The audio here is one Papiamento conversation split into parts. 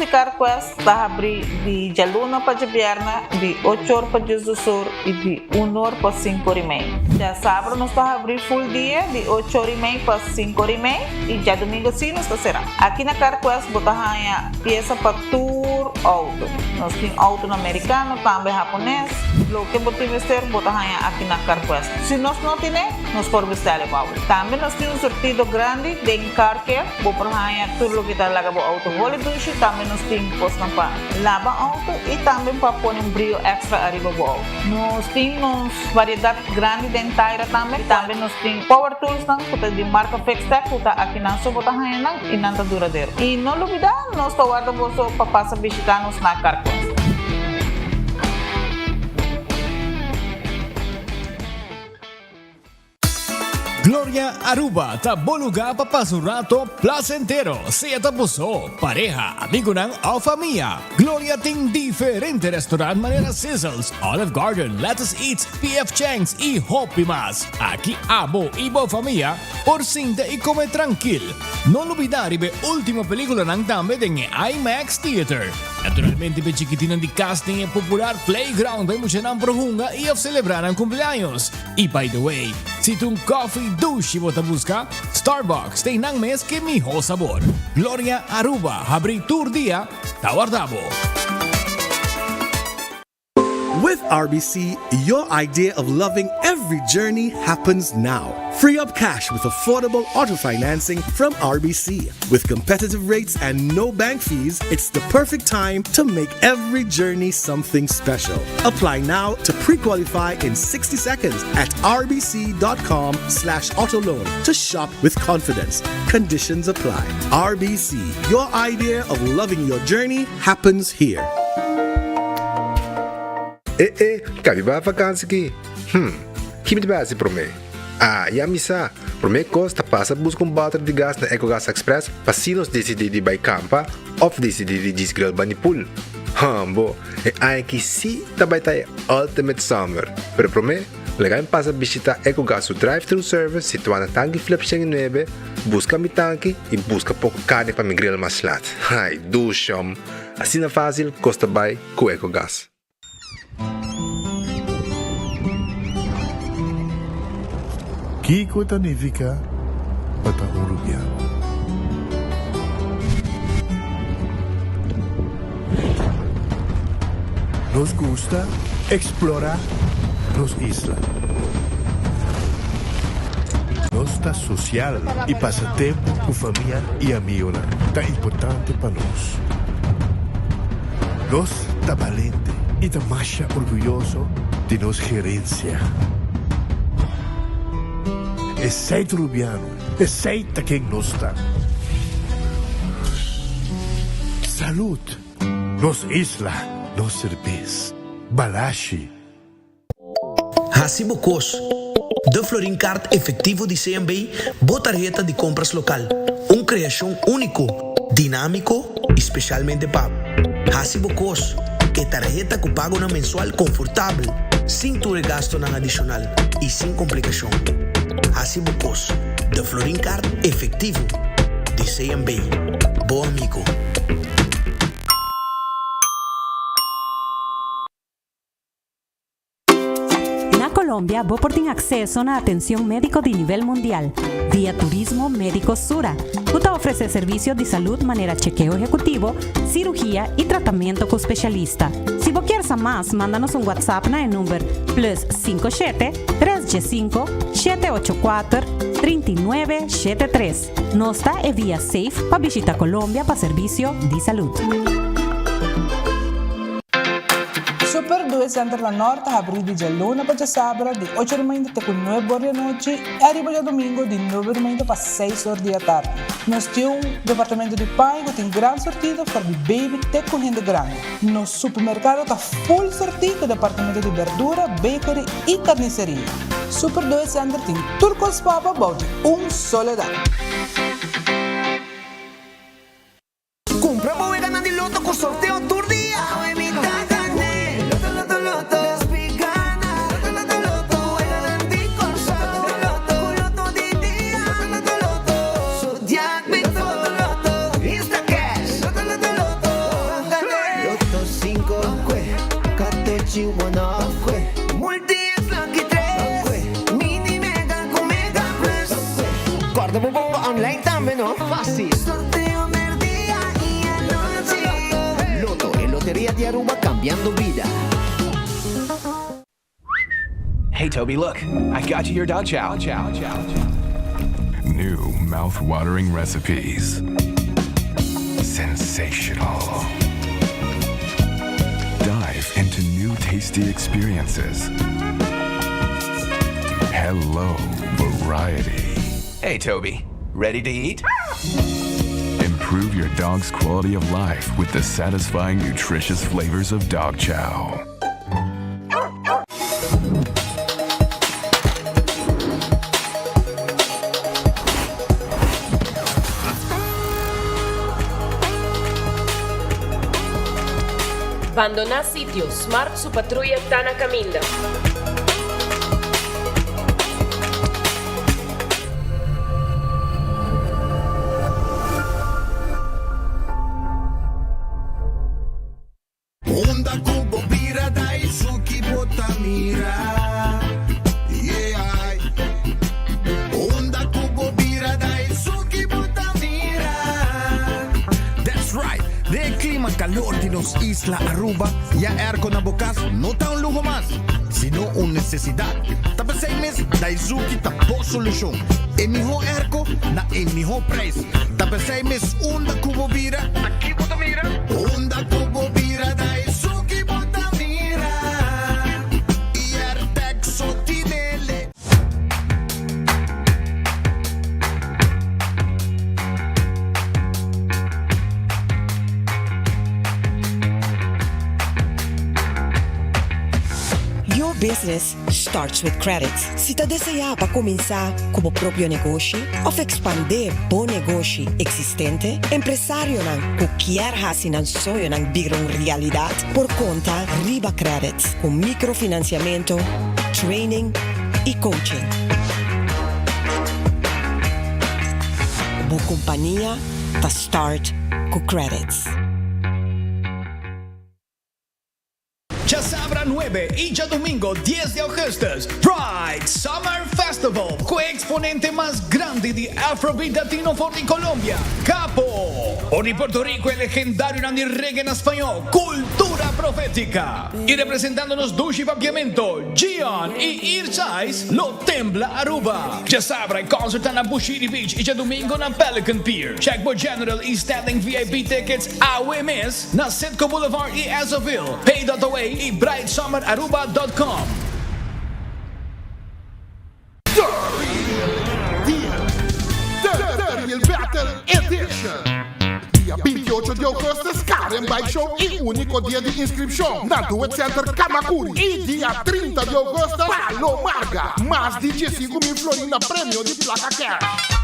di Carquest ta habri di djaluna pa djabièrnè di ocho or pa diesdos or i di un or pa sinku or i mei. Djasabra nos ta habri full dia di ocho or i mei pa sinku or i mei i djadumingu si nos ta será. Aki na Carquest bo ta haña piesa pa tur outo. Nos tin outonan merikano, tambe hapones. Loke bo tin mester bo ta haña aki na Carquest. Si nos no tine, nos por bestèl e pa bo. Tambe nos tin un surtido grandi den Car Care. Bo por haña tur loke ta laga bo outo holi dushi. Tambe nos tin kosnan pa laba outo i tambe pa pone un brio èkstra ariba bo outo. Nos tin nos variedat grandi den taira tambe. Tambe nos tin power toolsnan ku ta di marka Fixtech ku ta akinan so bo ta haña nan i nan ta duradero. I no lubidá nos ta warda boso pa pasa bishitá nos na Carquest. Gloria Aruba ta bo lugar pa pasa un rato placentero, sea ta bo so, pareha, amigonan of famia. Gloria tin diferente restaurant manera Sizzles, Olive Garden, Lettuce Eats, PF Chang's y hopi mas. Aki abo y bo famia por sinta y come trankil. No lubida riba e ultimo peliculanan tambe den e IMAX Theater. Naturalmente p'e chikitinan di cas tin e popular playground pa e muchanan por hunga y of celebra nan cumpleaños. Y by the way, si ta un coffee dushi bo ta busca, Starbucks ta einan mes ke miho sabor. Gloria Aruba habri tur dia, ta warda bo. With RBC, your idea of loving every journey happens now. Free up cash with affordable auto financing from RBC. With competitive rates and no bank fees, it's the perfect time to make every journey something special. Apply now to pre-qualify in 60 seconds at rbc.com slash autoloan to shop with confidence. Conditions apply. RBC, your idea of loving your journey happens here. Eh eh, ka mi bai vakansi ki? Hm, ki mi ta bai hasi promé? Ah, ya mi sa! Promé kos ta pasa buska un bòter di gas na Ecogas Express pa si nos disidí di bai kampa òf disidí di djis grill bani pool. Hòmbo, e aña aki sí ta bai ta e ultimate summer! Pero promé, laga mi pasa bishitá Ecogas su drive-thru service situá na Tanki Flip 109, buska mi tanki i buska poko karni pa mi grill mas lat. Ai, dushòm! Asina fásil kos ta bai ku Ecogas. Kiko ta nifiká pa ta un rubiano? Nos gusta eksplorá nos isla. Nos ta sosial i pasa tempu ku famia i amigonan ta importante pa nos. Nos ta balente i ta masha orguyoso di nos gerensia. Esei ta Rubiano, esei ta ken nos ta. Salud! Nos isla, nos serbes. Balashi. Hasi bo kos. De Florin Card Efectivo di CMB, bo tarheta di compras local. Un creacion unico, dinamico y specialmente pa bo. Hasi bo kos. E tarheta cu pagonan mensual confortabel, sin tur e gastonan adicional y sin complicacion. Hasi bo kos. De Florin Card Efectivo di CMB. Bo amigo. Na Colombia bo por tin acceso na atencion medico di nivel mundial via Turismo Medico Sura, cu ta ofrece servicio di salud manera chekeo ehecutivo, cirugia y tratamento cu specialista. Si bo kier sa mas, manda nos un WhatsApp na e number plus cinco shete, tres dje cinco, shete ocho cuater, 39 shete tres. Nos ta e via safe pa bishita Colombia pa servicio di salud. Super Due Center na Nort ta habrí di djaluna pa djasabra di ocho di mainta te ku nuebe or di anochi i ariba djadumingu di nuebe di mainta pa seis or di atardi. Nos tin un departamento di paña ku tin gran sortido for di baby te ku hende grandi. Nos supermerkado ta full sortí ku departamento di berdura, bakery i karniseria. Super Due Center tin tur kos pa bo bou di un solo dak. Cumpra bo weganan di loto cu sorteo tur dia! Awe mi ta gane! Loto, loto, loto! Despi gana! Loto, loto, loto! Weganan di Corsou! Loto, loto, Cu loto di dia! Loto, loto, loto! Zodiac Big Four! Loto, loto, Instacash! Loto, loto, loto! Suave no? Facil. Sorteo merdia y anochi. Lotto, e loteria di Aruba cambiando bida. Hey Toby, look, I got you your dog chow. Chow, chow, chow. New mouth-watering recipes. Sensational. Dive into new tasty experiences. Hello, variety. Hey Toby, ready to eat? Improve your dog's quality of life with the satisfying, nutritious flavors of dog chow. Bandoná sitio, Smart su patruya ta na kaminda. Unda ku bo bira Daisuki bo ta mira Yeah Unda ku bo bira Daisuki bo ta mira. That's right! Den e clima calor di nos isla Aruba, ya airco na bo cas no ta un luho mas, sino un necesidad. Ta p'esey mes Daizuki ta bo solucion. E miho airco na e miho prijs. Ta p'esey mes unda cu bo bira, ta ki bo ta mira? Unda cu bo bira Daisuki bo ta mira. Airtec so tinele. Your business starts with credit. Si ta deseá pa kuminsá ku bo propio negoshi òf ekspandé bo negoshi eksistente, empresarionan ku kier hasi nan soñonan bira un realidat por konta riba Credit ku mikrofinansiamentu, training i coaching. Bo kompania ta start ku Credit. Djasabra nuebe i djadumingo dies di augustus, Pride Summer Festival ku e eksponente mas grandi di Afrobeat Latino for di Colombia, Capo. For di Puerto Rico e legendarionan di reggae na spañó, Cultura Profética. I representando nos dushi papiamento, Gion i Irchais lo tembla Aruba. Djasabra e concert ta na Bushiri Beach i djadumingo na Pelican Pier. Check bo General i Standing VIP tickets awe mes na Citgo Boulevard i Esso-ville, Pay.away i brightsummeraruba.com. The Real Deal, The Real Battle Edition. Dia 28 di augustus Karen Bike Show y unico dia di inscripcion na Duet Center Camacuri y dia 30 di augustus Palo Marga. Mas di 15,000 florin na premio di placa cash.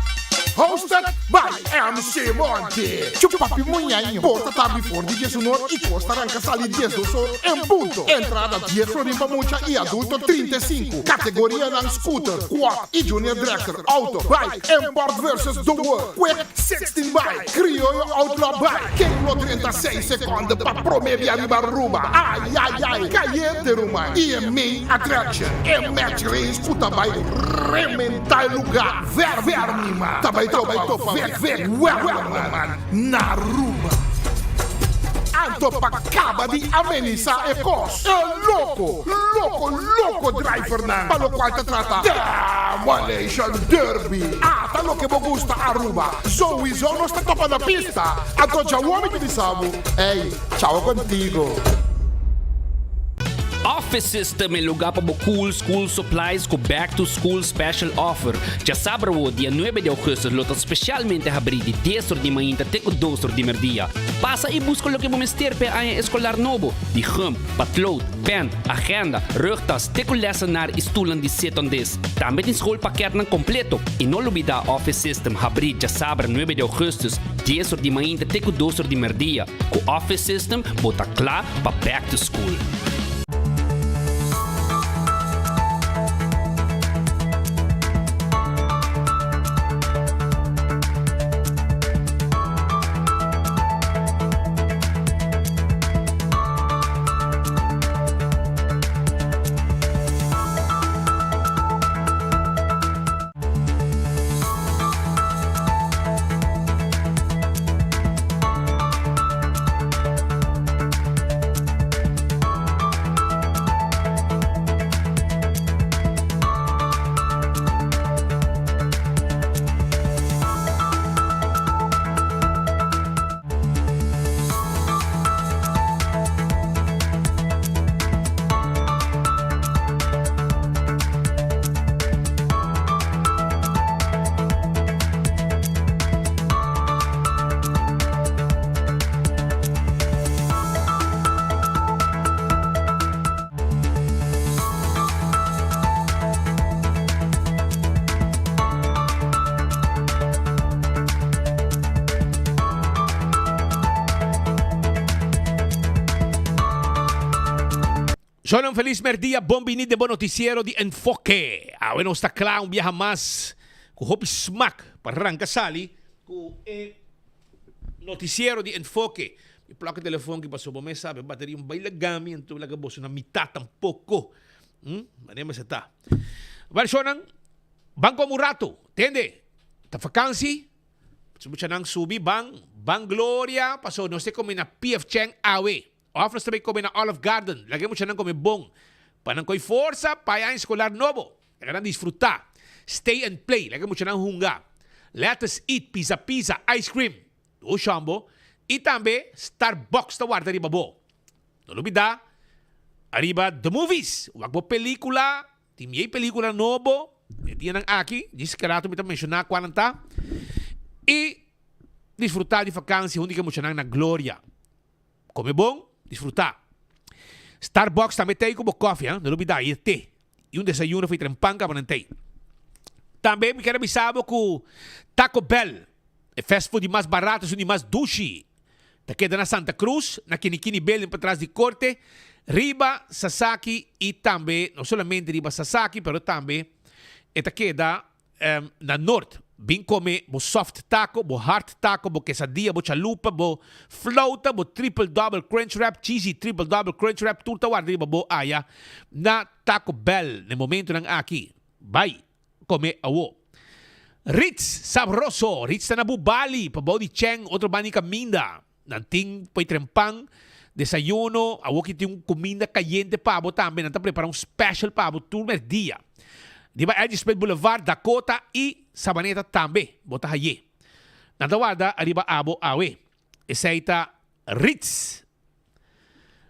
Hosted by MC Monty. Chupapi Muñaño. Porta ta habri for di 11 or y cos ta ranca sali 12 or en punto. Entrada 10 florin pa mucha y adulto 35. Categorianan scooter, quad y junior dragster, auto, bike, import versus the world, quick 16 bike, crioyo outlaw bike. Ken lo drenta 6 seconde pa prome bia riba Aruba? Ay ay ay, cayente ruman. Y e main attraction, e match race cu ta bay rementa e lugar. Ver ver mi man, ta bay topa Vic Vic Werleman na Aruba. Anto pa caba di amenisa e cos, e loco, loco, loco drivernan pa locual ta trata Demolition Derby. Ata loke bo gusta Aruba, souiso nos ta topa na pista. Anto djawo mi ta bisa bo, ey, chao contigo. Office System e lugar pa bo cool school supplies cu back to school special offer. Djasabra wo dia nuebe di augustus lo ta specialmente habri di dies or di mainta te cu dos or di merdia. Pasa y busca loke bo mester p'e aña escolar nobo, di gum, patlood, pen, agenda, rugtas te cu lessenaar y stoelnan di sit on this. Tambe tin schoolpakketnan completo. Y no lubida Office System habri djasabra nuebe di augustus dies or di mainta te cu dos or di merdia. Cu Office System bo ta cla pa back to school. Shon un felis merdia, bon bini den bo noticiero di Enfoke. Awe nos ta kla un biaha mas ku hopi smak pa ranka sali ku e noticiero di Enfoke. Mi plak e telefon ki pasobra bo mes sabe bateria un bai laga mi anto laga boso na mitad tampoco. Hm, manera mester ta. Wèl shonnan, ban kome un rato, tende? Ta vakansi, su muchanan subi ban, ban Gloria, pasobra nos ta kome na PF Chang awe. Òf nos ta bai kome na Olive Garden. Laga e muchanan kome bon, pa nan koi forsa pa e aña skolar nobo. Laga nan disfrutá. Stay and play, laga e muchanan hunga. Let us eat, pizza pizza, ice cream, bo shòmbo, i tambe Starbucks ta warda riba bo. No lubidá ariba The Movies, wak bo pelíkula, tin miei pelíkula nobo e dianan aki, djis ki rato mi ta menshoná kua nan ta, i disfrutá di fakansi huntu ku e muchanan na Gloria. Kome bon, disfrutá. Starbucks tambe t'ei ku bo kòfi, ha, no lubidá, i e te, i un desayuno for i tren pan kaba nan t'ei. Tambe mi kier a bisa bo ku Taco Bell, e fast food di mas barato, esun di mas dushi, Ta keda na Santa Cruz, na Kinikini Building patras di Corte, riba Sasaki y tambe, no solamente riba Sasaki, pero tambe e ta keda na Noord. Bin come bo soft taco, bo hard taco, bo quesadilla, bo chalupa, bo flauta, bo triple double crunch wrap, cheesy triple double crunch wrap, tur ta warda riba bo aya na Taco Bell na e momentonan aki. Bai! Come awo. Ritz sabroso! Ritz ta na Bubali, pa bou di Cheng, otro banda di caminda. Nan tin poi tren pan, desayuno, awo ki tin un cuminda cayente pa bo tambe. Nan ta prepara un special pa bo tur merdia. Riba Edgy Smith Boulevard, Dakota y Sabaneta tambe bo ta haye. Nan ta warda ariba abo awe. Esey ta Ritz.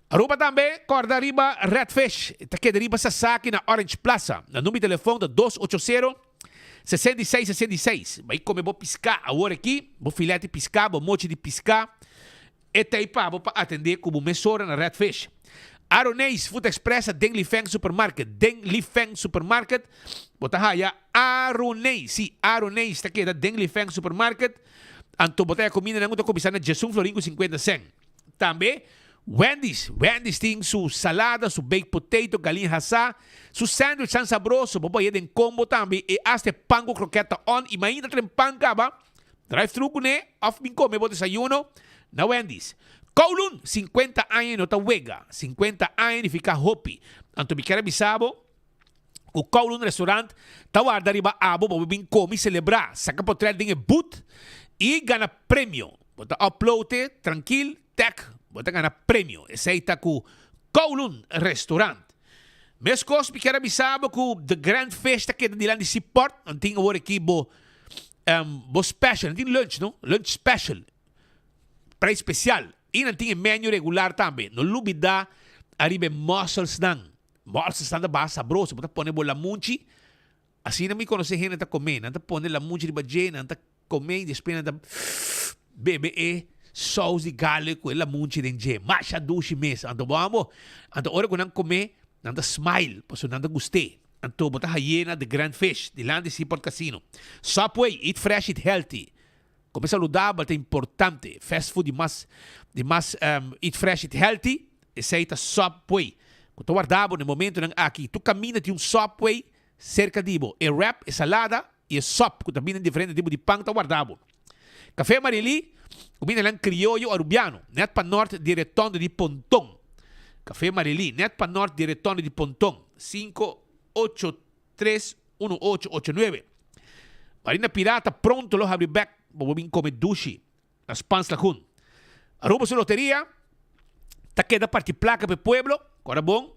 Aruba tambe corda riba Red Fish. Ta keda riba Sasaki na Orange Plaza. Nan number di telefon ta dos ocho sero, 66 66. Bai come bo pisca awor aki, bo filet di pisca, bo mochi di pisca. E ta ei pa bo pa atende cu bo mesora na Red Fish. Aroneis Food Express ta den Li Feng Supermarket. Den Li Feng Supermarket bo ta haya Aroneis. Si, Aroneis ta keda den Li Feng Supermarket. Anto bo ta haya cumindanan cu ta cuminsa na djesun florin cu 50 cent. Tambe Wendy's, Wendy's tin su salada, su baked potato, galin hasá, su sandwich tan sabroso, bo por haya den combo tambe, e hasta e pan cu kroket ta on y mainta tren pan caba, drive thru cune of bin come bo desayuno na Wendy's. Kowloon, 50 aña y no ta wega, 50 aña nifica hopi, anto mi kier a bisa bo, Ku Kowloon Restaurant ta warda riba abo pa bo bin komi, selebrá, saka potret den e booth i gana premio. Bo ta upload e trankil, tag, bo ta gana premio. Esei ta ku Kowloon Restaurant. Meskos mi kier a bisa bo ku The Grand Fish ta keda dilanti Seaport. Nan tin awor aki bo bo special, nan tin lunch no, lunch special, prijs special. I nan tin e menu regular tambe. No lubida ariba e musselsnan. Mòrsa esnan ta baha sabroso, bo ta pone bo lamunchi, asina mi konosé hende ta komé, nan ta pone lamunchi riba dje, nan ta komé i despues nan ta bebe e sous di garlic ku e lamunchi den dje, masha dushi mes, anto bo amo, anto ora ku nan komé nan ta smile pasobra nan ta gust'é, anto bo ta haye na The Grand Fish dilanti Seaport Casino. Subway, eat fresh, eat healthy. Come saludabel ta importante. Fast food di mas di mas eat fresh eat healthy, esey ta Subway. Cu ta warda bo na e momentonan aki. Tur caminda tin un Subway cerca di bo. E wrap, e salada y e sop cu ta bini den diferente tipo di pan ta warda bo. Café Marily, cumindanan crioyo Arubiano, net pa nort di e retondo di Ponton. Café Marily, net pa nort di e retondo di Ponton, 583 1889. Marina Pirata pronto lo habri bek pa bo bin come dushi na Spans Lagoon. Aruba su loteria ta keda parti placa pa e pueblo, ora bon,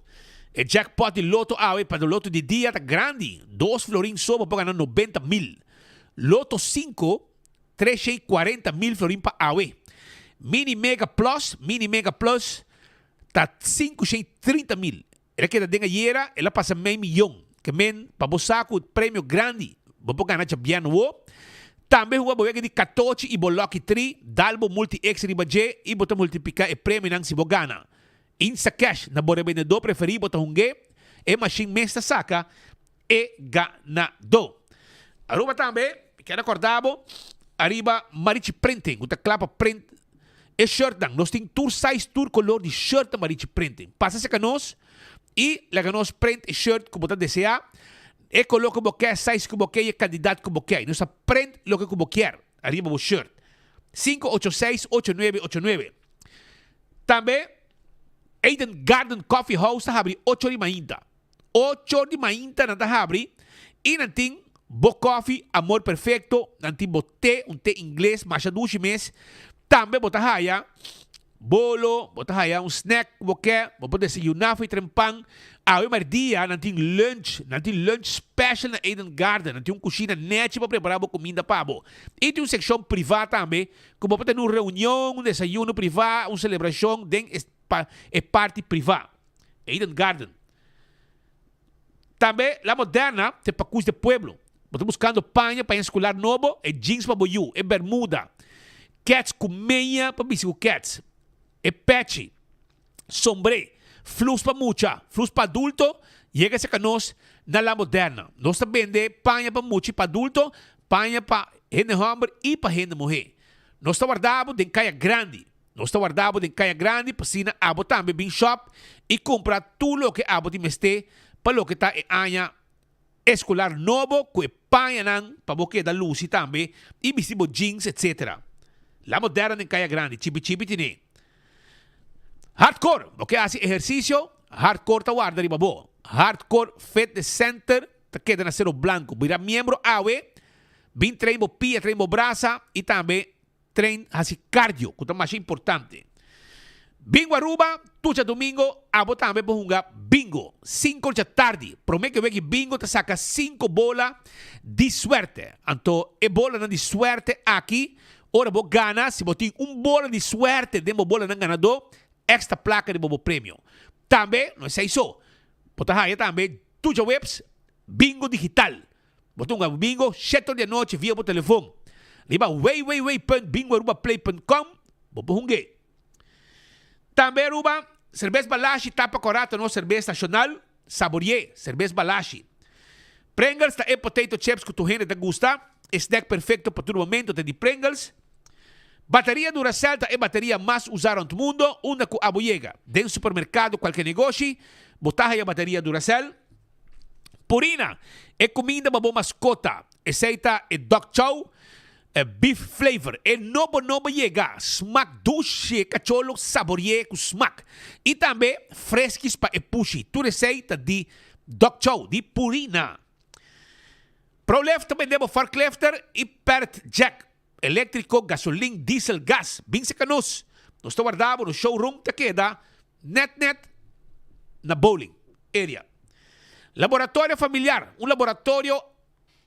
e jackpot di loto awe pa loto di dia ta grandi, dos florin so bo por gana 90 mil. Loto cinco, 340 mil florin pa awe. Mini Mega Plus, Mini Mega Plus ta 530 mil. El a keda den ayera, el a pasa mei miyon. Ke men, pa bo sa ku premio grandi bo por gana djabièrnè wo. Tambe hunga bo wega di katochi i bo lucky tri, dal bo multi X riba dje i bo ta multipliká e premionan si bo gana. Instacash na bo rebendedó preferí bo ta hung'é, e mashin mes ta saka e ganadó. Aruba tambe, mi kier rekordá bo ariba Marichi Printing ku ta kla pa print e shirtnan. Nos tin tur size, tur kolor di shirt na Marichi Printing. Pasa serka nos. I laga nos print e shirt ku bo ta deseá, e koló ku bo ke, size ku bo ke i e kandidat ku bo ke. Nos ta print loke ku bo kier ariba bo shirt. 586 8989. Tambe Eden Garden Coffee House ta habri ocho di mainta. Ocho di mainta nan ta habri i nan tin bo kofi Amor Perfecto, nan tin bo te, un te ingles masha dushi mes. Tambe bo ta haya bolo, bo ta haya un snack ku bo ke, bo por desayuná for di tren pan. Awe merdia nan tin lunch, nan tin lunch special na Eden Garden, nan tin un kushina nechi pa prepará bo kuminda pa bo. I tin un sekshon privá tambe ku bo por tene un reunion, un desayuno privá, un selebrashon den e parti privá. Eden Garden. Tambe La Moderna te pakus de pueblo. Bo ta buskando paña pa eskular nobo, e jeans pa bo yu, e bermuda, kets ku meña pa bisti ku kets, e pechi, sombré, flus pa mucha, flus pa adulto, yega serka nos na La Moderna. Nos ta bende paña pa mucha i pa adulto, paña pa hende hòmber i pa hende muhé. Nos ta warda bo den Kaya Grandi. Nos ta warda bo den Kaya Grandi pa asina abo tambe bin shop i kumpra tur loke abo tin mester pa loke ta e aña eskolar nobo ku e pañanan pa bo keda lusi tambe i bisti bo jeans etc. La Moderna den Kaya Grandi, chipi chipi tine. Hardcore, bo ke hasi ehersisio? Hardcore ta warda riba bo. Hardcore Fitness Center ta keda na Sero Blanco. Bira miembro awe, bin train bo pia, train bo brasa i tambe Train hasi cardio cu ta masha importante. Bingo Aruba, tur djadomingo abo tambe por hunga bingo. Cinco dja tardi, prome ke weki bingo ta saca cinco bola di suerte. Anto e bolanan di suerte aki, ora bo gana, si bo tin un bola di suerte den bo bolanan ganador, extra placa riba bo premio. Tambe, no esey so, bo ta haya tambe tur djaweps bingo digital. Bo ta hunga bingo shete or di anochi via bo telefon. Riba www.bingoarubaplay.com bo por hung'é. Tambe Aruba, Serbes Balashi tapa kòrá ta nos serbes nashonal, sabori'é, Serbes Balashi. Pringles ta e potato chips ku tur hende ta gusta, e snack perfekto pa tur momento ta di Pringles. Bateria Duracell ta e bateria mas usá rònt mundo, unda ku abo yega, den supermerkado, kualke negoshi, bo ta haya bateria Duracell. Purina, e kuminda pa bo maskota. Esei ta e dog chow, e beef flavor. E nobo nobo yega, smak dushi, e kachó lo sabori'é ku smak. I tambe freskis pa e pushi. Tur esei ta di dog chow, di Purina. Prolift ta bende bo forklifter i pert jack. Eléktriko, gasolin, diesel, gas. Bin seka nos. Nos ta warda bo. Nos showroom ta keda nèt nèt na Bowling area. Laboratorio Familiar, un laboratorio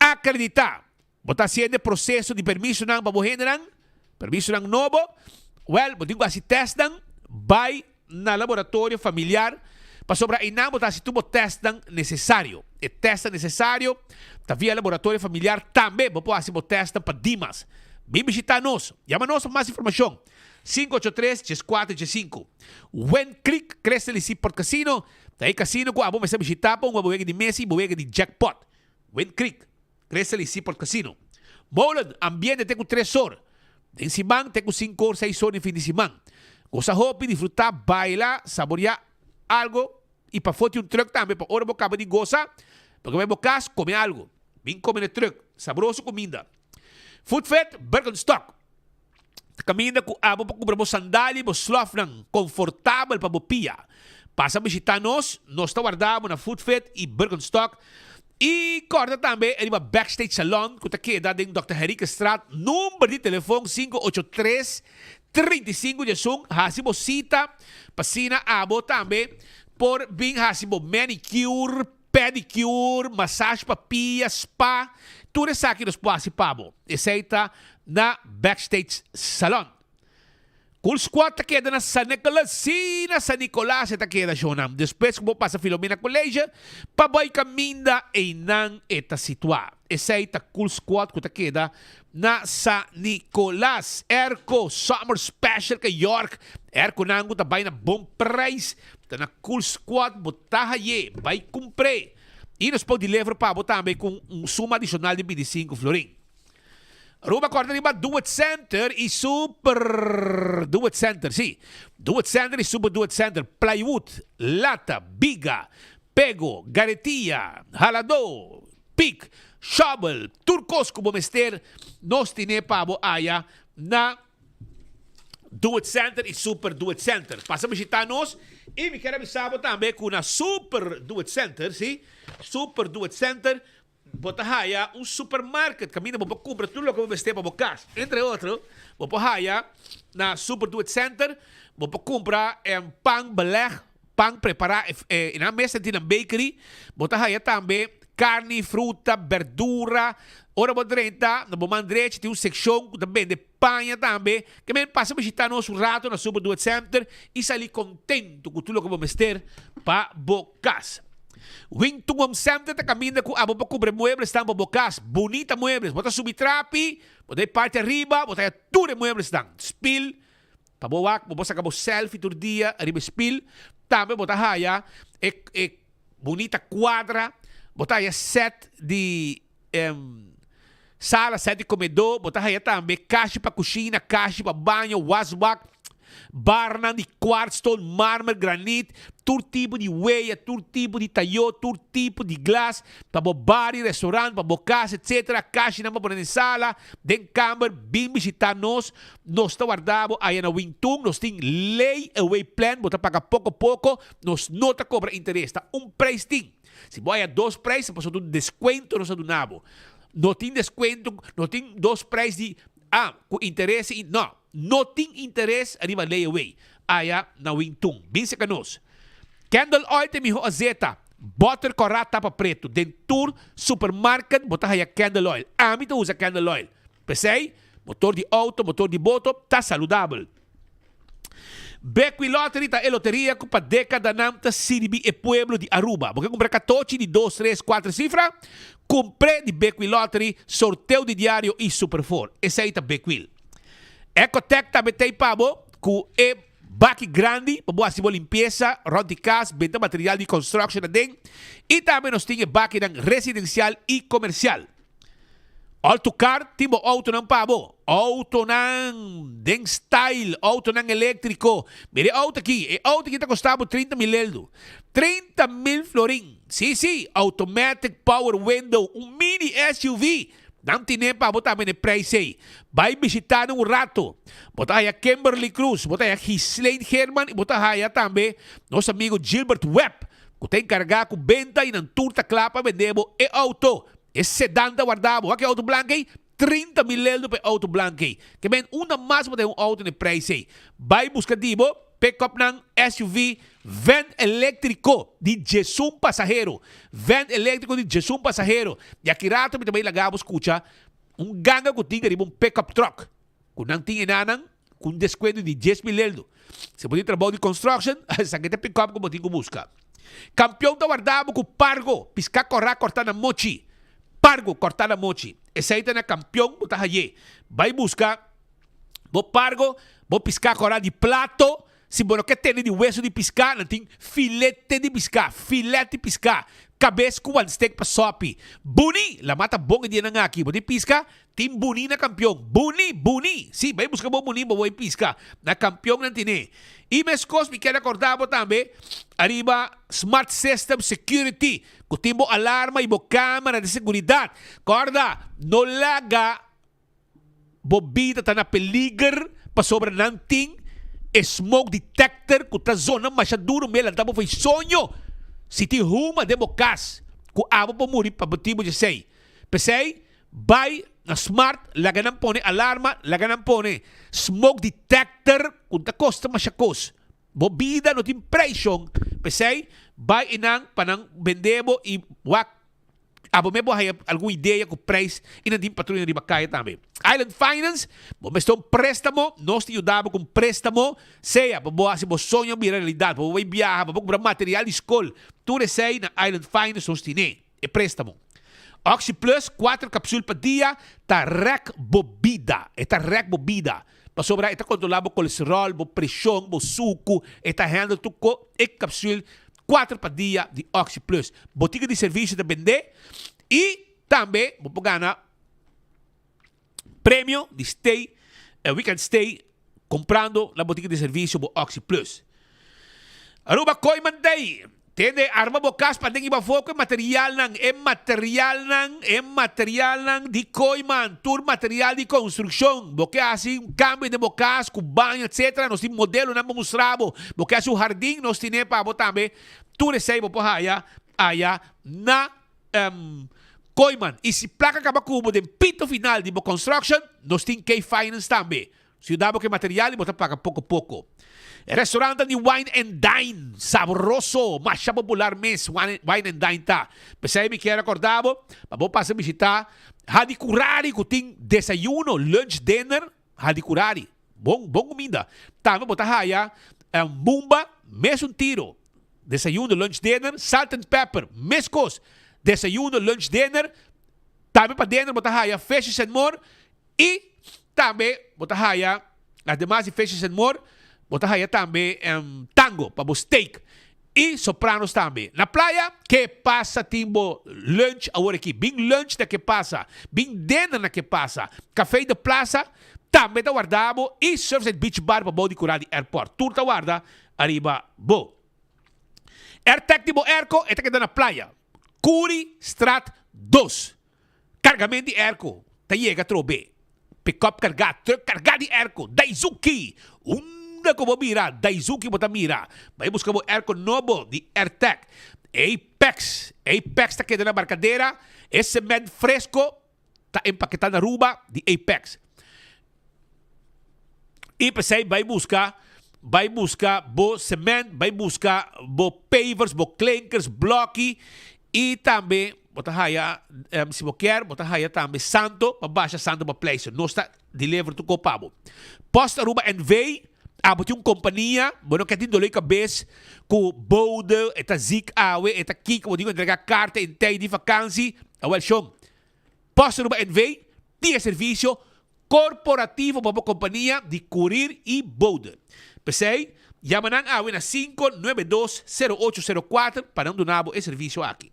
akreditá. Bo ta hasiendo e proseso di permisonan pa bo hendenan, permisonan nobo. Wèl, bo tin ku hasi tèstnan. Bai na Laboratorio Familiar pasobra einan bo ta hasi tur bo tèstnan nesesario. E tèstnan nesesario ta via Laboratorio Familiar. Tambe bo por hasi bo tèstnan pa Dimas. Bin bishitá nos. Yama nos pa mas informashon, 583 14 15. Wen Creek Crystal y Seaport Casino ta e casino ku abo mester bishitá pa hunga bo wega di mesa y bo wega di jackpot. Wind Creek, Crystal y Seaport Casino. Molen, ambiente te ku tres or den siman te ku sinku or, seis or den fin di siman. Gosa hopi, disfrutá, baila, saboriá algo y pafó tin un truck tambe pa ora bo kaba di gosa, bo ke bai bo kas, kome algo. Bin kome na e truck, sabroso kuminda. Food Fit, Birkenstock. Ta kaminda ku abo pa kumpra bo sandali, bo slòfnan konfortabel pa bo pia. Pasa bishitá nos, nos ta warda bo na Food Fit i Birkenstock. I kòrda tambe riba Backstage Salon ku ta keda den Dòkter Henriquezstraat, number di telefon 583 35 diesun. Hasi bo sita pa asina abo tambe por bin hasi bo manicure, Pedicure, massage pa pia, spa, tur esaki nos por hasi pa bo. Esei ta na Backstage Salon. Cool Squad ta keda na San Nicolas, sí, na San Nicolas e ta keda shownan. Despues ku bo pasa Filomena College, pa bai kaminda einan e ta situá. Esei ta Cool Squad ku ta keda na San Nicolas. Airco Summer Special ka York. Airconan ku ta bai na bon prijs. Ta na Cool Squad bo ta haye, bai cumpr'e. Y nos por deliver pa bo tambe cu un suma adicional di 25 florin. Aruba corta riba Do It Center y Super Do It Center, sí. Do It Center y Super Do It Center, plywood, lata, biga, pego, garetia, haladó, pik, shovel, tur cos cu bo mester nos tine pa bo aya na Do It Center y Super Do It Center. Pasa bishita nos y mi kier a bisa bo tambe cu na Super Do It Center, sí, Super Do It Center, Bo ta haya un supermarket kaminda bo por kumpra tur loke bo mester pa bo kas. Entre otro, bo por haya na Super Do It Center, bo por kumpra pan beleg, pan prepará, e nan mes tin nan bakery. Bo ta haya tambe karni, fruta, berdura. Ora bo drenta, na bo man drechi tin un sekshon ku ta bende paña tambe. Ke men pasa bishita nos un rato na Super Do It Center i sali kontentu ku tur loke bo mester pa bo kas. Wingtungom Center ta kaminda ku abo pa kumpra e mueblesnan pa bo kas. Bunita muebles. Bo ta subi trapi, bo ta e parti ariba, bo ta haña tur e mueblesnan. Spil pa bo wak, bo por saka bo selfie tur dia riba e spil. Tambe bo ta haya e e bunita kuadra, bo ta haya set di sala, set di komedó, bo ta haya tambe kashi pa kushina, kashi pa baño, wasbak, barnan di kwartstone, marmer, granit, tur tipo di weya, tur tipo di tayó, tur tipo di glas pa bo bar i restaurant, pa bo kas, etcetera, kashinan pa pone den sala, den kamber, bin bishitá nos, nos ta warda bo aya na Wingtung, nos tin lay away plan, bo ta paga poko poko, nos no ta kobra interes, ta un prijs tin. Si bo haya dos prijs, ta pasobra un descuento nos a duna bo. No tin descuento, no tin dos prijs di, ah, cu interes y, no. No tin interes riba layaway aya na Wingtung. Bin seca nos. Candle oil ta e miho azeta. Boter cora tapa preto. Den tur supermarket bo ta haya candle oil. Ami ta usa candle oil. P'esey, motor di auto, motor di boto ta saludabel. Bequi Lottery ta e loteria cu pa decadanan ta sirbi e pueblo di Aruba. Bo ke cumpra catochi di dos, tres, cuater cifra? Cumpr'e di Bequi Lottery, sorteo di diario y Super Four. Esey ta Bequil. Ecotec tambe t'ey pa bo cu e baki grandi pa bo haci bo limpieza rond di cas, benta material di construction aden y tambe nos tin e bakinan residencial y comercial. Autocar tin bo autonan pa bo. Autonan den style, autonan eléctrico. Mira e auto aki, e auto aki ta costa bo 30 mil eldo. 30 mil florin. Sí, sí, automatic power window, un mini SUV. Nan tine pa bo tambe na e prijs ei. Bai bishita nan un rato. Bo ta haya Kimberly Cruz, bo ta haya Ghislaine Geerman y bo ta haya tambe nos amigo Gilbert Webb cu ta encarga cu benta y nan tur ta cla pa bende bo e auto. E sedan ta warda bo. Wak e auto blank ei? 30 mil leldo pa e auto blank ei. Ke men unda mas bo ta haya un auto na e prijs ei. Bai buska di bo pick-upnan, SUV, van electrico di djesun pasahero. Van electrico di djesun pasahero. Di aki rato mi ta bai laga bo scucha un ganga cu tin ariba un pick-up truck. Cu nan tin enanan cu un descuento di 10,000 eldo. Si bo tin trabou di construction, esaki ta e pick-up cu bo tin cu busca. Campeon ta warda bo cu pargo, pisca cora corta na mochi. Pargo corta na mochi. Esey ta na Campeon bo ta haye. Bay busca bo pargo, bo pisca cora di plato. Si bo no ke tene di weso di piská, nan tin filete di piská, filet di piská, kabes ku wan stek pa sòpi. Buni! Lama ta bon e dianan aki. Bo tin piska? Tin buni na kampion. Buni! Buni! Sí, bai buska bo buni bo bai piska. Na kampion nan tine. I meskos mi kier rekordá bo tambe ariba Smart System Security ku tin bo alarma i bo kamera di seguridat. Kòrda, no laga. Bo bida ta na peliger pasobra nan tin e smoke detector cu ta zona masha duro me lanta bo fo'i soño si tin huma den bo cas cu abo por muri pa motibo djesey. P'esey bay na smart laga nan pone alarma laga nan pone smoke detector cu ta costa masha cos. Bo bida no tin prijs p'esey bay enan pa nan bende bo y wak. Abo me bo haya algun idea cu prijs y nan tin patruña riba caya tambe. Island Finance, bo mester un prestamo, nos ta yuda bo cu un prestamo, sea pa bo haci bo soño bira realidad, pa bo bay biaha, pa bo cumpra material di scol, tur esey na Island Finance nos tine e prestamo. Oxi Plus, cuater capsul pa dia, ta rek bo bida, e ta rek bo bida, pasobra e ta controla bo colesterol, bo presion, bo sucu, e ta handle tur co, e capsul Cuater pa dia di Oxi Plus. Botica di servicio ta bende y tambe bo por gana Premio di stay, weekend stay, comprando na botica di servicio bo Oxi Plus. Aruba Kooiman Day, Tende arma bo cas paden y bafo cu e materialnan, e materialnan, e materialnan di Kooiman, tur material di construccion. Bo ke haci un cambio den bo cas cu baño etc. Nos tin modelonan pa mustra bo. Bo ke haci un hardin, nos tine pa bo tambe. Tur esey bo por haya aya na Kooiman. Y si placa caba cu bo den pito final di bo construction, nos tin K-Finance tambe. Si yu da bo ke material i bo ta paga poko poko. E restaurantnan di Wine and Dine, sabroso, masha popular mes Wine and Dine ta. P'esei mi kier akorda bo pa bo pasa bishita Hadi Curari ku tin desayuno, lunch, dinner, Hadi Curari. Bon, bon kuminda. Tambe bo ta haya Bumba, mesun tiro. Desayuno, lunch, dinner, Salt and Pepper, meskos. Desayuno, lunch, dinner. Tambe pa dinner bo ta haya Fishes and More. I tambe bo ta haya, ademas di Fishes and More, bo ta haya tambe Tango pa bo steak i Sopranos tambe. Na playa, Ke Pasa tin bo lunch awor aki. Bin lunch na Ke Pasa, bin dinner na Ke Pasa. Café de Plaza tambe ta warda bo i Surfside Beach Bar pa bou di kura di airport. Tur ta warda ariba bo. Airtag di bo airco e ta keda na playa, Curi Straat dos. Kargament di airco ta yega atrobe. Pickup kargá, truck kargá di airco, Daizuki! Unda ku bo mira Daizuki bo ta mira. Bai buska bo airco nobo di Airtec. Apex, Apex ta keda na Barcadera. E cement fresco ta empaketá na Aruba di Apex. I p'esei bai buska, bai buska bo cement, bai buska bo pavers, bo klinkers, bloki i tambe bo ta haya, si bo kier, bo ta haya tambe santo pa basha santo pa pleister. Nos ta deliver tur kos pa bo. Post Aruba NV, abo tin un kompania, bo no ke tin dolor di kabes ku bode, e ta zik awe, e ta kiko, bo tin ku entrega karta en tei di vakansi. Awel shon, Post Aruba NV tin e servisio korporativo pa bo kompania di kurir i bode. P'esei, yama nan awe na 592 0804 pa nan duna bo e servisio aki.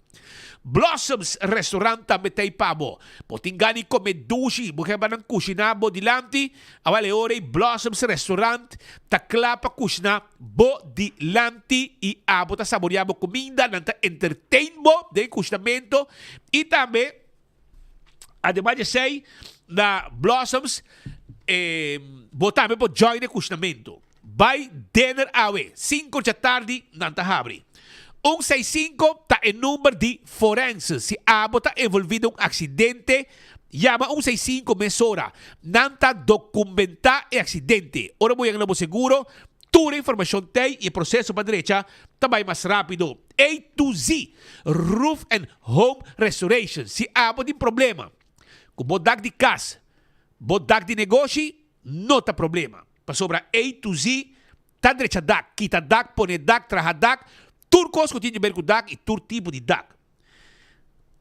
Blossoms Restaurant tambe ta ei pa bo. Bo tin gana di kome dushi, bo ke pa nan kushiná bo dilanti? Awel e ora ei Blossoms Restaurant ta kla pa kushiná bo dilanti i abo ta saboriá bo kuminda, nan ta entertain bo den e kushinamento i tambe Ademas di esei, na Blossoms e bo tambe por join e kushnamentu. Bai dinner awe, sinku djatardi nan ta habri. Un seis sinku ta e number di forense. Si abo ta envolvi den un aksidente, yama un seis sinku mesora. Nan ta dokumentá e aksidente. Ora bo yega na bo seguro, Tur e informashon t'ei i e proseso pa drecha ta bai mas rápido. A to Z Roof and Home Restoration Si abo tin problema ku bo dak di kas, bo dak di negoshi, no ta problema. Pasobra A to Z ta drecha dak, kita dak, pone dak, traha dak, tur kos ku tin di ber ku dak i tur tipo di dak.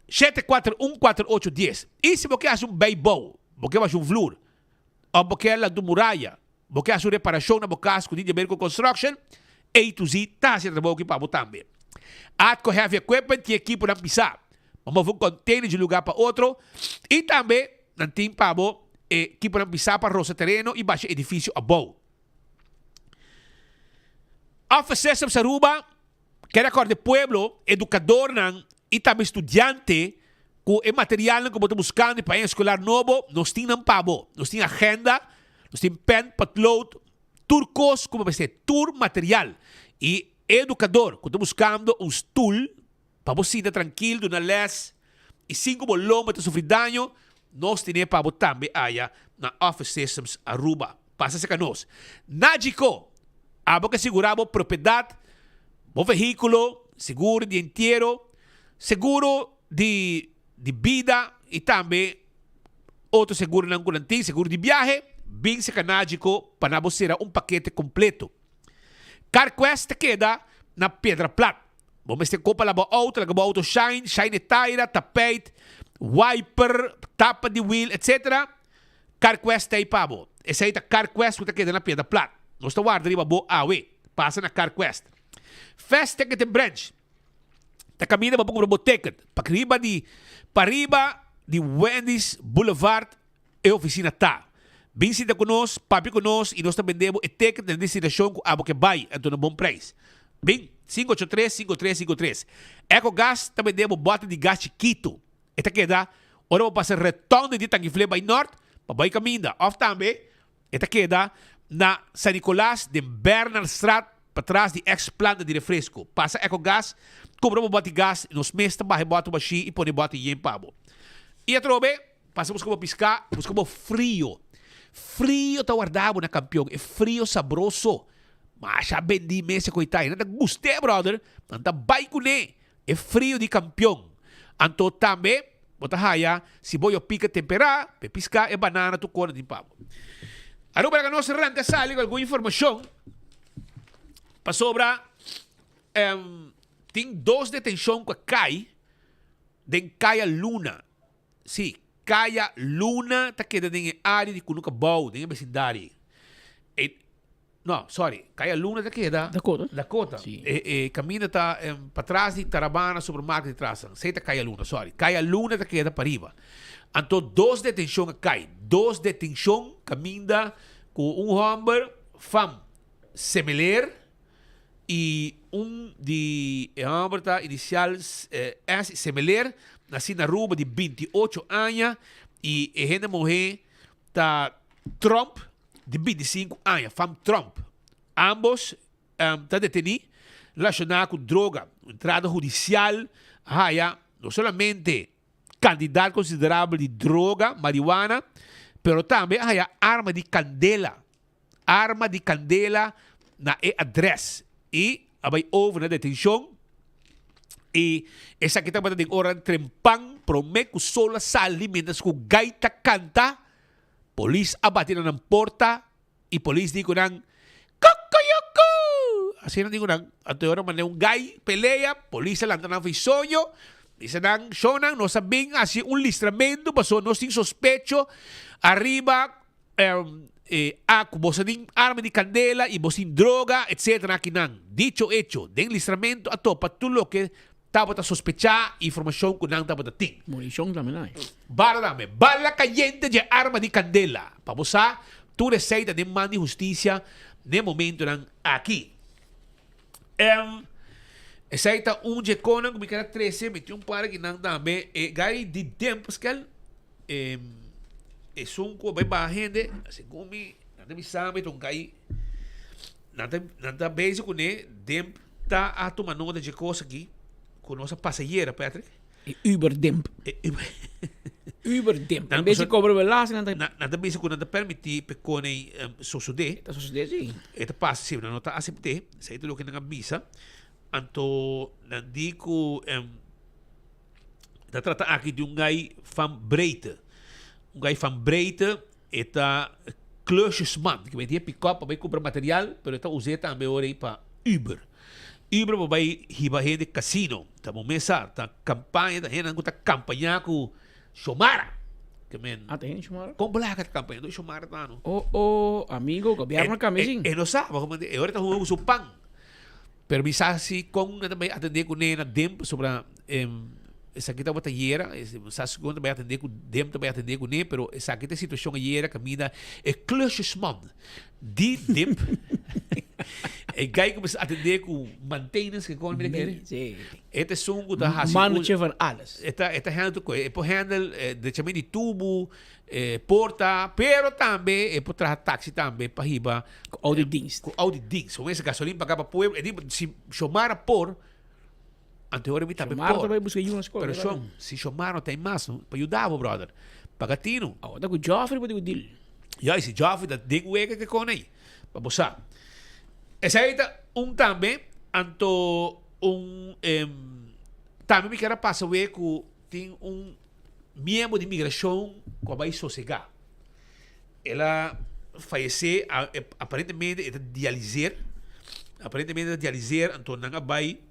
741 48 10 I si bo ke hasi un bijbouw, bo ke basha un vloer, òf bo ke lanta un muraya, Bo ke hasi un reparashon na bo kas ku tin di aber ku construction? A to Z ta hasi e trabou aki pa bo tambe. Atco Heavy Equipment tin ekiponan pisá pa move un container di un lugar pa otro i tambe nan tin pa bo ekiponan pisá pa rosa tereno i basha edifisio abou. Office Systems Aruba Kere acorda e pueblo, educadornan y tambe studiante cu e materialnan cu bo ta buscando pa aña escolar nobo, nos tin nan pa bo. Nos tin agenda, nos tin pen, potlood, tur cos cu bo mester, tur material. Y e educador cu ta buscando un stoel pa bo sinta trankil duna les y sin cu bo lomba ta sufri daño, nos tine pa bo tambe aya na Office Systems Aruba. Pasa cerca nos. Nagico, abo ke sigura bo propiedad, bo vehiculo, seguro di entiero, seguro di di bida y tambe otro seguronan cu nan tin, seguro di biahe, bin cerca Nagico pa nan bo cera un pakete completo. CarQuest ta keda na Piedra Plat. Bo mester kopa la bo auto, laga bo auto shine, shine e taira, tapijt, wiper, tapa di wiel, etc. CarQuest ta ei pa bo. Esei ta CarQuest ku ta keda na Piedra Plat. Nos ta warda riba bo awe. Pasa na CarQuest. Fast Ticket and Branch ta kaminda pa bo kumpra bo ticket pa riba di pa riba di Wendy's Boulevard. e oficina ta. Bin sinta cu nos, papia cu nos y nos ta bende bo e ticket na e destinacion cu abo ke bay, anto na bon prijs. Bin, 583 5353. Ecogas ta bende bo bote di gas chikito. E ta keda ora bo pasa retonde di Tangifle bay nort pa bay caminda of tambe e ta keda na San Nicolas den Bernardstraat patras di ex planta di refresco. Pasa Ecogas, cumpra bo bote gas y nos mes ta baha e bote bashi y pone e bote yen pa bo. Y atrobe pasa busca bo pisca, busca bo frio. Frio ta warda bo na Campeon, e frio sabroso. Masha bendi mes e coitay. Nan ta gust'e brother, nan ta bay cune. E frio di kampion. Anto tambe bo ta haya si bo yo pika temperá p'e piská e banana tur kona tin pa bo. Aruba laga nos ranka sali ku algun informashon pasobra tin dos detenshon ku a kai den Kaya Luna. Sí, Kaya Luna ta keda den e área di Kunuka Bou den e besindario. E No, sorry, Kaya Luna ta keda Dakota. Dakota. Sí. E, e kaminda ta em, patras di Tarabana supermarket di tras. Sei ta Kaya Luna, sorry. Kaya Luna ta keda pariba. Anto dos detenshon a kai. Dos detenshon kaminda ku un hòmber fam Semeler i un di e hòmber ta inisial eh, S Semeler, nasi na Aruba di 28 aña i e hende muhé ta Trump di 25 aña, fam Trump. Ambos ta deteni relaciona cu droga. Entrada hudicial a haya no solamente cantidad considerabel di droga, marihuana, pero tambe a haya arma di candela. Arma di candela na e adres y a bay over na detencion y esaki tabata den ora trempan prome cu sol a sali mientras cu gaita canta. Polis a bati na nan porta y polis di cu nan, Cocoyoco! Asina di cu nan. Anto e ora manda un gai pelea, polis a lanta nan fi soño, bisa nan, Shownan, nos a bin haci un listramento pasobra nos tin sospecho ariba a cu boso tin arma di candela y boso tin droga, etcetera akinan. Dicho hecho, den listramento a topa tur loke Tabata sospechá informashon ku nan tabata tin. Munishon tambe nan. Bala tambe. Bala kayente dje arma di kandela. Pa bo sa, tur esei ta den man di hustisia n'e momentonan aki. Em, esei ta un dje konan ku mi keda trese. Mi tin un par aki nan tambe. E gai di Dempskel, em, esun ku a bai baha hende, segun mi, nan ta bisa mi ta un gai, nan ta, nan ta bezig kuné. Demp Ta a tuma nota dje kos aki ku nos a pasa ayera, Patrick. E Uber Demp. E Uber. Uber Demp. En bes di kobra belasting nan ta. Nan ta bisa ku nan ta permití pa e kone sosodé. E ta sosodé si. E ta pasa si, nan no ta asept'é. Esei ta loke nan a bisa. Anto nan di ku ta trata aki di un gai van Breite. Un gai van Breite. E ta klusjesman, ki meti e pick-up pa bai kumpra material, pero e ta us'é tambe ora ei pa Uber. Uber pa bai hiba hende kasino. Ta bo mes sa, ta kampaña, ta hendenan ku ta kampañá ku Xiomara. Ke men. Ah, ta hende Xiomara? Kon blaka ta kampaña ku Xiomara ta no? Oh, oh, amigo, gobièrnu a kambia sin. E no sa, e ora ta hunga ku su pan. Pero mi sa si kon nan ta bai atendé kuné na Demp pasobra esaki tabata ayera, mi sa si kon nan ta bai atendé ku Demp ta bai atendé kuné, pero esaki ta e situashon ayera kaminda e klusjesman di Demp e gai ku mester atendé ku mantenens ke kon mi ta kere e ta esun ku ta hasi Mannetje van alles. E ta e ta handle tur kos, e por handle drechament di tubu, porta, pero tambe e por traha taxi tambe pa hiba Ku auditdienst. Ku auditdienst. Ku mester gasolin paga pa pueblo. E di si Xiomara por, anteora mi tambe por. Xiomara ta bai buska yu na skol. Pero shon, si Xiomara no ta mas, pa yuda bo brother. Paga tinu. Awo ta ku Joffrey bo di ku deal. Ya, y si Joffrey ta den wega ke kon ei. Pa bo sa. Esei ta un tambe, anto un tambe mi kier a pasa wee ku tin un miembro di migrashon ku a bai sosega. El a fayesé, aparentemente e ta dialiseer, aparentemente e ta dialiseer, anto nan a bai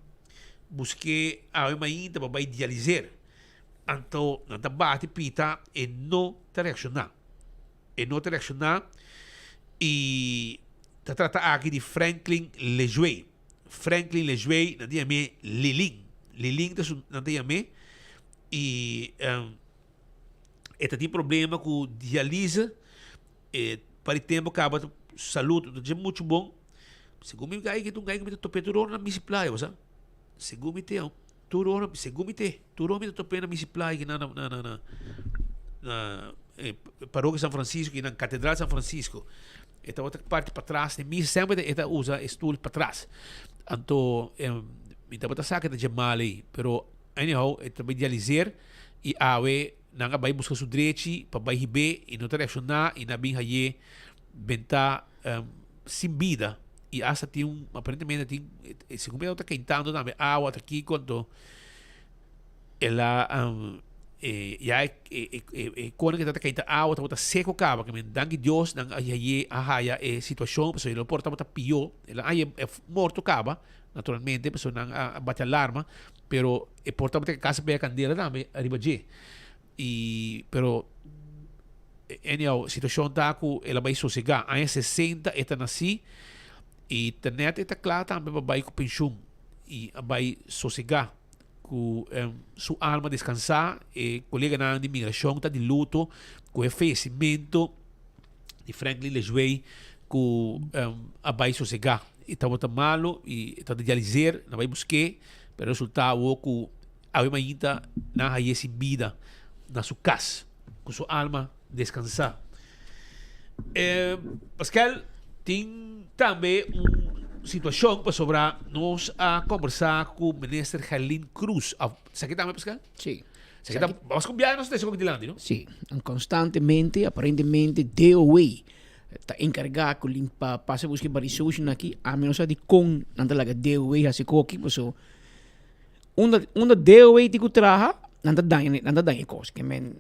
busk'é awe mainta pa bai dialiseer. Anto nan ta bati pita, e no ta reakshoná. E no ta reakshoná i ta trata aki di Franklin Lejuey. Franklin Lejuey, nan ta yam'é Lilin. Lilin ta su, nan ta yam'é i. E ta tin problema ku dialise. E pa di tempo kaba salud no ta dje muchu bon. Segun mi gai ki ta un gai ku mi ta top'é tur ora na Misi Playa, bo sa. Segun mi te, tur ora, segun mi te, tur ora mi ta top'é na Misi Playa ki na na na na na Parokia San Francisco, ki na Katedral San Francisco. E tabata parti patras di misa, semper e ta usa e stoel patras. Anto mi tabata sa ku e ta dje mal ei, pero anyhow e ta bai dialiseer i awe nan a bai buska su drechi pa bai hib'é i no ta reakshoná i nan a bin haye bentá sin bida i asta tin un aparentemente tin segun mi tabata kentando tambe awa ta kiko anto el a ya e kona ke tabata kenta awa tabata seko kaba ke men danki Dios nan a haye a haya e situashon pasobra e lo por tabata pió el a haye morto kaba naturalmente pasobra nan a bati alarma pero e por tabata kasi pega kandela tambe ariba dje i pero anyhow situashon ta ku el a bai sosega aña sesenta e ta nasi i ta net e ta kla tambe pa bai ku penshun i a bai sosega ku su alma deskansá. E koleganan di migrashon ta di luto ku e fayesimentu di Franklin Lejuey ku a bai sosegá. E tabata malu i e tabata dialiseer, nan bai busk'é, pero resultá awor ku awe mainta nan haye sin bida na su kas. Ku su alma deskansá. Pascal, tin tambe un situashon pasobra nos a kombersá ku Minister Gerlin Cruz. Esaki tambe, Pascal? Sí. Esaki ta, bas ku biaha nos ta esaki dilanti, no? Sí. Konstantemente, aparentemente, DOW ta enkargá ku limpa pasa buska e barisosnan aki. Ami no sa dikon nan ta laga DOW hasi koki, paso unda unda DOW tin ku traha, nan ta daña nan ta daña e kos. Ke men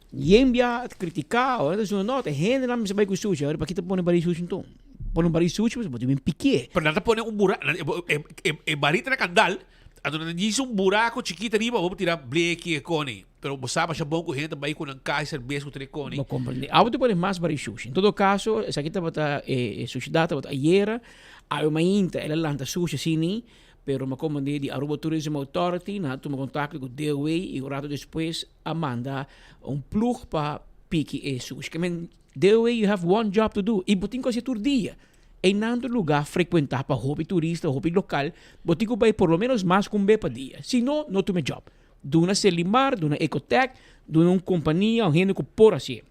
Yen bia kritiká ora ta suna no ta hendenan mester bai ku sushi ora paki ta pone bari sushi nton pone un bari sushi pasobra bo tin bin pikié. Pero nan ta pone un bura e bari ta na kandal anto nan ta djis un buraku chikito ariba bo por tira bleki e koni pero bo sa masha bon ku hende ta bai ku nan kaha di serbes ku tres koni. Bo komprende abo ta pone mas bari sushi en todo kaso esaki tabata e sushidat tabata ayera awe mainta el a lanta sushi asini pero mi a komprende di Aruba Tourism Authority nan a tuma kontakto ku DOW i un rato despues a manda un ploeg pa piki e sushi. Ke men, the way you have one job to do, i bo tin ku hasi tur dia. Einan ta un lugá frekuentá pa hopi turista, hopi lokal, bo tin ku bai por lo ménos mas ku un be pa dia. Si no, no tuma e job. Duna Selimar, duna Ecotec, duna un kompania, un hende ku por hasié.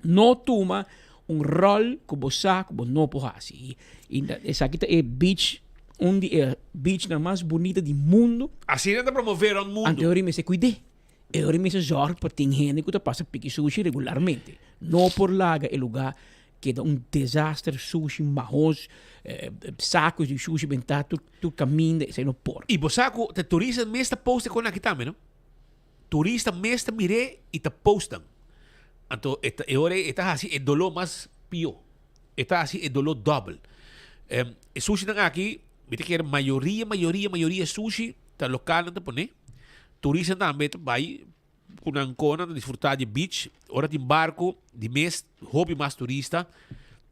No tuma un ròl ku bo sa ku bo no por hasi. I esaki ta e beach, un di e beachnan mas bunita di mundu. Asina ta promové rònt mundu. Anto e ora mester kuid'é. E ora mester zòrg pa tin hende ku ta pasa piki sushi regularmente. No por laga e lugá keda un desaster, sushi mahos, sakos di sushi bentá tur tur kaminda, esei no por. I bo sa ku ta turista mes ta post e kos aki tambe no. Turista mes ta mir'é i ta post nan. Anto e ta e ora ei e ta hasi e doló mas pió. E ta hasi e doló dòbel. E sushinan aki mi ta kere mayoria mayoria mayoria sushi ta lokalnan ta pone. Turistanan tambe ta bai ku nan kona ta disfrutá di e beach. Ora tin barko di mes hopi mas turista.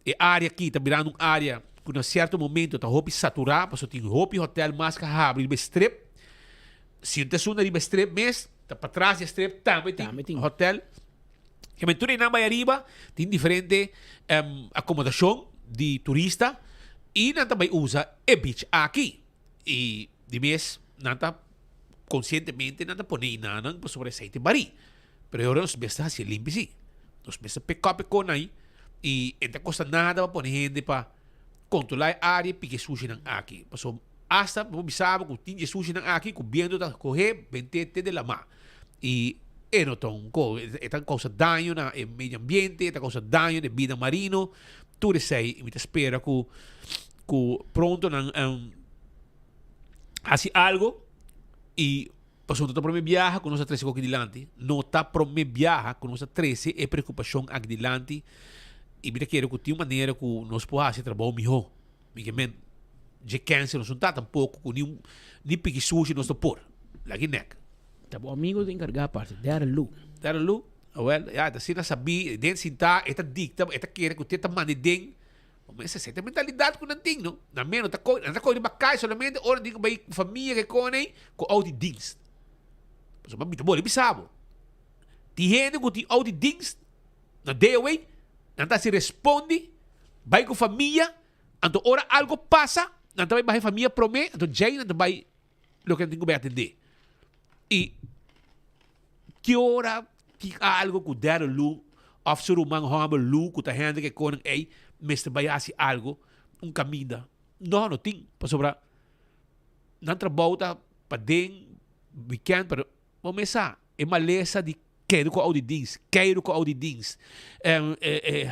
E área aki ta birando un área ku na sierto momento ta hopi saturá pasobra tin hopi hotèl mas ku a habri riba e strip. Si no ta esun riba e strip mes, ta patras di e strip tambe tin hotèl. Keme tur einan bai ariba tin diferente akomodashon di turista i nan ta bai usa e beach aki. I di mes nan ta konsientemente nan ta pone inanan pasobra esei ta barí. Pero e ora nos mester hasi e limpi si. Nos mester pick up e kon ai i e ta kosta nada pa pone hende pa kontrolá e área i piki e sushinan aki. Pasobra asta bo bisa bo ku tin di e sushinan aki ku bientu ta kohe bent'é te den lamá. I e no ta un ko, e ta kousa daño na e medio ambiente, e ta kousa daño na e bida marino. Tur esei i mi ta spera ku ku pronto nan hasi algo y pasobra no ta prome biaha ku nos a trese koki dilanti, no ta prome biaha ku nos a trese e preokupashon aki dilanti y mi ta kere ku tin un manera ku nos por hasi e trabou miho. Mi ke men dje kense nos no ta tampoko ku ni un ni piki sushi nos no por. Laki nek. Ta bo amigo ta enkargá parse Darren Lou. Darren Lou? Awel, ya, ta asina sabí, den sintá e ta dikta, e ta kere ku te ta manda den. Bo mester seta e mentalidad cu nan tin, no? Nan meno ta coy, nan ta coy riba cay solamente ora nan tin cu bay cu famia ke con ey, cu auto di dienst. Pasobra mi ta boli bisa bo. Tin hende ku tin auditdienst na DOW, nan ta hasi respondi, bai ku famia, anto ora algo pasa, nan ta bai baha e famia promé, anto djei nan ta bai loke nan tin ku bai atendé. I ki ora tin algo ku Darryl Lou òf su ruman hòmber Lou ku ta hende ku e konan ei mester bai hasi algo, un kaminda? No, no tin, pasobra nan trabou ta paden, wikènt, pero Bo mes sa, e malesa di keiru ku audidins, keiru ku audidins,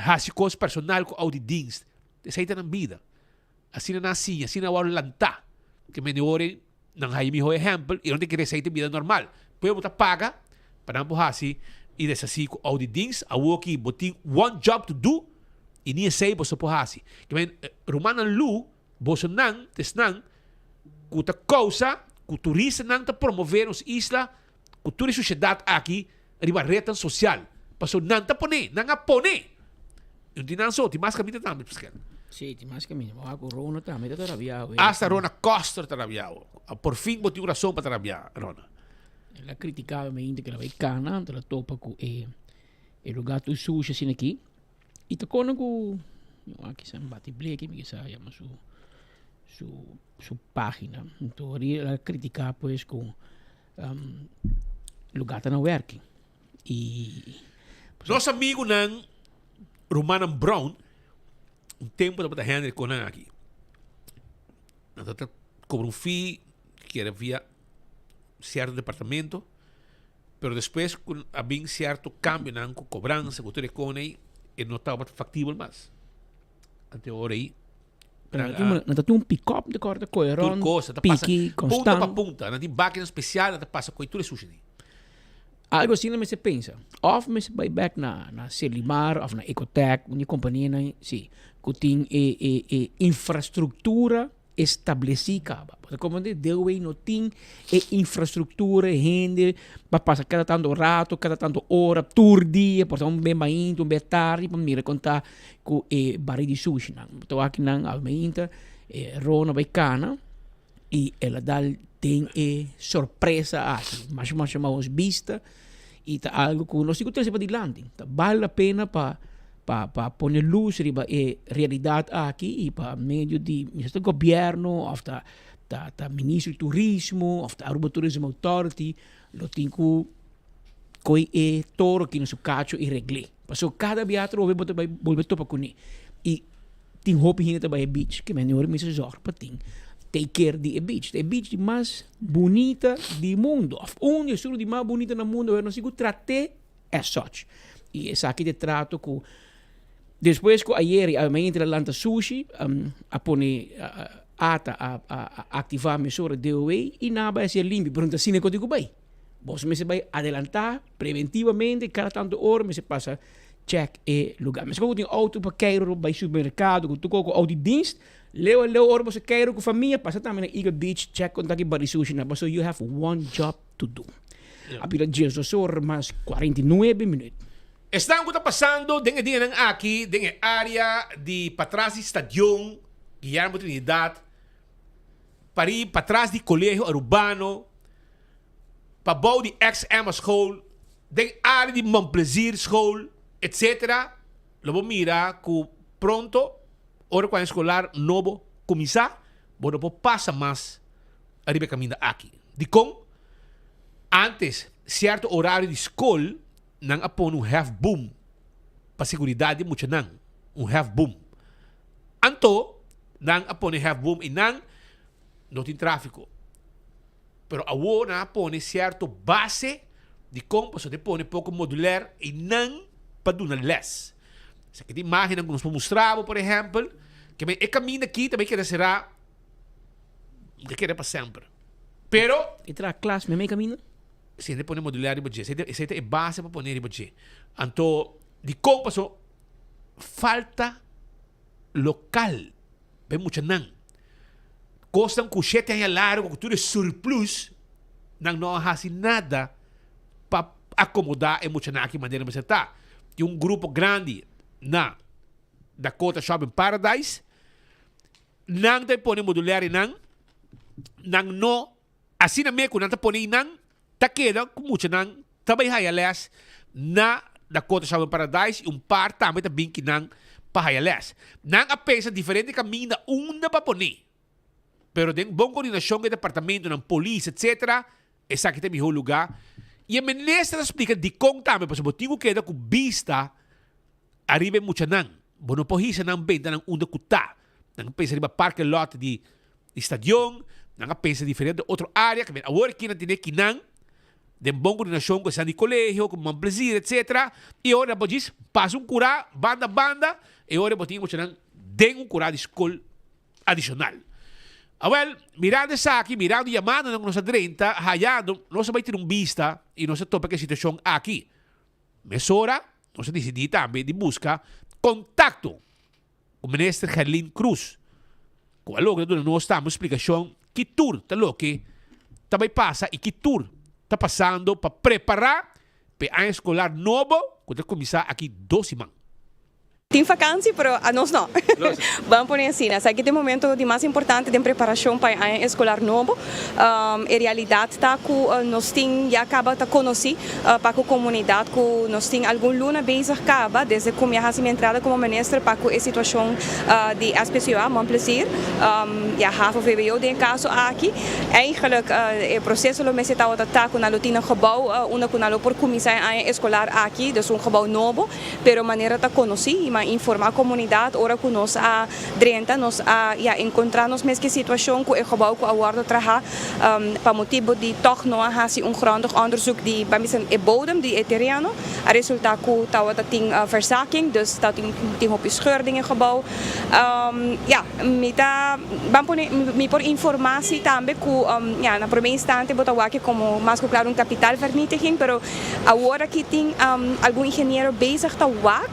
hasi kos personal ku audidins, esei ta nan bida. Asina nan a siña, asina nan a wòrdu lantá. Ke mende ora nan haya mihó ehèmpel i nan ta kere esei ta bida normal. Pueblo bo ta paga pa nan por hasi i deshasí ku audidins. Awoki bo tin one job to do i ni esei boso por hasi. Ke men rumannan Lu, Bosonan ta esnan ku ta kousa ku turistanan ta promové nos isla ku tur e sushedat aki riba retnan sosial. Pasobra nan ta pone, nan a pone! I no tin nan so, tin mas kaminda tambe, Paskel. Sí, tin mas kaminda. Bo wak ku Rona tambe ta rabiá awe. Asta Rona Koster ta rabiá awe. Por fin bo tin un rason pa ta rabiá, Rona. El a kritiká mi hende ku el a bai kana, anto el a topa ku e lugá tur sushi asina aki. I ta kono ku aki sa bati bleki mi kisa yama su su su pagina. Anto el a kritiká pues ku lugá ta na wèrki i Nos amigunan rumannan Brown un tempu tabata Henry ku nan aki. Nan tabata kobra un fee kere via sierto departamento. Pero despues cu a bin cierto cambionan cu cobransa cu tur e con ey, e no tabata factibel mas. Ante ora ey, Pero nan a. Nan ta tin un pick-up de corta coe Tur rond, cosa ta pasa piki, punta pa constant. punta. Nan tin bakinan special, nan ta pasa coe tur e sushi di. Algo asina mester pensa. Of mester bay bek na na Serlimar of na Ecotec, un di companianan, si, cu tin e e e infrastructura estableci caba. Pasobra como di Dewey no tin e infrastructura, e hende pa pasa cada tanto rato, cada tanto ora, tur dia, por ta un be mainta, un be tardi pa mira con ta cu e bari di sushinan. Bo ta wak nan awe mainta e Rona bay cana y el a dal den e sorpresa aki. Masha masha maos bista y ta algo cu nos tin cu trece padilanti. Ta bal la pena pa pa pa pone luz riba e realidad aki y pa medio di mester ta gobierno of ta ta ta ministro di turismo of ta Aruba Tourism Authority lo tin cu coy e toro aki na su cacho y regle. Pasobra cada bia atrobe bo ta bay bolbe topa cune y tin hopi hende ta bay e beach ke men ora mester zorg pa tin take care di e beach. Ta e beach di mas bunita di mundo of un di esun di mas bunita na mundo pero nos tin cu trate as such. Y esaki ta e trato cu despues cu ayer y awe mainta a lanta sushi a pone ata a a activa mesora DOW y nan a bay hacié limpi pero no ta asina cu tin cu bay. Boso mester bay adelanta preventivamente cada tanto ora mester pasa check e lugar. Mester cu tin auto pa keiro bay supermercado cu tur cu auto di dienst leu a leu ora boso keiro cu famia pasa tambe na Eagle Beach check con ta ki bari sushi nan pasobra you have one job to do. A bira diesdos or mas 49 minuut. Esnan ku ta pasando den e dianan aki den e área di patras di Stadion Guillermo Trinidad, pari patras di Colegio Arubano, pabou di ex Emma School, den área di Mon Plaisir School, etc. Lo bo mira ku pronto ora ku aña eskolar nobo kuminsá, bo no por pasa mas ariba e kaminda aki. Dikon? Antes, sierto orario di skol nan a pone un hefboom pa seguridat di muchanan, un hefboom. Anto, nan a pone hefboom i nan no tin tráfiko. Pero awor nan a pone sierto base dikon pasobra ta pone poko moduler i nan pa duna lès. Esaki ta imágennan ku nos por mustra bo, por ehèmpel, ke men e kaminda aki ta bai keda será, ta keda pa semper. Pero. E traha klas meme kaminda? Si hende pone modular riba dje. Esei ta e base pa pone riba dje. Anto, dikon paso falta lokal pa e muchanan. Kosnan ku shete aña largo ku tur e surplus, nan no a hasi nada pa akomodá e muchanan aki manera mester ta. Tin un grupo grandi na Dakota Shopping Paradise. Nan ta pone modulair einan, nan no, asina me ku nan ta pone einan, ta keda ku muchanan. ta bai haya les na Dakota Shopping Paradise y un par tambe ta bin kinan pa haya les. Nan a pensa diferente caminda unda pa pone, pero den bon coordinacion cu e departamentonan, polis etc. Esaki ta e miho luga. Y e minister a splica dicon tambe, pasobra bo tin cu keda cu bista ariba e muchanan. Bo no por hisa nan benta nan unda cu ta. Nan a pensa riba parking lot di stadion, nan a pensa diferente otro area. Awor aki nan tene kinan den bon coordinacion cu esnan di colegio, cu Man Plezier etc. Y ora bo djis pasa un cura banda banda y ora bo tin e muchanan den un cura di scol adicional. Awel, mirando esaki, mirando e yamadanan cu nos a drenta, hayando, nos a bay tira un bista y nos a topa cu e situacion aki. Mesora nos a dicidi tambe di busca contacto cu Minister Gerlin Cruz, cu a logra duna nos tambe un splicacion ki tur ta loke ta bay pasa y ki tur ta pasando pa prepara p'e aña escolar nobo cu ta cuminsa aki dos siman. Tin vakantie, pero anos no. Ban pone asina. Esaki ta e momento di mas importante den preparacion pa e aña escolar nobo. E realidad ta cu nos tin ya caba ta conoci pa cu comunidad cu nos tin algun luna bezig caba desde cu mi a haci mi entrada como minister pa cu e situacion di SPCUA, Mon Plaisir, ya havo vwo den e caso aki. Eigenlijk e proceso lo mester tabata ta cu nan lo tin un gebouw unda cu nan lo por cuminsa e aña escolar aki, dus un gebouw nobo. Pero manera ta conoci y m'a informa comunidad ora cu nos a drenta nos a ya encontra nos mes ki situacion cu e gebouw cu a wordo traha pa motibo di toch no a haci un grondig onderzoek di ban bisa e bodem di e tereno a resulta cu tawata tin verzakking dus tawatin tin hopi scheur den e gebouw. Ya mi ta ban pone mi por informa si tambe cu ya na prome instante bo ta wak como mas cu claro un kapitaalvernietiging pero Awor aki tin algun ingeniero bezig ta wak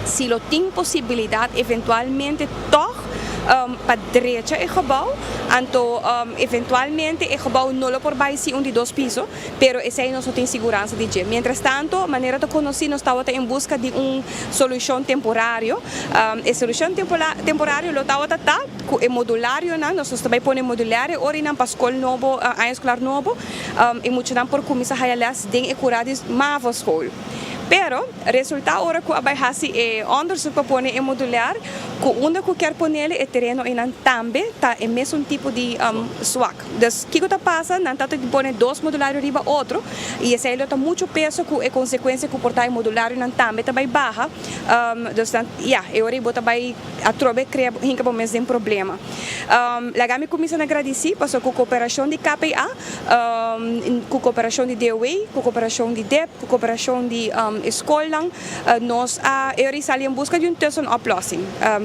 si lo tin posibilidad eventualmente tog pa drecha e gebouw. Anto eventualmente e gebouw no lo por bay si un di dos piso, pero esey nos no tin siguransa di dje. Mientras tanto, manera ta conoci nos tabata en busca di un solucion temporario. E solucion temporario lo tabata ta cu e modularionan, nos ta bay pone modulario orinan pa scol nobo, aña escolar nobo. E muchanan por kuminsá haya lès den e kurá di mavoschool. Pero, resultá ora ku a bai hasi e òndersuk pa pone e modular, ku unda ku kier ponele e tereno einan tambe ta e mesun tipo di swak. Dus, kiko ta pasa? Nan ta di pone dos modulario riba otro i esei lo ta muchu peso ku e konsekuensia ku por ta e modularionan tambe ta bai baha. Dus nan, ya, e ora ei bo ta bai atrobe krea hinka bo mes den problema. Laga mi kuminsá na gradisí pasobra ku kooperashon di KPA, ku kooperashon di DOW, ku kooperashon di dep, ku kooperashon di e skolnan, nos a e ora sali en buska di un tussenoplossing.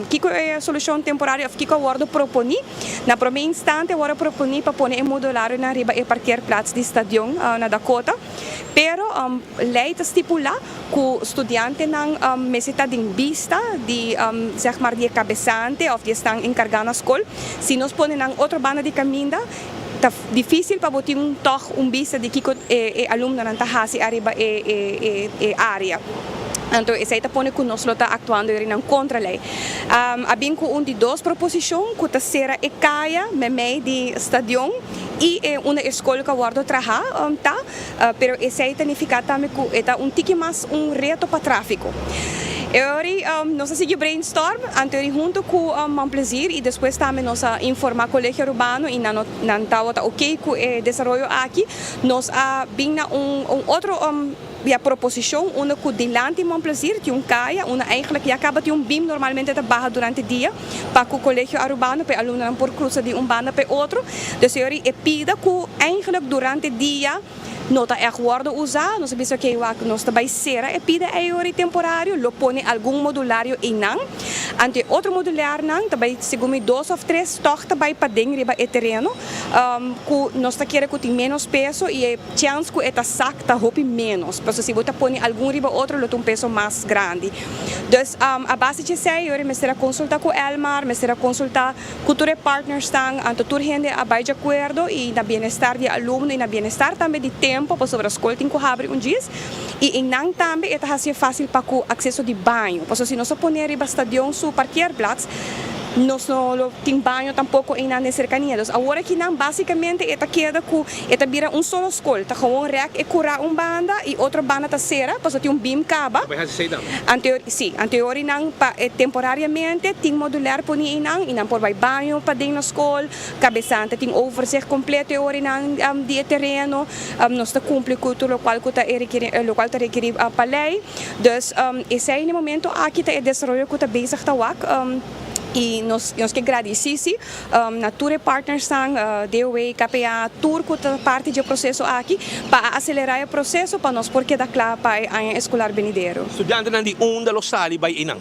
Kiko e solushon temporario òf kiko a wòrdu proponí? Na promé instante a wòrdu proponí pa pone e modularionan riba e parkeerplaats di stadion na Dakota, pero lei ta stipulá ku studiantenan mester ta den bista di zeg maar di e kabesante òf di esnan enkargá na skol. Si nos pone nan otro banda di kaminda, Ta difícil pa bo tin un tòg un bista di kiko e alumnonan ta hasi ariba e e área. Anto esei ta pone ku nos lo ta aktuando yorinan kontra lei. A bin ku un di dos proposishon ku ta sera e kaya meimei di stadion i e unda e skol ku a wòrdu traha ta, pero esei ta nifiká tambe ku e ta un tiki mas un reto pa tráfiko. E ori nos a sigui brainstorm, anto ori hunto cu Man Plezier y despues tambe nos a informa Colegio Arubano y nan no nan tawata ok cu e desaroyo aki. Nos a bin na un un otro ya proposicion unda cu dilanti Man Plezier tin un caya unda eigenlijk ya caba tin un beam normalmente ta baha durante dia pa cu Colegio Arubano pa e alumnonan por cruza di un banda pa e otro. Dus e ori e pida cu eigenlijk durante dia. No ta ègt wòrdu usá. Nos a bisa oke wak nos ta bai sera e pida ei ora temporario, lo pone algun modulario einan. Anto e otro modularnan ta bai segun mi dos òf tres tòg ta bai paden riba e tereno ku nos ta kere ku tin ménos peso i e chèns ku e ta sak ta hopi ménos. Pasobra si bo ta pone algun riba otro lo ta un peso mas grandi. Dus a base di esei ora mester a konsultá ku Elmar, mester a konsultá. Ku tur e partnersnan, anto tur hende a bai djakuerdo i na bienestar di e alumno i na bienestar tambe di tempo pasobra skol tin ku habri un djis i einan tambe e ta hasié fásil pa ku akseso di baño pasobra si nos a pone riba stadion su parkeerplaats. Nos no lo tin baño tampoco eynan den cercania. Dus awor aki nan basicamente e ta keda cu e ta bira un solo scol. Ta gewoon rek e cura un banda y otro banda ta cera pasobra tin un beam caba. Bay haci esey tambe? Anto si, anteori nan pa temporariamente tin modulair poni eynan y nan por bay baño paden na scol. Cabesante tin overzicht completo e ora eynan di e tereno. Nos ta cumpli cu tur locual cu ta e rekeri locual ta rekeri pa ley. Dus esei na e momento aki ta e desaroyo ku ta bezig ta wak i nos nos ke gradisí si na tur e partnersnan, DOW, KPA, tur ku ta parti dje proseso aki pa a aselerá e proseso pa nos por keda kla pa e aña eskolar benidero. Studiantenan di unda lo sali bai einan?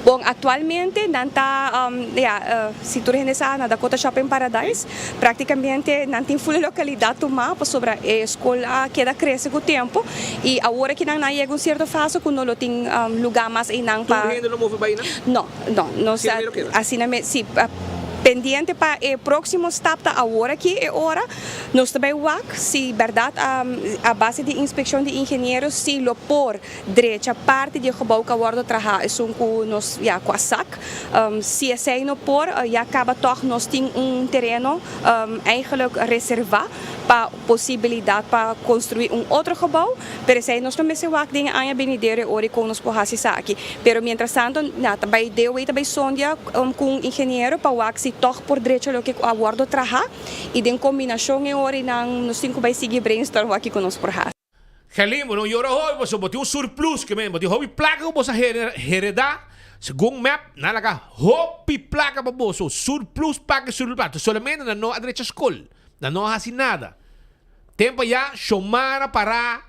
Bon, actualmente nan ta, ya, si tur hende sa, na Dakota Shopping Paradise. Practicamente nan tin full localidad tuma pasobra e school a keda crece cu tempo y awor aki nan a yega un cierto fase cu no lo tin lugar mas eynan pa. Tur hende lo move bay nan? No, no, nos Asina mero keda? Asina me, si. Pendiente pa e proximo stap ta awor aki e ora nos ta bay wak si berdad a base di inspeccion di ingeniero si lo por Drecha parti di e gebou ku a wòrdu trahá esun ku nos ya ku a sak. Si esei no por, ya kaba tòg nos tin un tereno eigenlijk reservá pa posibilidat pa konstruí un otro gebou, pero esei nos lo mester wak den e aña benidero e ora i kon nos por hasi esaki. Pero mientrastanto na ta bai DOW ta bai sondia ku un ingeniero pa wak si tòg por drecha loke ku a wòrdu trahá i den kombinashon e ora i nan nos tin ku bai sigui brainstorm wak kiko nos por hasi. Gelin, bo no yora hopi pasobra bo tin un surplus ke men, bo tin hopi plaka ku boso a heredá, segun mep, nan a laga hopi plaka pa boso, surplus paka i surplus paka, solamente nan no a drecha skol, nan no a hasi nada. Tempu ayá Shomara pará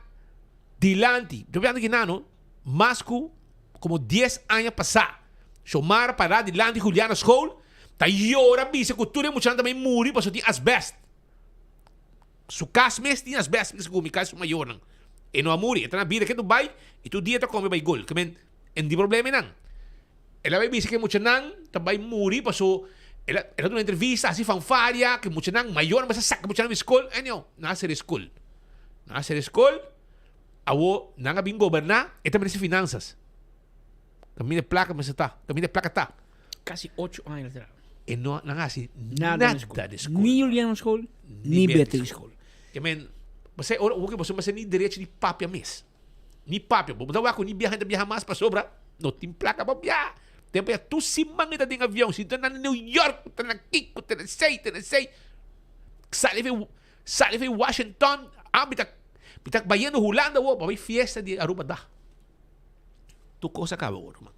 dilanti, yo piensa kinan no, mas ku komo dies aña pasá, Shomara pará dilanti Juliana School, ta yora bisa ku tur e muchanan ta bai muri pasobra tin asbèst. Su kas mes tin asbest mes ku mi kas su mayornan. E no a muri, e ta na bida ke Dubai i tur dia ta kome bai gol. Ke men e no tin problema einan. El a bai bisa ke muchanan ta bai muri paso el a el a duna entrevista hasi fanfaria ke muchanan mayornan mester saka muchanan di skol. Anyhow, nan a sera e skol. Nan a sera e skol, awo nan a bin goberná, e ta minister finansas. Kaminda e plaka mester ta, kaminda e plaka ta. Kasi ocho aña atrás. E no nan hasi nada di skol. Ni Juliana school, ni Beatriz school. Ke men, pasé ora oki boso mester ni derecho di papia mes. Ni papia. Bo ta wak ku ni biaha ta biaha mas pasobra no tin plaka pa biaha. Tempo ya tur siman e ta den avion. Si ta na New York, ta na kiko, ta na esei, ta na esei. Sali fe, sali fe Washington. Ah, mi ta, mi ta bayendo Hulanda awo pa bai fiesta di Aruba Dag. Tur kos a kaba oro, man.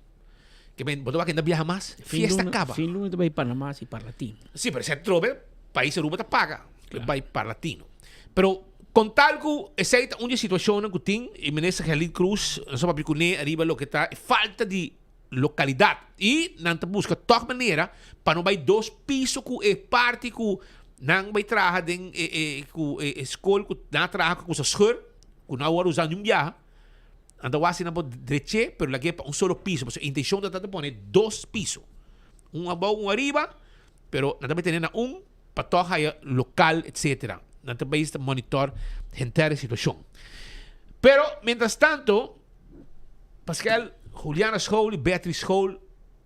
Ke men, bo ta wak kenda biaha mas, fiesta kaba. Fin luna ta bai Panama si Parlatino. Si, pero si atrobe pais Aruba ta paga pa bai Parlatino. Pero kon tal ku esei ta un di e situashonnan ku tin i Minister Gerlin Cruz nos a papia kuné ariba loke ta e falta di lokalidat i nan ta buska tòg manera pa no bai dos piso ku e parti ku nan bai traha den e e ku e skol ku nan a traha ku kusa scheur ku no a wòrdu usa niun biaha. Nan ta wak si nan por drech'é, pero lag'é pa un solo piso, pasobra e intencion ta ta pone dos piso, un abou, un ariba, pero nan ta bai tene na un pa tòg haya lokal, etcetera. Nan ta bai monitor henter e situacion. Pero, mientras tanto, Pascal, Juliana School y Beatriz School,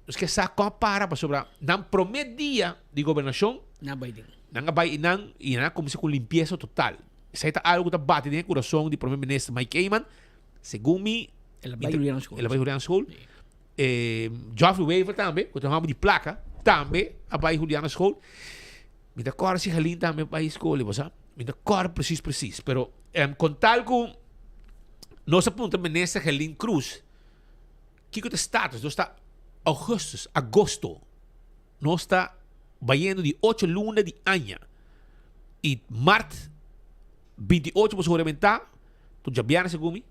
nos ke sa kon a para, pasobra nan promé dia di gobernacion, Nan a bai den. Nan a bai einan y nan a cuminsa cu limpieza total. Esei ta algo ku ta bati den e kurason di Prome Minister Mike Eman. Segun mi, El a bai Juliana School. El a bai Juliana School. Geoffrey Wever tambe, ku ta un hòmber di plaka, tambe a bai Juliana School. Mi ta kòrda si Halin tambe a bai skol, bo sa. Mi ta kòrda presis presis. Pero kon tal ku nos a puntra Minister Halin Cruz kiko ta e status, nos ta augustus, agosto. Nos ta bayendo di ocho luna di aña y mart 28 boso huramentá, tur djabièrnè segun mi,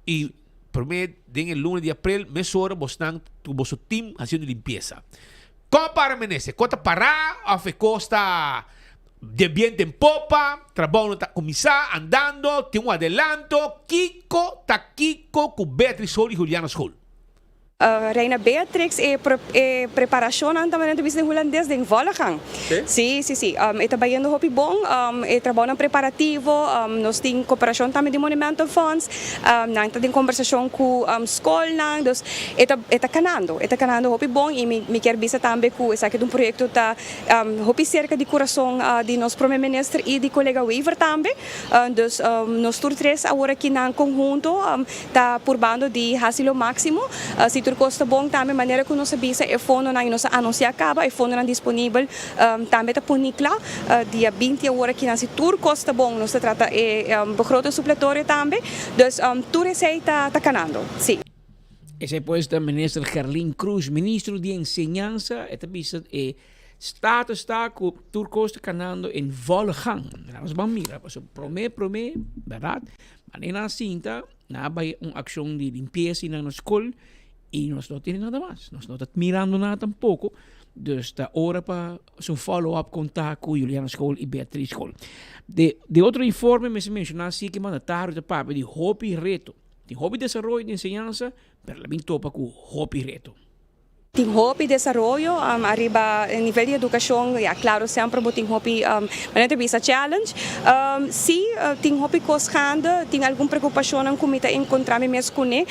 y promé den e luna di aprel mesora bosnan ku boso team hasiendo limpiesa. Kon para menester? Kon ta pará òf e kos ta de biento en popa? Trabou no ta kuminsá, andando, tin un adelanto? Kiko ta kiko ku Beatriz School y Juliana School? Reina Beatrix e e preparashonnan ta manera ta bisa den hulandes den volle gang. Sí sí sí e ta bayendo hopi bon e trabounan preparativo nos tin koperashon tambe di Monumental Fonds nan ta den kombersashon ku skolnan dus e ta e ta kanando e ta kanando hopi bon i mi mi kier bisa tambe ku esaki ta un proyekto ta hopi serka di kurason di nos prome minister i di kolega Wever tambe dus nos tur tres awor aki nan konhunto Ta purbando di hasi lo máksimo. Si tur kos ta bon tambe manera ku nos a bisa e fondonan i nos a anunsiá kaba e fondonan disponibel tambe ta puni kla dia 20 awor akinan si tur kos ta bon nos ta trata e begroting supletorio tambe. Dus tur esei ta kanando, si. Esei pues ta Minister Gerlin Croes, Ministro di Enseñansa, e ta bisa e status ta ku tur kos ta kanando en volle gang. Nos ban mira, pasobra prome prome, bèrdat? Manera nan sinta, nan a bai un akshon di limpiesa na nos skol i nos no tene nada mas. Nos no ta mirando nada tampoko. Dus ta ora pa su follow up konta ku Juliana School i Beatriz School. De, de otro informe mester menshoná si ke mandatario ta papia di hopi reto. Tin hopi desaroyo di enseñansa, pero la bin topa ku hopi reto. Tin hopi desaroyo ariba e nivel di educacion, ya claro semper bo tin hopi manera ta bisa challenge. Si tin hopi cos gaande, tin algun preocupacionnan cu mi ta encontra mi mes cune.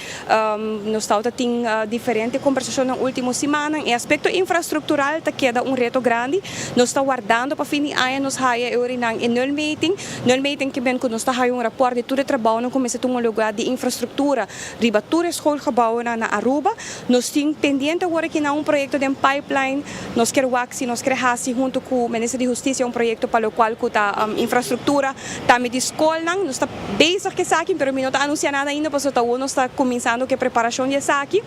Nos tawata tin diferente conversacionnan ultimo simannan. E aspecto infrastructural ta keda un reto grandi. Nos ta wardando pa fin di aña nos haya e orinan e nulmeting. Nulmeting ke men cu nos ta haya un rapport di tur e trabounan cu mester tuma lugar di infrastructura riba tur e schoolgebouwennan na Aruba. Nos tin pendiente awor aki na un proyecto den pipeline. Nos kier wak si nos kier haci hunto cu Minister di Husticia un proyecto pa locual cu ta infrastructura tambe di scolnan. Nos ta bezig cu esaki pero mi no ta anuncia nada ainda pasobra ta awor nos ta cuminsando cu e preparacion di esaki.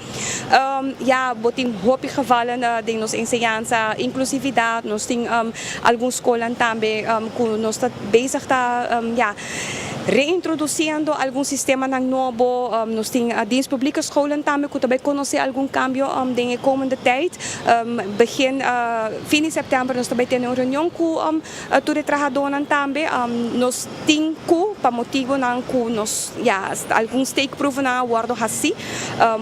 Ya bo tin hopi gevallen den nos enseñansa, inclusividad, nos tin algun scolnan tambe cu nos ta bezig ta ya. Reintroduciendo algun sistemanan nobo, nos tin Dienst Publieke Scholen tambe cu ta bay conoce algun cambio den e komende tijd. Begin fin di september nos ta bay tene un reunion cu tur e trahadonan tambe. Nos tin cu pa motibonan cu nos ya algun steekproevennan a wordo haci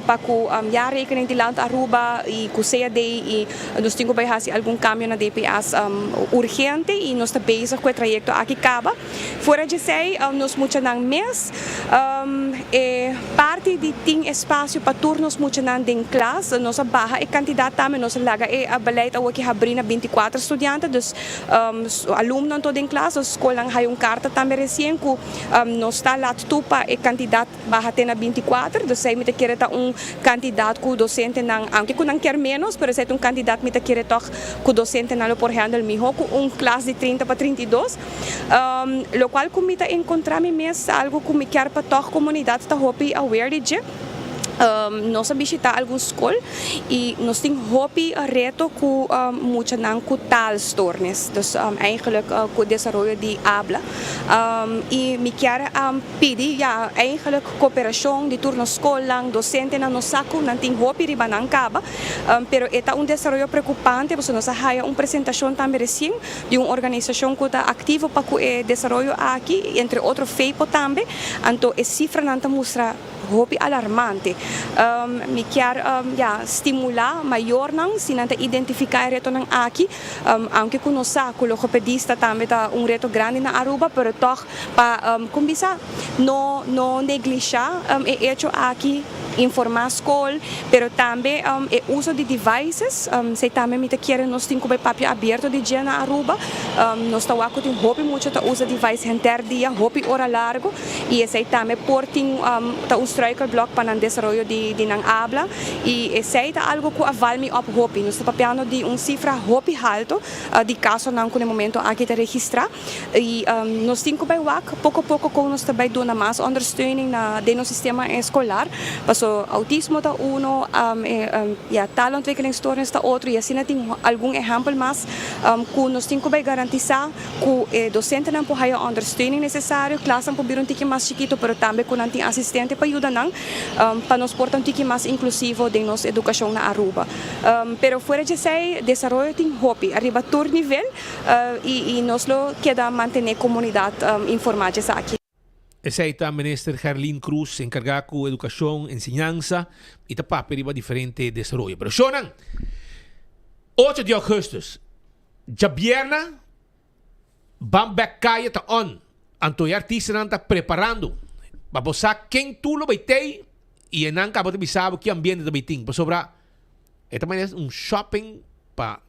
pa cu jaarrekening di Land Aruba y cu CAD y nos tin cu bay haci algun cambio na DPS urgente y nos ta bezig cu e trayecto aki caba. Fuera djesei nos muchanan mes e parti di tin espasio pa tur nos muchanan den klas. Nos a baha e kantidat tambe, nos a laga e beleid awoki habrí na binti kuater studiante, dus alumno anto den klas. Nos skolnan haya un karta tambe resien ku nos ta lat tu pa e kantidat baha te na binti kuater. Dus esei mi ta kere ta un kantidat ku dosentenan, aunke ku nan kier ménos, pero esei ta un kantidat mi ta kere tòg ku dosentenan lo por handle mihó ku un klas di trinta pa 32. Locual cu mi ta encontra mi mes algo cu mi kier pa toch comunidad ta hopi aware di dje. Nos a bishita algun scol y nos tin hopi reto cu muchanan cu taalstoornis, dus eigenlijk cu desaroyo di habla. Y mi kier pidi ya eigenlijk cooperacion di tur nos scolnan, docentenan, nos sa cu nan tin hopi riba nan caba, pero e ta un desaroyo preocupante pasobra nos a haya un presentacion tambe recien di un organisashon ku ta aktivo pa ku e desaroyo aki, entre otro FEPO tambe, anto e sifranan ta mustra hopi alarmante. Mi kier ya stimulá mayornan si nan ta identifiká e retonan aki, aunke ku nos sa ku logopedista tambe ta un reto grandi na Aruba, pero tòg pa kuminsá no no neglishá e echo aki. Informá skol, pero tambe e uso di devices, esei tambe mi ta kere nos tin ku bai papia abierto di dje na Aruba. Nos ta wak ku tin hopi mucha ta usa device henter dia, hopi ora largu, i esei tambe por tin ta un struikelblok pa nan desaroyo di nan abla, i esei ta algu ku a val mi op hopi. Nos ta papiando di un sifra hopi halto di kasonan ku na e momento aki ta registrá. I nos tin ku bai wak poko poko kon nos ta bai duna mas ondersteuning na den nos sistema eskolar, paso outismo ta uno, ya taalontwikkelingsstoornis ta otro i asina tin algun ehèmpel mas ku nos tin ku bai garantisá ku e dosentenan por haya ondersteuning nesesario, klasnan por bira un tiki mas chikito pero tambe ku nan tin asistente pa yuda nan pa nos por ta un tiki mas inklusivo den nos edukashon na Aruba. Pero fuera djesei desaroyo tin hopi ariba tur nivel. I nos lo keda mantené komunidat informá dje esaki. Esei ta Minister Gerlin Cruz enkargá ku edukashon, enseñansa i ta papia riba diferente desaroyo. Pero shownan, ocho di augustus, djabièrnè, Ban Bek Kaya ta on, anto e artistanan ta preparando pa bo sa ken tur lo bai tei i e nan kaba ta bisa bo ki ambiente ta bai tin pasobra e ta manera un shopping pa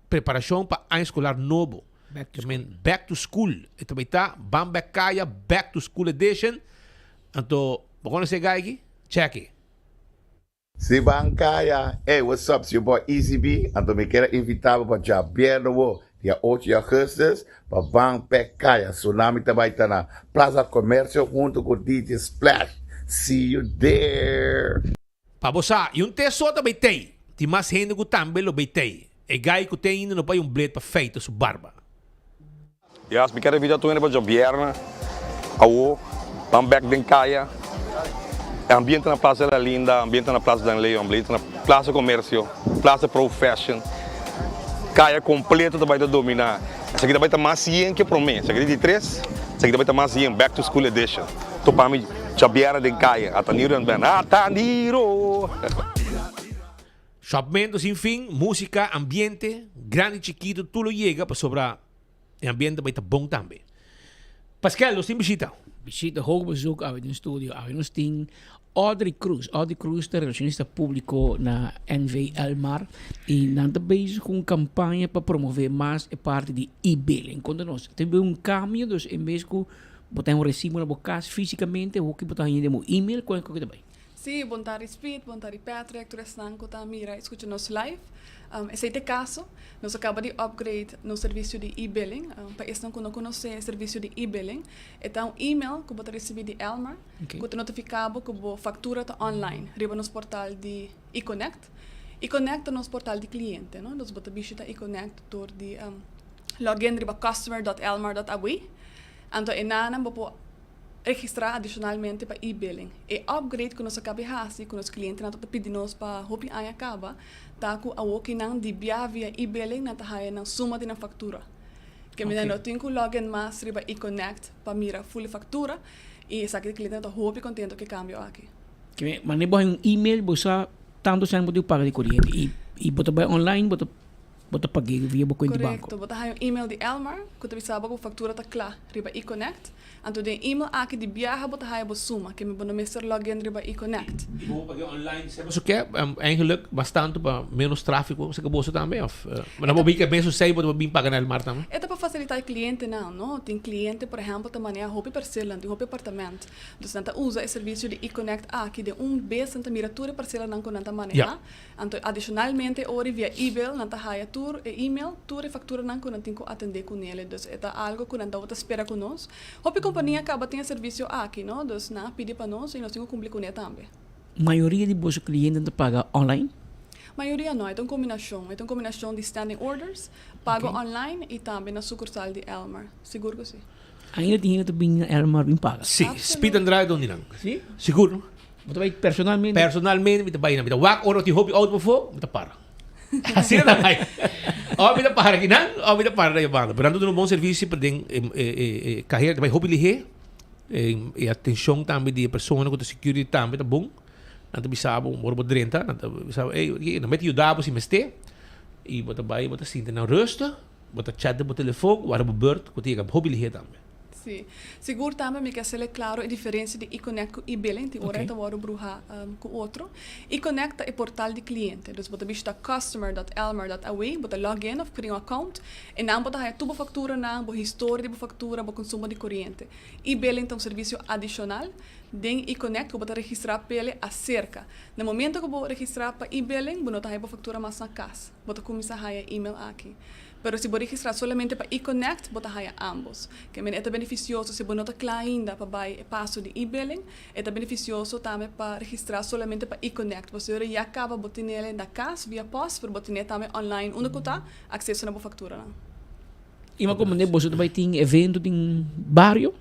preparashon pa aña eskolar nobo. Back to I mean, back to school. E ta bai ta Ban Bek Kaya Back to School Edition. Anto bo konosé e guy aki? Check e. Si ban kaya, Hey what's up, it's your boy Easy B, anto mi kier a invita bo pa djabièrnè wo, dia ocho di augustus, pa ban p'e kaya. Tsunami ta bai ta na Plaza Comercio hunto ku DJ Splash. See you there! Pa bo sa, y un te so ta bay tey, tin mas hende cu tambe lo bay tey. E guy cu te ainda no pay un blade pa feita su barba. Yes, mi kier invita tur hende pa djobièrnè awo, ban bèk den kaya. E ambiente na Plaza de la Linda, ambiente na Plaza Dan Leo, ambiente na Plaza Comercio, Plaza Pro Fashion. Kaya kompleto ta bai ta dominá. Esaki ta bai ta mas yen ke promé. Esaki ta di tres, esaki ta bai ta mas yen, Back to School Edition. Topa mi djobièrnè den kaya. Ata Niro en bèn. Ata Niro! Shopmento sin fin, músika, ambiente, grandi chikitu tur lo yega pasobra E ambiente bai ta bon tambe. Pascal, nos tin bishita. Bishita, hoog bezoek awe den studio. Awe nos tin Audrey Cruz. Audrey Cruz ta relacionista publico na NV Elmar y nan ta bezig cu un campaña pa promove mas e parti di e-billing. Conta nos, ta bin un cambio, dus en bes cu bo ta un recibo na bo cas fisicamente, hoki bo ta haña den bo email, con e ta bay? Sí, bon tardi Speed, bon tardi Patrick, tur esnan ku ta mira i skucha nos live. Esei ta e kaso. Nos a kaba di upgrade nos servisio di e-billing. Pa esnan ku no konosé e servisio di e-billing, e ta un email ku bo ta risibí di Elmar ku ta notifiká bo ku bo faktura ta online riba nos portal di eConnect. EConnect ta nos portal di kliente, no? Dus bo ta bishita eConnect dor di login riba customer dot elmar dot aw. Anto e nanan bo por Registrá adishonalmente pa e-billing. E upgrade ku nos a kabe hasi ku nos klientenan ta ta pidi nos pa hopi aña kaba ta ku awoki nan di bia via e-billing nan ta haya nan suma di nan faktura. Ke mira no tin ku login mas riba eConnect pa mira full e faktura i esaki e klientenan ta hopi kontento ku e kambio aki. Ke manera bo haña un email bo sa tantu sèn bo tin ku paga di koriente i bo ta bai online bo ta Bo ta pag'é via bo kuenta di banko. Korekto. Bo ta haña un email di Elmar ku ta bisa bo ku bo faktura ta kla riba eConnect. Anto den e email aki di biaha bo ta haña bo suma, keme bo no mester login riba eConnect. I bo por pag'é online semper su ke? Eigenlijk bastantu pa menos trafiko esaki boso tambe of nan bo bin ke mesun sei bo ta bin paga na Elmar tambe? E ta pa fasilitá e klientenan, no? Tin kliente por ehèmpel ta maneha hopi parselan, tin hopi apartament. Dus nan ta usa e servisio di eConnect aki den un bes nan ta mira tur e parselanan ku nan ta maneha. Anto adishonalmente e ora via e-bill nan ta haya tur e e-mail, tur e fakturanan ku nan tin ku atendé ku nele. Dus e ta algo ku nan tabata spera ku nos. Hopi kompania kaba tin e servisio aki, no? Dus nan a pidi pa nos i nos tin ku kumpli kuné tambe. Mayoria di boso klientenan ta paga online? Mayoria no, e ta un kombinashon. E ta un kombinashon di standing orders, pago online i tambe na sukursal di Elmar. Sigur ku si. Ainda tin hende ta bini na Elmar bin paga? Si, Speed and Drive don di nan. Si? Sigur. Bo ta bai personalmente? Personalmente mi ta bai nan. Mi ta wak ora tin hopi auto pafó, mi ta para. Asina ta bai. Of mi ta para kinan, of mi ta para na e banda. Pero nan ta duna un bon servicio pa den e e e cajero ta bai hopi lihé. E atencion tambe di e persona cu ta security tambe ta bon. Nan ta bisa bo ora bo drenta, nan ta bisa bo, ey, nan mester yuda bo si mester. Y bo ta bai, bo ta sinti nan rustig, bo ta chat den bo telefon, wara bo beurt cu ta yega hopi lihé tambe. Sí. Sigur tambe mi ke hacerle claro e diferencia di eConnect cu eBilling, tin ora e ta wordo bruha cu otro. eConnect ta e portal di cliente, dus bo ta bishita customer dot elmar dot aw, bo ta log in of crea un account, e nan bo ta haya tur bo facturanan, bo historia di bo factura, bo consumo di coriente. eBilling ta un servicio adicional den eConnect cu bo ta registra p'ele acerca. Na momento cu bo registra pa eBilling, bo no ta haya bo factura mas na cas, bo ta cuminsa haya email aki. Pero si bo registrá solamente pa eConnect, bo ta haña ámbos. Ke men e ta benefisioso si bo no ta kla ainda pa bai e paso di e-billing, e ta benefisioso tambe pa registrá solamente pa eConnect. Bo señora ya kaba bo tinele na kas via pòst, pero bo tin'é tambe online unda ku ta akseso na bo fakturanan. I ma komo boso ta bai tin evento den bario?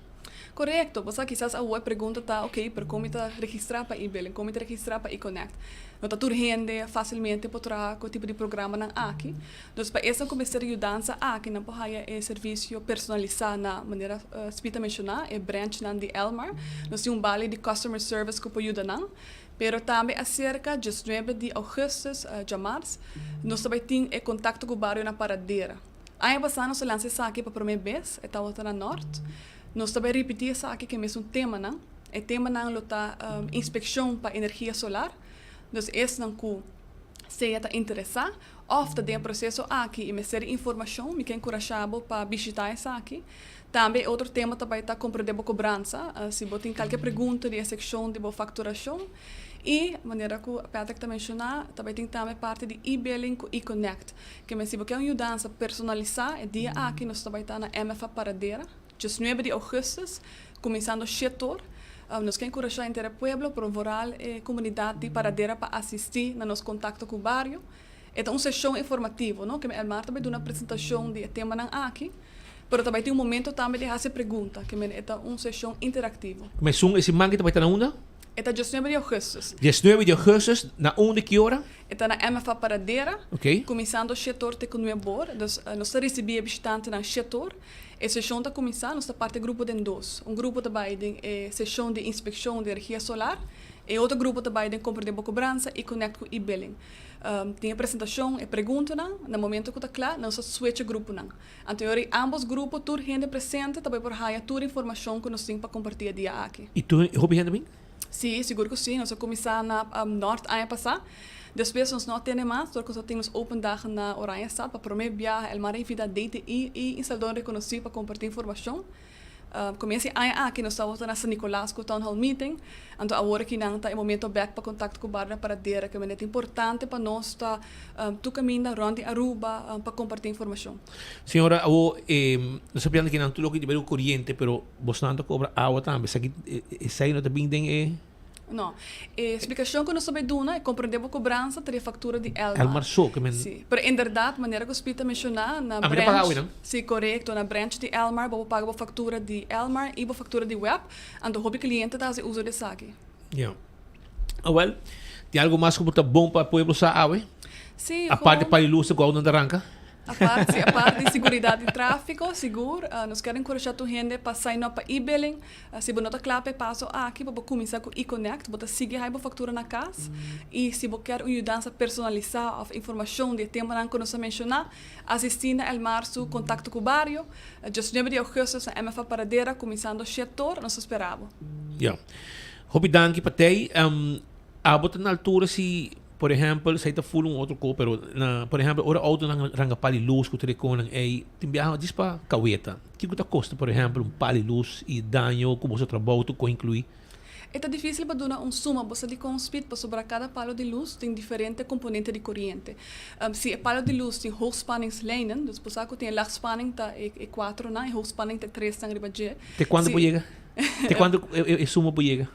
Korekto. Bo sa kisas awor e pregunta ta, ok, pero kon mi ta registrá pa e-billing? Kon mi ta registrá pa e-connect? No ta tur hende fásilmente por traha ku e tipo di programanan aki. Dus pa esnan ku mester yudansa aki nan por haya e servisio personalisá na manera Speed ta menshoná, e branchnan di Elmar. Nos tin un bali di customer service ku por yuda nan. Pero tambe aserka diesnuebe di augustus, djamars, nos ta bai tin e kontakto ku bario na Paradera. Aña pasá nos a lansa esaki pa promé bes, e tabata na Nort. Nos ta bai ripití esaki ku e mesun temanan. E temanan lo ta inspekshon pa energia solar. Dus esnan ku sea ta interesá òf ta den e proseso aki i mester di informashon, mi ke enkurashá bo pa bishitá esaki. Tambe e otro tema ta bai ta komprendé bo kobransa. Si bo tin kalke pregunta di e sekshon di bo fakturashon. I, manera ku Patrick ta menshoná, ta bai tin tambe parti di e-billing ku e-connect. Ke men si bo ke un yudansa personalisá, e dia aki nos ta bai ta na MFA Paradera, diesnuebe di ougùstus, kuminsando shetor. Nos ke enkurashá henter e pueblo, pero vooral e komunidat di Paradera pa asistí na nos kontakto ku bario. E ta un seshon informativo, no? Ke men Elmar ta bai duna presentashon di e temanan aki, pero ta bai tin un momento tambe di hasi pregunta, ke men e ta un seshon interaktivo. Mesun e siman ki ta bai ta na unda? E ta diesnuebe di ougùstus. Diesnuebe di ougùstus, na unda ki ora? E ta na MFA Paradera, Ok. kuminsando shetor te ku nuebor. Dus nos ta risibí e bishitantenan shetor. E seshon ta kuminsá, nos ta parti e grupo den dos. Un grupo ta bai den e seshon di inspekshon di energia solar, e otro grupo ta bai den komprendé bo kobransa i konèkt ku e-billing. Tin e presentashon, e preguntanan, na momento ku ta kla, nos ta switch e gruponan. Anto e ora ei ámbos grupo, tur hende presente ta bai por haña tur informashon ku nos tin pa kompartí e dia aki. I tur hopi hende bin? Sí, sigur ku sí. Nos a kuminsá na Nort aña pasá. Despues nos no a tene mas, dor ku nos a tin nos open dagen na Oranjestad. Pa promé biaha Elmar a invitá DTI i instaladornan rekonosí pa kompartí informashon. Comienzo e aña aki nos tabata na San Nicolas cu Town Hall Meeting, anto awor aki nan ta e momento bek pa contacto cu Barrio Paradera, cu ta importante pa nos ta tur caminda rond di Aruba pa comparti informacion. Señora, awo nos ta piensa ki nan tur loke di bebe coriente, pero bosnan ta cobra awa tambe, esaki esey no ta bin den e. No. E splikashon ku nos ta bai duna, e komprendé bo kobransa ta di e faktura di Elmar. Elmar so ke men. Sí. Pero inderdat, manera ku Speed ta menshoná, na A mi ta paga branch. awe nan. Sí, korekto. Na branch di Elmar bo por paga bo faktura di Elmar i bo faktura di web. Anto hopi kliente ta hasi uso di esaki. Ya. Awel, tin algu mas ku bo ta bon pa pueblo sa awe? Sí, Aparte gewoon. pa di lus ku awe nan ta ranka? Apart, si, apart di siguridat di tráfiko, sigur, nos kier enkurashá tur hende pa sign up pa e-billing. Si bo no ta kla pa e paso aki, bo por kuminsá ku e-connect, bo ta sigui haña bo faktura na kas. I si bo kier un yudansa personalisá òf informashon di e temanan ku nos a menshoná, asistí na Elmar su Kontakto ku Bario, diesnuebe di ougùstus na MFA Paradera, kuminsando shetor. Nos ta spera bo. Ya. Hopi danki pa tei. Abo ta na altura si. Por ehempel, esei ta ful un otro ko, pero na, por ehempel, ora autonan ranga pal di lus ku trekonnan ei, tin biaha djis pa kaweta. Kiko ta kosta, por ehempel, un pal di lus i daño ku boso trabou tur ko inkluí? E ta difísil pa duna un suma. Bo sa dikon, Speed? Pasobra kada palo di lus tin diferente komponente di koriente. Si e palo di lus tin hoogspanningslijnen, dus bo sa ku tin e laagspanning ta e kuatronan, e hoogspanning ta e tresnan riba dje. Te kuantu Si por yega? Te kuantu e suma por yega?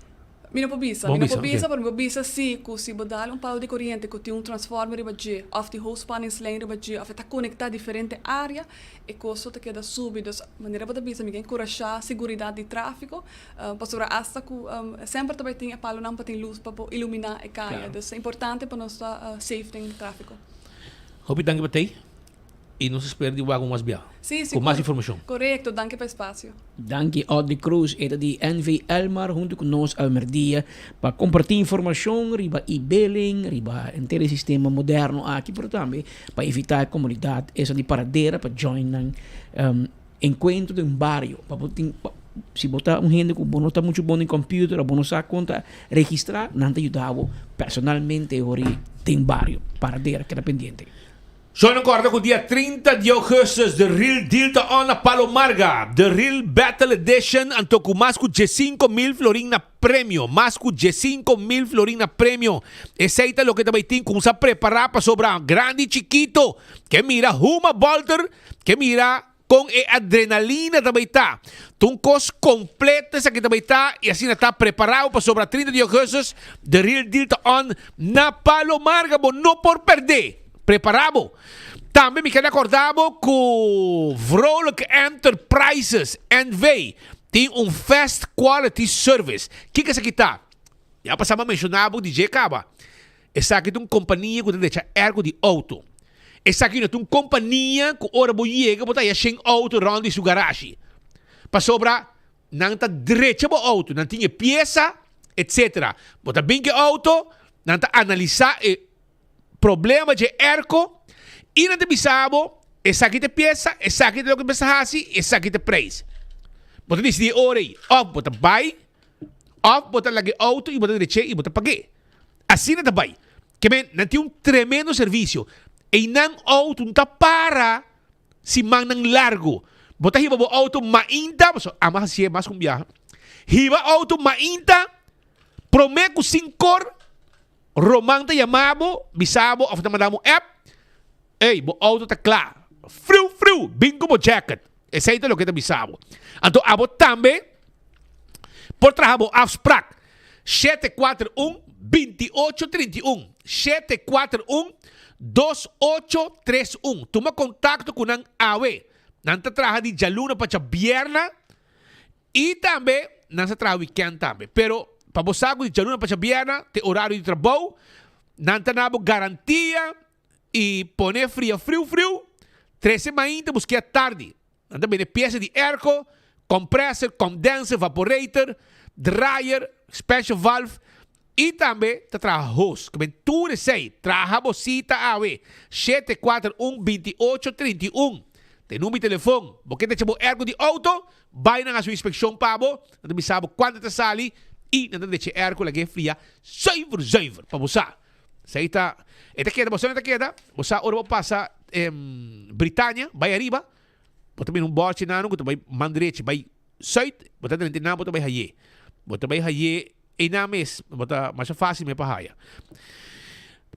Mi no por bisa. Mi no por bisa, pero mi por bisa si ku si bo dal un palo di koriente ku tin un transformer riba dje òf tin hoogspanningslijn riba dje òf e ta konektá diferente área, e kosto ta keda subi. Dus manera bo ta bisa mi ke enkurashá seguridat di tráfiko pasobra asta ku semper ta bai tin e palonan pa tin lus pa por iluminá e kaya. Dus ta importante pa nos ta safe den tráfiko. Hopi danki pa tei. I nos spera di wak un mas bia. Sí, Ku mas sigur. informashon. Korekto, danki pa e spasio. Danki Audrey Cruz, e ta di NV Elmar huntu ku nos Almerdia pa kompartí informashon riba e-billing, riba henter e sistema moderno aki, pero tambe pa invitá e komunidat esa di Paradera pa join nan enkuentro den bario. Pa bo tin, si bo ta un hende ku bo no ta muchu bon den computer òf bo no sa kon ta registrá, nan ta yuda bo personalmente hori den bario. Paradera keda pendiente. Zo nan corda cu dia 30 di augustus The Real Deal ta on na Palo Marga. The Real Battle Edition anto cu mas cu diescinco mil florin na premio. Mas cu diescinco mil florin na premio. Esey ta loke ta bay tin cunsa prepara pasobra grandi y chikito ke mira huma bolter, ke mira con e adrenalina ta bay ta. Ta un cos completo esaki ta bay ta y asina ta preparao pasobra 30 di augustus The Real Deal ta on na Palo Marga. Bo no por perde. Prepara bo. Tambe mi keda corda bo cu Vrolijk Enterprises NV. Tin un fast quality service. Kiko esaki ta? Ya pasá mi a menshoná bo di dje kaba. Esaki ta un kompania ku ta decha ergo di outo. Esaki no ta un kompania ku ora bo yega bo ta haya shen outo rònt di su garashi. Pasobra nan ta drecha bo outo, nan tin e piesa, etcetera. Bo ta bin ku e outo, nan ta analisá e problema dje airco y nan ta bisa bo esaki ta e pieza, esaki ta loke mester haci, esaki ta e prijs. Bo ta dicidi e ora ey of bo ta bay of bo ta laga e auto y bo ta dreche y bo ta pag'e. Asina ta bay. Ke men nan tin un tremendo servicio. Eynan auto no ta para simannan largo. Bo ta hiba bo auto mainta, pasobra amo a haci'e mas cu un biaha, hiba auto mainta prome cu sinkor Roman ta yama bo, bisa bo of ta manda bo un app, Ey, bo auto ta kla. Friu friu, bin ku bo jacket. Esei ta loke ta bisa bo. Anto abo tambe por traha bo afsprak. 741 2831, 741 2831. Tuma kontakto ku nan awe. Nan ta traha di djaluna pa djabierna. I tambe nan sa traha wikènt tambe. Pero pa bo sa ku di djaluna pa djabièrnè ta e orario di trabou, nan ta na bo garantia i pone fria friu friu, trese mainta busk'é tardi. Nan ta bende piesa di airco, compressor, condenser, vaporator, dryer, expansion valve i tambe ta traha hose. Ku ben tur esei, traha bo sita awe, 741 28 31. Ta e number di telefon. Bo ke techa bo airco di auto? Bai nan haci un inspeccion pa bo, nan ta bisa bo cuanto ta sali y nan ta decha e airco laga e fria zuiver zuiver pa bo sa. Esey ta, e ta keda, bo sa unda e ta keda? Bo sa ora bo pasa Britania bai ariba, bo ta mira un borchi nanu cu ta bai man derechi bai zuid, bo ta drenta einan bo ta bai haye. Bo ta bai haye einan mes, bo ta masha facil mes pa haya.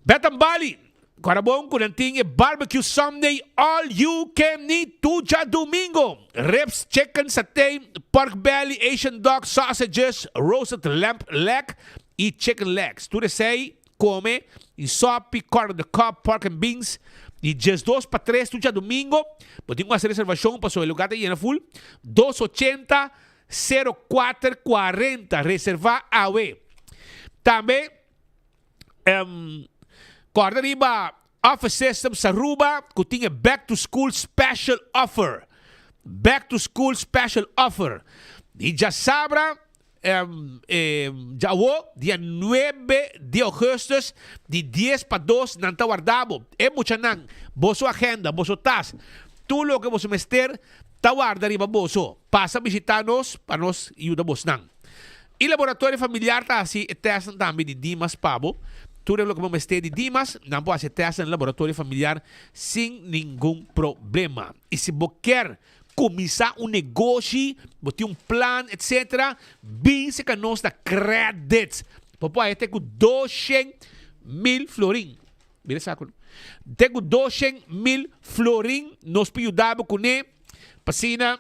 Beth Bali. Kòrda bon ku nan tin e Barbecue Sunday All You Can Eat tur djadumingo. Ribs, chicken, satay, pork belly, Asian dog, sausages, roasted lamb leg i chicken legs. Tur esei kome i sopi, corn on the cob, pork and beans di 12 pa tres tur djadumingo. Bo tin ku hasi reservashon pasobra e lugar ta yena full. Dos ochenta, sero kuater, kuarenta. Reservá awe. Tambe. Um, corda riba Office Systems Aruba cu tin e Back to School Special Offer. Back to School Special Offer. Di djasabra, um, eh, djawo, dia 9 di augustus, di 10 pa 2, nan ta warda bo. E muchanan, boso agenda, boso tas, tur loke boso mester ta warda riba boso. Pasa bishita nos pa nos yuda bosnan. E laboratorio familiar ta hasi e tèstnan tambe di Dimas pa bo. Tur e loke bo mester di Dimas, nan por hasi e tèstnan na laboratorio familiar sin ningun problema. I si bo kier kuminsá un negoshi, bo tin un plan etcetera, bin serka nos na Credits. Bo por haña te ku 200,000 florin. Mira esaki. Te ku 200,000 florin nos por yuda bo kuné pa asina.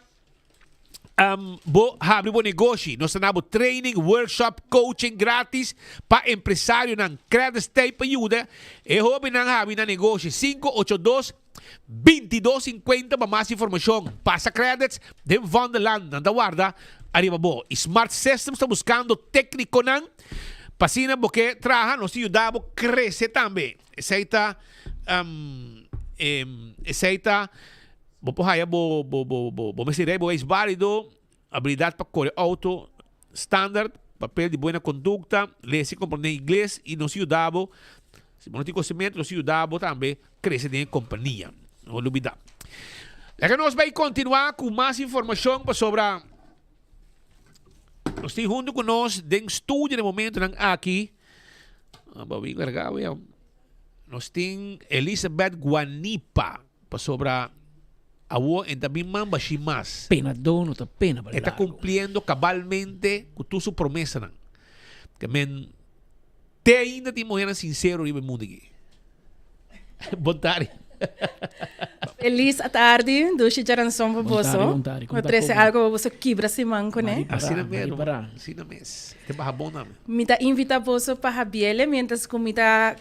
Um, bo habri bo negoshi. Nos ta na bo training, workshop, coaching gratis pa empresarionan. Credits t'ei pa yuda e hobennan habri nan negoshi. 582 2250 pa mas informacion. Pasa Credits den Vondelland. Nan ta warda ariba bo. Y Smart Systems ta buscando tecniconan pa asina bo ke traha. Nos ta yuda bo crece tambe. Esei ta, um, esei ta. Bo por haya bo bo bo bo bo mester rijbewijs válido, abilidad pa kore auto standard, papel di buena conducta, lesa y comprende ingles y nos yuda bo, si bo no tin conocimiento nos yuda bo tambe crece den e compania. No lubida. Laga nos bay continua cu mas informacion pasobra nos tin hunto cu nos den studio den momentonan aki. Bo bin larga bo ya. Nos tin Elizabeth Guanipa. Pasobra awor e ta bin man bashí mas. Pena do no ta pena pa E ta largo. kumpliendo kabalmente ku tur su promesanan. Ke men te ainda tin muhernan sinsero riba e mundu aki. Bon tardi. Feliz atardi, dushi djaranson pa Bon tardi, boso. bon tardi. Bo Kon ta trese komo? algo pa boso kibra siman kuné. Mari pará, Asina mari mero, pará. asina mes. E ta baha bon nami. Mi ta invita boso pa Habiele mientras ku mi ta.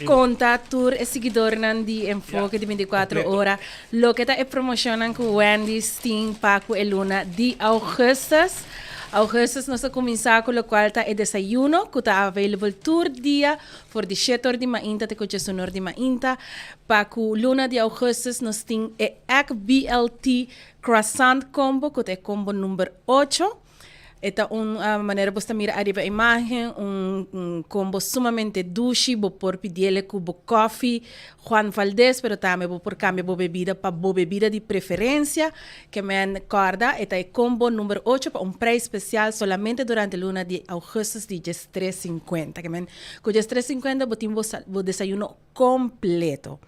konta tur e siguidornan di Enfoke di 24 Ora loke ta e promoshonnan ku Wendy's tin pa ku e luna di augustus. Augustus nos ta kuminsá ku lokual ta e desayuno ku ta available tur dia for di shete or di mainta te ku djesun or di mainta. Pa ku luna di augustus nos tin e Egg BLT Croissant Combo ku ta e combo number ocho. E ta un manera bo sta mira ariba e imagen, un un combo sumamente dushi, bo por pidiele cu bo coffee Juan Valdez, pero tambe bo por cambia bo bebida pa bo bebida di preferencia. Ke men corda, e ta e combo number ocho pa un prijs special solamente durante luna di augustus di diestres cincuenta. Ke men cu diestres cincuenta bo tin bo bo desayuno completo.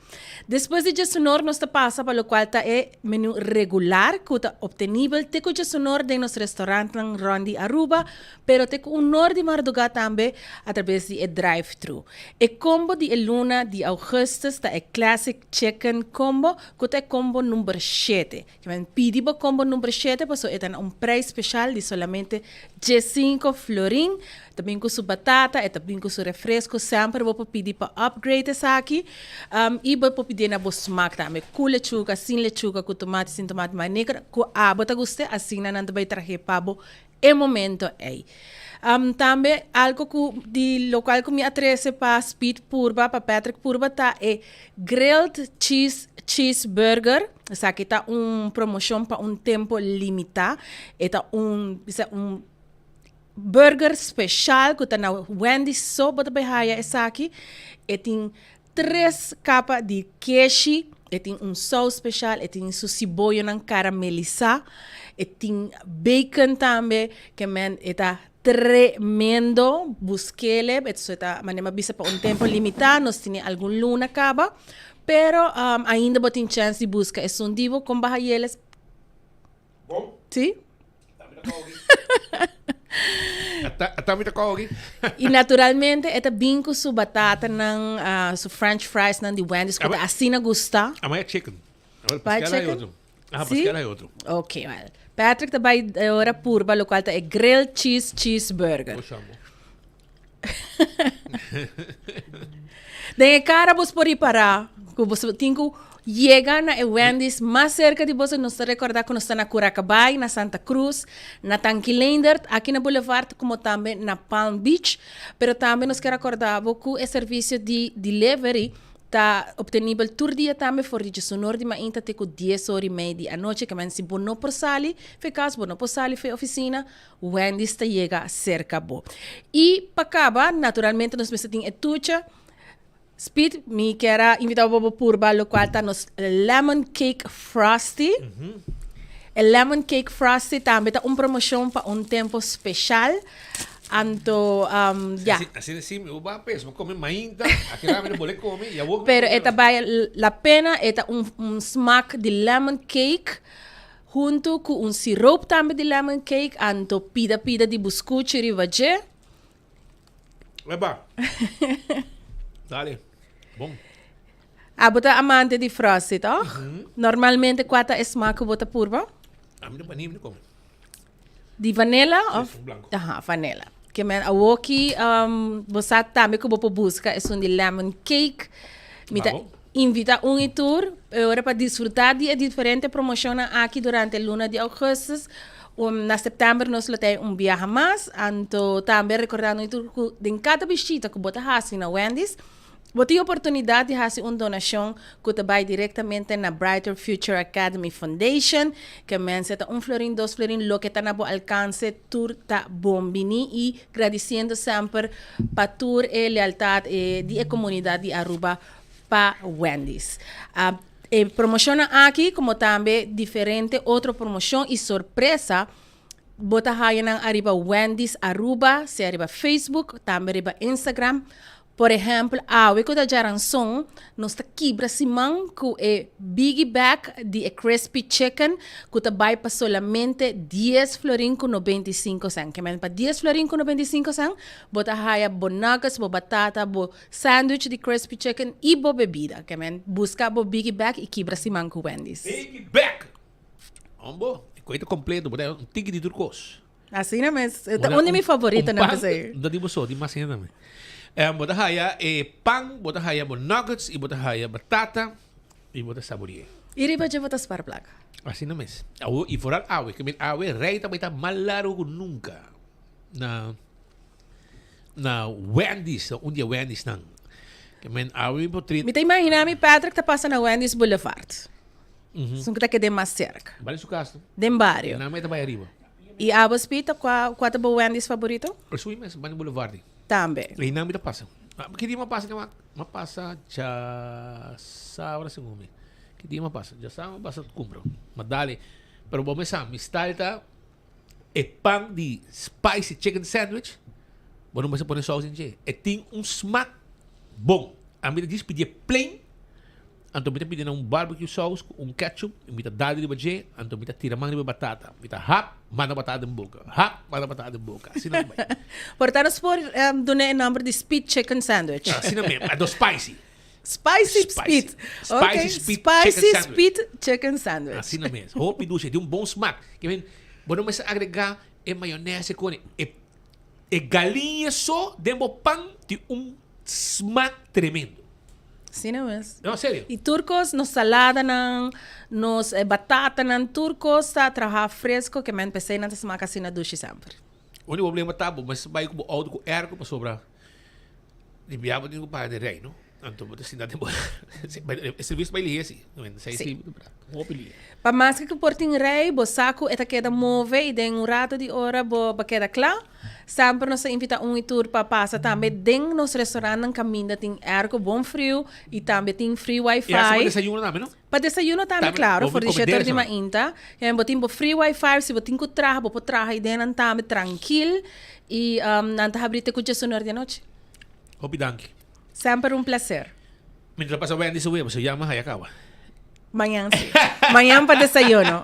Despues di djesunor nos ta pasa pa locual ta e menu regular cu ta obtenibel te cu djesunor den nos restaurantnan rond di Aruba, pero te cu unor di marduga tambe a traves di e drive-thru. E combo di e luna di augustus ta e Classic Chicken Combo cu ta e combo number shete. Kimen pidi bo combo number shete paso e ta na un prijs special di solamente djesinco florin. Ta bin cu su batata, e ta bin cu su refresco, semper bo por pidi pa upgrade esaki. Y bo por pidié na bo smaak tambe, cu lechuga, sin lechuga, cu tomati, sin tomati, manera cu abo ta guste, asina nan ta bay trahe pa bo e momento ey. Tambe algo cu di locual cu mi a trece pa Speed purba, pa Patrick purba ta e grilled cheese cheeseburger. Esaki ta un promocion pa un tempo limita. E ta un, bisa un burger special cu ta na Wendy's so bo ta bay haya esaki. E tin Tres kapa di keshi, e tin un sous special, e tin su siboyonan karamelisá, e tin bacon tambe, ke men e ta tremendo, buskele, e so e ta manera mi a bisa pa un tempo limitá, nos tene algun luna kaba, pero ainda bo tin chèns di buska esun di bo kon baha yeles. Bon. Sí. Ata mi ta kogi. Y naturalmente e ta bin cu su batatanan, uh, su french fries nan di Wendy's cu ta asina gusta. Amaya chicken. Bai Pascal hay chicken? otro. Aha, Sí? Pascal hay otro. Ok, well. Patrick ta bai ora purba locual ta e grilled cheese cheeseburger. Oshambo. Den e cara bos por ripara cu bos tin cu yega na e Wendy's mas cerca di bos. Nos ta recorda cu nos ta na Curacabai, na Santa Cruz, na Tanki Leendert, aki na Boulevard, como tambe na Palm Beach. Pero tambe nos kier acorda bo cu e servicio di delivery Ta obtenibel tur dia tambe for di djesunor di mainta te ku dies or i mei di anochi. Ke men si bo no por sali fe kas, bo no por sali fe ofisina, Wendy's ta yega serka bo. I pa kaba, naturalmente nos mester tin e tucha. Speed, mi kier a invita bo pa bo purba lokual ta nos lemon cake frosty. E lemon cake frosty tambe ta un promoshon pa un tempo speshal. Anto, um, ya. Así, así de simple. Bo ba pes, bo come mainta, aki rami de bole come, y awor Pero e ta bai la pena, e ta un, un smaak di lemon cake hunto cu un siroop tambe di lemon cake, anto pida pida di buscuchi riba dje. Eba. Dale. Bon. Abo ta amante di frosty, toch? Normalmente cua ta e smaak cu bo ta purba? Ami no pa ni mi no come. Di vanilla of? Sí, blanco. Aha, vanilla. Ke men awoki um, bo sa tambe ku bo por buska esun di lemon cake. Mi ta Bravo. invita un i tur e ora pa disfruta di e diferente promocionnan aki durante luna di augustus. Um, na september nos lo tin un biaha mas. Anto tambe recordando un i tur ku den kada bishita ku bo ta hasi na Wendy's, Bo tin oportunidat di hasi un donashon ku ta bai direktamente na Brighter Future Academy Foundation. Ke mense ta un florin, dos florin, loke ta na bo alkanse, tur ta bon bini i gradisiendo semper pa tur e lealtat di e komunidat di Aruba pa Wendy's. E promoshonnan aki komo tambe diferente otro promoshon i sorpresa bo ta haya nan ariba Wendy's Aruba, sea riba Facebook, tambe riba Instagram. Por ehèmpel, awe ku ta djaranson, nos ta kibra siman ku e biggie bag di e crispy chicken ku ta bai pa solamente dies florin ku 95 sèn. Ke men pa dies florin ku 95 sèn, bo ta haya bo nuggets, bo batata, bo sandwich di crispy chicken i bo bebida. Ke men buska bo biggie bag i kibra siman ku Wendy's. Biggie bag! Hombo, e koe ta kompleto, bo ta un tiki di tur kos. Asina mes. E ta un di mi favoritonan p'esei. No di bo so, di mas hende tambe. Bo ta haya e pan, bo ta haya bo nuggets y bo ta haya batata y bo ta sabore'é. Y riba dje bo ta spar placa. Asina mes. Awo y vooral awe, ke men awe rei ta bay ta mas largo ku nunca na na Wendy's, na un di e Wendy's nan. Ke men awe mi por treat. Mi ta imagina mi Patrick ta pasa na Wendy's Boulevard. Esun ku ta kede mas cerca. Bali su cas no? Den bario. Nan mei ta bay ariba. Y abo Speed, cua cua ta bo Wendy's favorito? Esun mes, bani Boulevard. Tambe. Ei nan mi ta pasa. Ki dia mi a pasa ke wak? Mi a pasa djasabra segun mi. Ki dia mi a pasa? Djasabra mi a pasa kumpra. Mi a dale. Pero bo mesa, mi style ta e pan di spicy chicken sandwich, bo no mester pone saus den dje. E tin un smak bon. Ami ta djis pidi e plain. Anto mi ta pidi nan un barbecue sauce ku un ketchup i mi ta dal riba dje, anto mi ta tira man riba e batata. Mi ta hap, manda batata den boka, hap, manda batata den boka. Asina ta bai. Por ta nos por duna e nomber di Speed Chicken Sandwich. Asina mes, anto spicy. Spicy Speed. Spicy Ok, Speed Spicy Chicken Sandwich. Speed Chicken Sandwich. Asina mes, hopi dushi, e tin un bon smak. Ke men, bo no mester agrega e mayonaise ku e e galiña so den bo pan tin un smak tremendo. Asina mes. No, serio. Y tur cos, nos saladanan, nos batatanan, tur cos ta traha fresco ke men pesey nan ta smaak asina dushi semper. Unico problema ta bo mester bay cu bo auto cu airco pasobra di bia bo tin cu paga di rey no. Anto bo ta sinta den bo e servicio ta bay lihe si. Si. Hopi lihe. Pa maske cu por tin rey bo sa cu e ta keda move y den un rato di ora bo ba keda cla. Semper nos ta invita un y tur pa pasa tambe den nos restaurantnan caminda tin airco bon friu y tambe tin free wifi. Y hasta pa desayuno tambe no? Pa desayuno tambe claro, for di shete or di mainta. Y bo tin bo free wifi, si bo tin cu traha bo por traha ahi den tambe trankil y nan ta habri te cu diesunuer di anochi. Hopi danki. Semper un placer. Mientras pasa Wendy su web, su llama haya caba. Mañan sí. Mañan pa desayuno.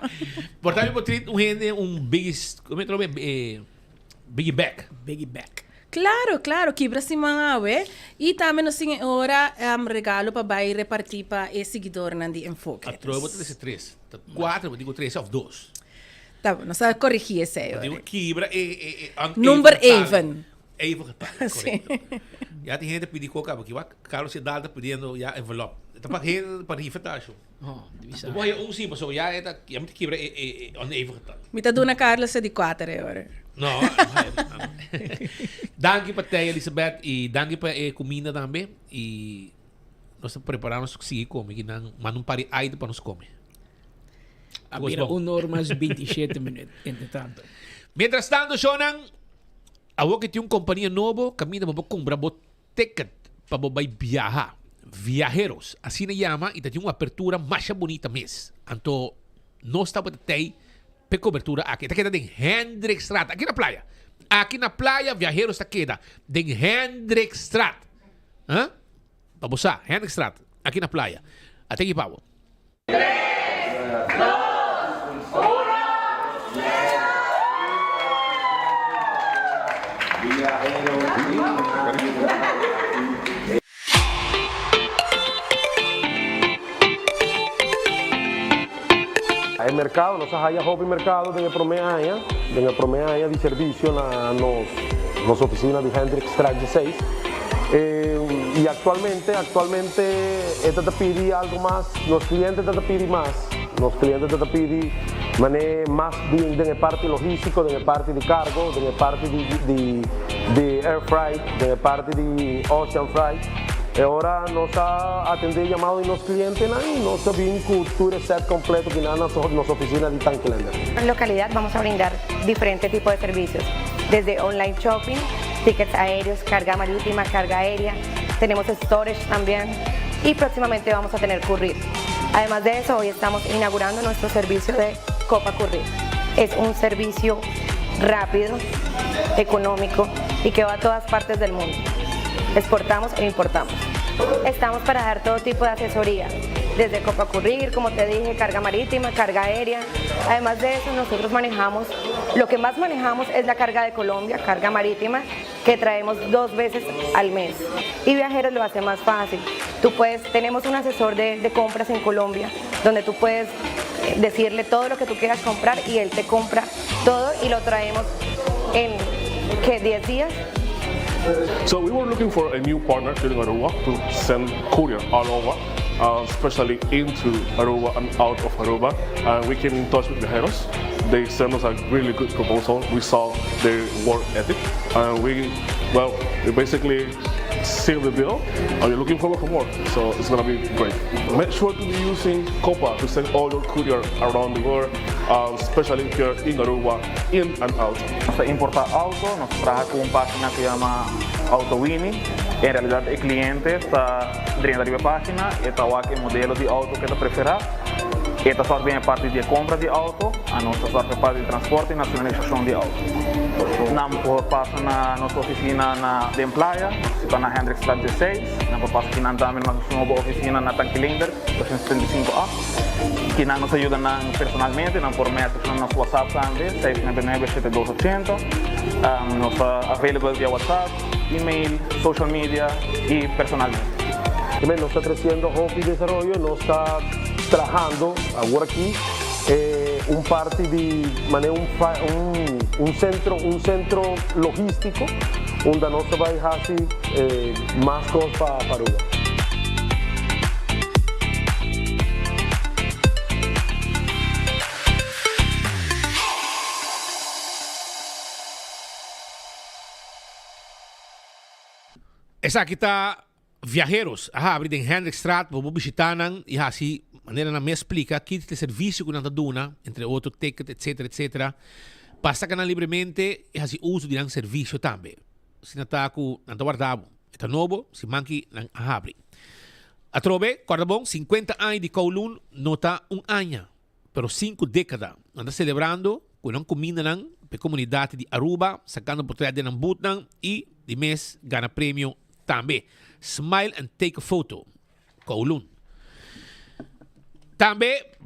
Por tambe por treat un hende un biggie, como te lo eh, biggie bag. Biggie bag. Claro, claro, kibra siman awe. Y tambe nos tin e ora um, regalo pa bay reparti pa e siguidornan di Enfoke. Atrobe bo ta trece tres. Ta cuatro, bo digo tres of dos. Ta bon, nos a corrigi esey Bo digo kibra e, e, e, uneven Number getal. even. Even getal, correcto. Ya tin hende pidi coca, porque wak Carlos Sedal ta pidiendo ya envelop. Ta pa hende pa rifa ta asho. Oh, Bo por haya un si, pasobra ya e ta, ya mi ta kibra e, e, e oneven getal. Mi ta duna Carlos e di cuater e ora. No, danki pa tei Elizabeth y danki pa e cuminda tambe y nos ta prepara nos sigui come ki nan manda un par di aite pa nos come. A bira un or mas 27 minuut, entre tanto. Mientras tanto, shownan, Awor ke tin un kompania nobo kaminda bo por kumpra bo ticket pa bo bai biaha. Viajeros, asina yama i ta tin un apertura masha bunita mes. Anto nos tabata tei p'e kobertura aki. E ta keda den Hendrikstraat, aki na playa. Aki na playa Viajeros ta keda den Hendrikstraat. Ha? Pa bo sa, Hendrikstraat, aki na playa. A teki pa bo. E mercado, nos a haya hopi mercado den e prome aña, den e prome aña di servicio na nos nos oficina di Hendrikstraat 16. Y actualmente, actualmente e ta ta pidi algo mas, nos cliente ta ta pidi mas, nos cliente ta ta pidi mane mas di den e parti logistico, den e parti di cargo, den e parti di di di air freight, den e parti di ocean freight. E ora nos a atende e yamado di nos clientenan y nos a bin cu tur e set completo ki nan na nos oficina di Tanquilender. En localidad vamos a brindar diferente tipo de servicios, desde online shopping, tickets aéreos, carga marítima, carga aérea, tenemos storage también y próximamente vamos a tener courier. Además de eso, hoy estamos inaugurando nuestro servicio de Copa Courier. Es un servicio rápido, económico y que va a todas partes del mundo. Exportamos e importamos. Estamos para dar todo tipo de asesoría, desde Copa Courier, como te dije, carga marítima, carga aérea. Además de eso, nosotros manejamos, lo que más manejamos es la carga de Colombia, carga marítima, que traemos dos veces al mes. Y Viajeros lo hace más fácil. Tú puedes, tenemos un asesor de, de compras en Colombia, donde tú puedes eh, decirle todo lo que tú quieras comprar y él te compra todo y lo traemos en, ¿qué? 10 días. So we were looking for a new partner here in Aruba to send courier all over, uh, especially into Aruba and out of Aruba. And we came in touch with Viajeros. They sent us a really good proposal. We saw their work ethic, and we, well, we basically seal the deal and we're looking forward for more. So it's gonna be great. Make sure to be using Copa to send all your courier around the world, uh, especially here in Aruba, in and out. Nos ta importa auto, nos ta traha cu un pagina cu yama AutoWinnie. En realidad e cliente ta drenta riba e pagina, e ta wak e modelo di auto cu e ta prefera, e ta sort den e parti di e compra di auto, anos ta sort e parti di transporte y nacionalisacion di auto. Nan por pasa na nos oficina na den Playa, nos ta na Hendrikstraat dieseis, nan por pasa kinan tambe na nos nobo oficina na Tanki Leendert, 275 A. Kinan nos a yuda nan personalmente, nan por message nan nos WhatsApp tambe, seis nuebe nuebe shete dos ochenta. Nos ta available via WhatsApp, email, social media y personalmente. Amen, nos ta creciendo hopi desaroyo, nos ta trahando awor aki un parti di manera un un un centro un centro logistico unda nos ta bay haci mas cos pa Aruba. Esaki ta Viajeros a habri den Hendrikstraat pa bo bishita nan y haci manera nan mes splica ki ta e servicio cu nan ta duna, entre otro ticket etc etc. Pa saca nan libremente y haci uso di nan servicio tambe. Asina ta cu nan ta warda bo. E ta nobo, siman ki nan a habri. Atrobe, corda bon, 50 aña di Kowloon no ta un aña, pero sinku dékada. Nan ta selebrando ku nan kumindanan pa e komunidat di Aruba, sakando portret den nan butnan i di mes gana premio tambe. Smile and take a photo. Kowloon. Tambe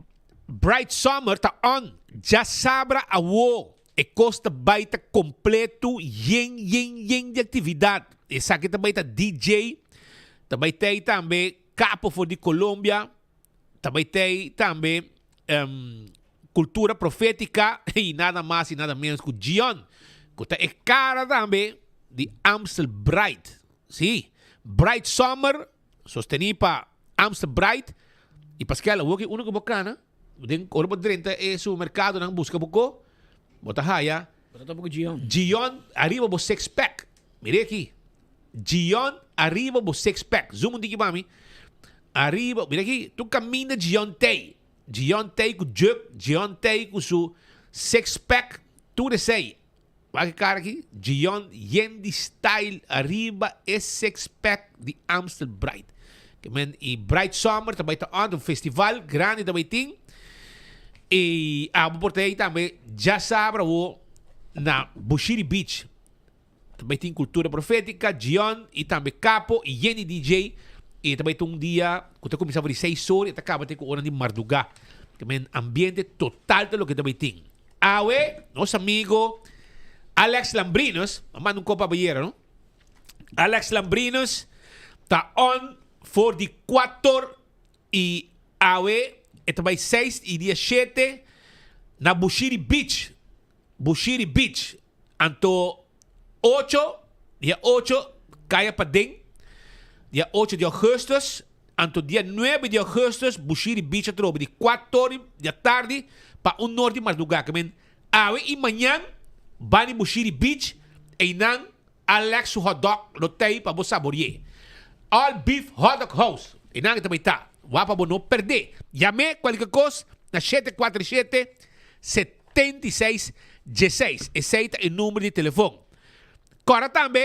Bright Summer ta on djasabra awo. E kos ta bai ta kompleto yen yen yen di aktividat. Esaki ta bai ta DJ, ta bai tei tambe Capo for di Colombia, Ta bai tei tambe Cultura Profetica y nada mas y nada menos cu Gion, cu ta e cara tambe di Amstel Bright. Si, Bright Summer, sosteni pa Amstel Bright y Pascal, awor ki uno cu bo cana, den ora bo drenta e supermercadonan busca bo co, bo ta haya Bo ta topa cu Gion. Gion ariba bo six pack. Mira aki. Gion ariba bo six pack. Zoom un tiki pa mi. Ariba, mira aki, tur caminda Gion tey. Gion tey cu juk, Gion tey cu su six pack, tur esey. Wak e cara aki, Gion yen di style ariba e six pack di Amstel Bright. Ke men y Bright Summer ta bay ta on, un festival grandi ta bay tin. Y abo por tey tambe djasabra awo na Bushiri Beach. Ta bai tin Cultura Profética, Gion y tambe Capo y Jenny DJ. Y ta bai ta un dia cu ta cuminsa for di seis or y ta caba te cu ora di marduga. Ta men ambiente total ta loke ta bai tin. Awe nos amigo Alex Lambrinus, a manda un copa abayera no. Alex Lambrinus ta on for di cuator y awe e ta bai seis y dia shete na Bushiri Beach. Bushiri Beach. Anto ocho, dia ocho kaya paden, dia ocho di augustus, anto dia nuebe di augustus Bushiri Beach atrobe di kuator di atardi pa un nor di mardugá. Ke men awe i mañan ban di Bushiri Beach, einan Alex su hotdog lo tei pa bo saborié. All Beef Hotdog House, einan e ta bai ta. Wak pa bo no perdé. Yam'é kualke kos na shete kuater shete, 76 dieseis. Esei ta e number di telefon. Kòrda tambe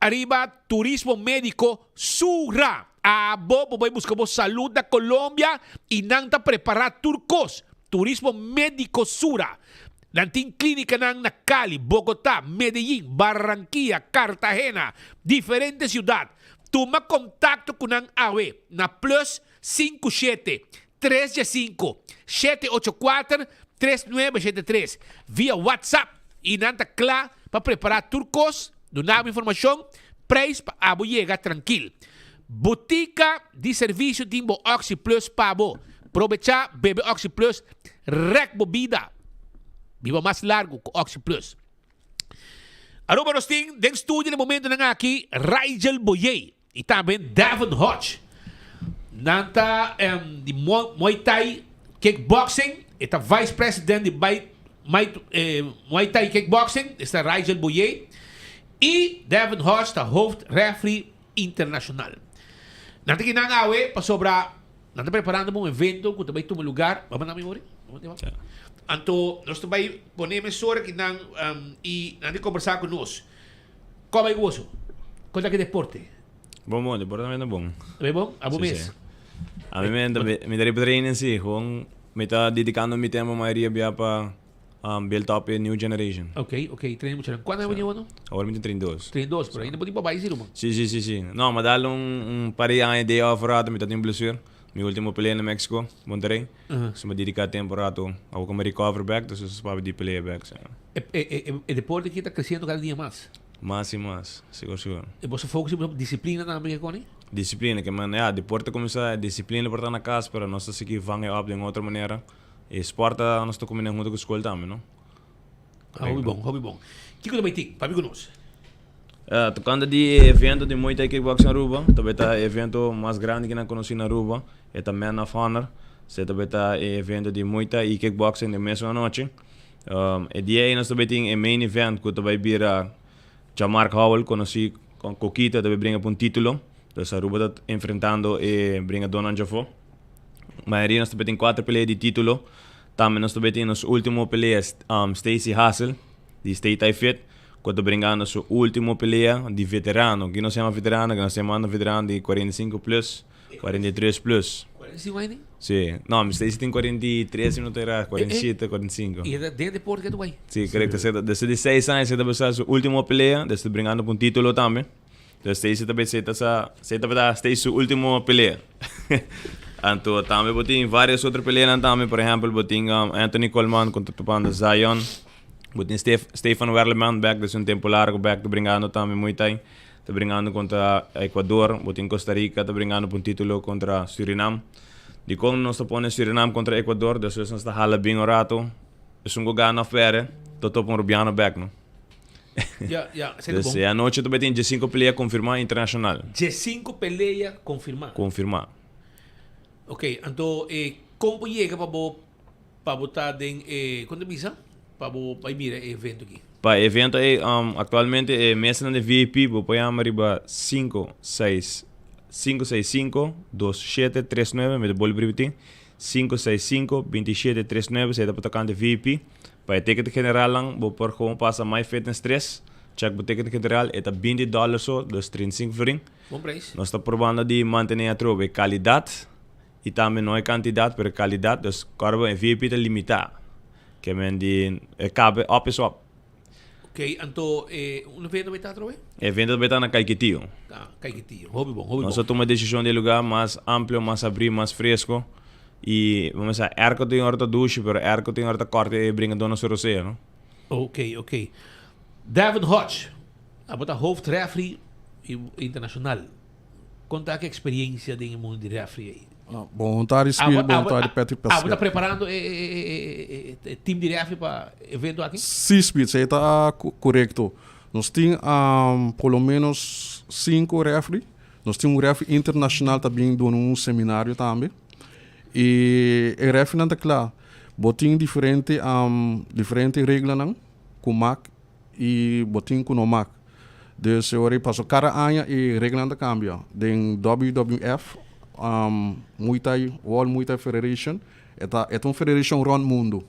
ariba Turismo Médiko Sura. Abo bo bai buska bo salud na Colombia i nan ta prepará tur kos. Turismo Médiko Sura. Nan tin klínikanan na Cali, Bogotá, Medellín, Barranquilla, Cartagena, diferente siudat. Tuma kontakto ku nan awe na plus sinku shete, tres diesinku, shete ocho kuater, tres nuebe shete tres via WhatsApp i nan ta kla pa prepará tur kos, duna bo informashon, preis pa abo yega trankil. Botika di servisio tin bo Oxi Plus pa bo. Probechá bebe Oxi Plus, rèk bo bida. Biba mas largu ku Oxi Plus. Aruba nos tin den studio na momentonan aki Rigel Boyey y tambe Devon Hodge. Nan ta di Muay Thai Kickboxing, e ta Vice President di Muay Thai Kickboxing, esta Rigel Boyey, y Devon Hodge ta hoofd referee internacional. Nan ta kinan awe pasobra nan ta preparando pa un evento cu ta bay tuma lugar, bo a manda mi ori? Anto nos ta bay pone mesora kinan y nan ta combersa cu nos. Con bay cu boso? Con ta ki deporte? Bon bon, deporte tambe ta bon. Ta bon? Abo mes? Ami mes mi ta riba training si, gewoon mi ta dedicando mi tempo mayoria bia pa Build up e new generation. Ok, ok, train muchanan. Cuando aña bo tin awor? Awor mi tin 32. 32, pero ainda bo tin pa bai si ruman. Si, si, si, si. No, mi a dal un un par di aña day off rato, mi ta tin blessure. Mi ultimo pelea na Mexico, Monterrey. So mi a dedica tempo rato, awor cu mi recover bek, dus nos papia di pelea bek, si. E e e deporte aki ta creciendo cada dia mas. Mas y mas, sigur sigur. E boso focus riba disciplina tambe ke Connie? Disciplina, ke men, ya, deporte cuminsa, disciplina por ta na cas, pero nos ta sigui vang e op den otro manera. E sport ta nos ta combina hunto cu school tambe, no? Ah, hopi bon, hopi bon. Kico ta bay tin? Papia cu nos. Eh, tocando di e evento di Muay Thai Kickboxing Aruba, ta bay ta e evento mas grandi cu nan conoci na Aruba, e ta Man of Honor. Esey ta bay ta e evento di Muay Thai y Kickboxing den mesun anochi. Um, e dia ey nos ta bay tin e main event cu ta bay bira Jamark Howell, conoci con Coquito, ta bay bringa pa un titulo. Dus Aruba ta enfrentando e bringadornan djafo. Mayoria nos ta tin cuatro pelea di titulo. Tambe nos ta tin nos ultimo pelea um, Stacy Hassel di Stay Thai Fit, cu ta bringando su ultimo pelea di veterano. Ki nos yama veterano? Ki nos yamando veterano di 45 plus, 43 plus. 45 aña? Si. No, Stacy tin 43, si no ta erra, 47, 45. Y e den deporte que tu bay? Si, correcto. Desde di 6 aña se ta besa su ultimo pelea, desde bringando pa un titulo tambe. Dus Stacy ta bay ta sa, esey tabata Stacy su ultimo pelea. Anto tambe bo tin varios otro peleanan tambe, por ehempel bo tin um, Anthony Coleman contra topando Zion. Bo tin Stef, Stefan Werleman back desde un tempo largo back ta bringando tambe Muay Thai. Ta bringando contra Ecuador, bo tin Costa Rica ta bringando pa un titulo contra Surinam. Dicon nos ta pone Surinam contra Ecuador, despues nos ta hala bien un rato. Esun cu gana of perde, ta topa un Rubiano back, no? Ja, ja, esei ta Dus bon. e anochi ta bai tin diesinco pelea confirma internacional. Diesinco pelea confirma. Confirma. Ok, anto e con por yega pa bo pa bo ta den e con ta bisa? Pa bo bai mira e evento aki. Pa e evento ei um, actualmente e mesanan di VIP bo por yama riba cinco seis cinco seis cinco dos shete tres nuebe, mi ta bolbe ripiti, cinco seis cinco binti shete tres nuebe, esei ta pa tocante VIP. Pa e ticket generalnan bo por gewoon pasa My Fitness 3, check bo ticket general, e ta 20 dollar so, dus 35 florin. Bon prijs. Nos ta probando di mantene atrobe e calidad y tambe no e cantidad pero e calidad, dus corda bo e VIP ta limita, ke men di e cabe op is op. Ok, anto e un evento bay ta atrobe? E evento bay ta na Caiquetio. Ah, Caiquetio. Hopi bon, hopi bon. Nos a tuma decision di e lugar mas amplio, mas abri, mas fresco. Y bo mester sa airco tin ora ta dushi, pero airco tin ora ta corta e bringador na su rosea, no? Ok, ok. Devin Hodge, abo ta hoofdreferee internacional. Con ta ki experiencia den e mundo di referee ey? Bon tardi Spier, bon tardi Patrick Pascal. Abo ta preparando e team di referee pa evento aki? Si Spier, esey ta corecto. Nos tin por lo menos cinco referee. Nos tin un referee internacional ta bin duna un seminario tambe. Y e refereenan ta cla. Bo tin diferente diferente reglanan cu mak y bo tin cu no mak. Dus e ora ei paso cada aña e reglanan ta cambia. Den WWF, Muay Thai, World Muay Thai Federation, e ta e ta un federation rond mundo.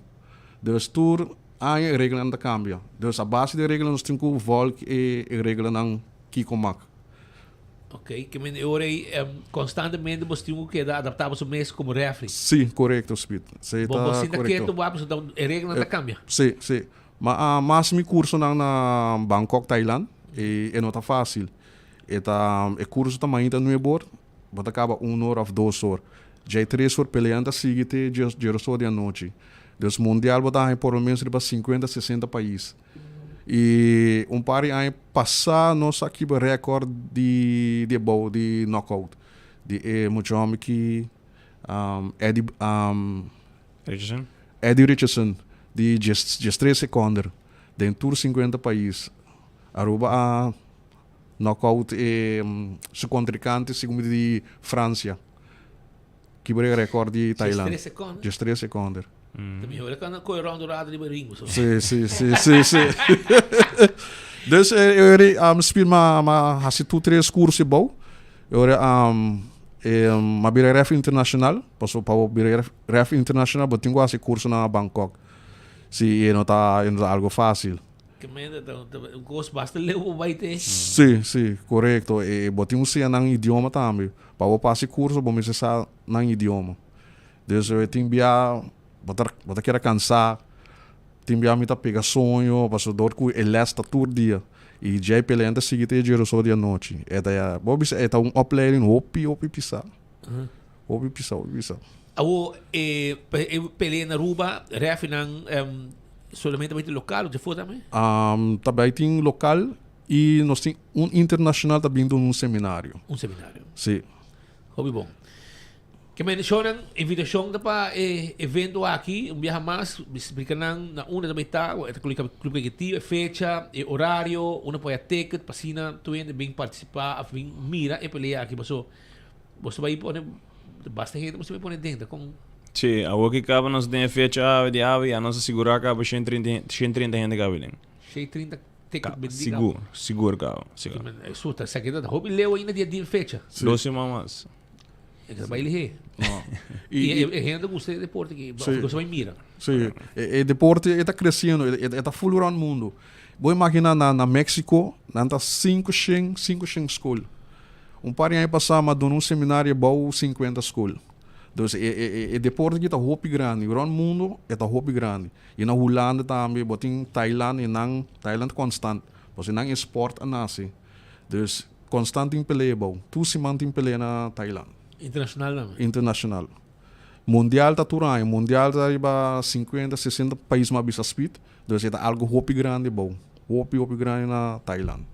Dus tur aña e reglanan ta cambia. Dus a base di e reglanan nos tin cu volg e reglanan kico mak. Ok, ke men e ora ei konstantemente bo tin ku keda adaptá boso mes komo refri. Sí, korekto, Speed. Sí, Bo bo ta sinta korekto. ketu wak pasobra e reglanan ta kambia. Sí, sí. Ma a mas mi kursonan na Bangkok, Thailand, e e no ta fásil. E ta e kurso ta mainta nuebe or, bo ta kaba un or òf dos or. Djei tres or pelean ta sigui te djes djeros or di anochi. Dus mundial bo ta haña por lo menos riba sinkuenta, sesenta pais. Y un par di aña pasá nos a kibra rékòrt di di e bou di knockout di e mucha hòmber ki Eddie Richardson? Eddie Richardson di djes tres sekònder den tur sinkuenta pais. Aruba a knockout e su contrincante segun mi di Francia. Kibra e record di Thailand. 13 seconden? 13 seconden. Ta mihor e kan koe round rado riba ring so. Si, si, si, si, si. Dus e ora um, Speed ma, ma hasi tur tres curso bou. E ora um, e, ma bira ref internacional. Paso pa bo bira ref, ref internacional bo tin ku hasi curso na Bangkok. Si, e no ta, e no ta algo fácil. Ke menda ta, ta un kos basta leu bo bai te. Si, si, korekto. E bo tin ku siña nan idioma tambe. Pa bo pasa e kurso bo mester sa nan idioma. Dus e tin bia bo ta bo ta keda kansá, tin bia mi ta pega soño pasobra dor ku e lès ta tur dia i djei pelean ta sigui te djeroso di anochi. E ta ya bo bisa e ta un opleiding hopi hopi pisá. Hopi pisá hopi pisá. Awor e e pelea na Aruba refinan solamente bai tin lokal of djafor tambe? Ta bai tin lokal i nos tin un internashonal ta bin duna un seminario. Un seminario. Si. Hopi bon. Ke mendishonnan, invitashon ta pa e evento aki, un biaha mas, splika nan na unda ta bai ta, e ta Club Keketio, e fecha, e orario, unda por haya ticket pa asina tur hende bin participa of bin mira e pelea aki paso bo ta bai pone basta hende bo ta bai pone den ta kon. Si, awor ki kaba nos den e fecha awe di awe ya nos a sigura kaba 130 130 hende kaba den. 130 ticket bendí kaba. Sigur, sigur kaba, sigur. Eso ta esaki ta hopi leu ainda di e fecha. Dos siman mas. E ta bai lihé. No. I e hende gusta e deporte ki, sí. Gusta bai mira. Sí, e, e deporte e ta creciendo, e, e ta full rond mundo. Bo imagina na, na Mexico, nan ta 5 shen, 5 shen school. Un par di aña pasá m'a duna un seminario bou 50 school. Dus e, e, e deporte ki ta hopi grandi, rond mundo e ta hopi grandi. I na Hulanda tambe, bo tin Thailand, e nan, Thailand constant, pasobra nan e sport a nace. Dus Constant tin pelea bou. Tur siman tin pelea na Thailand. Internacional tambe? Internacional. Mundial ta tur aña. Mundial ta riba 50, 60 pais mas bisa speed. Dus e ta algo hopi grandi bou. Hopi, hopi grandi na Thailand.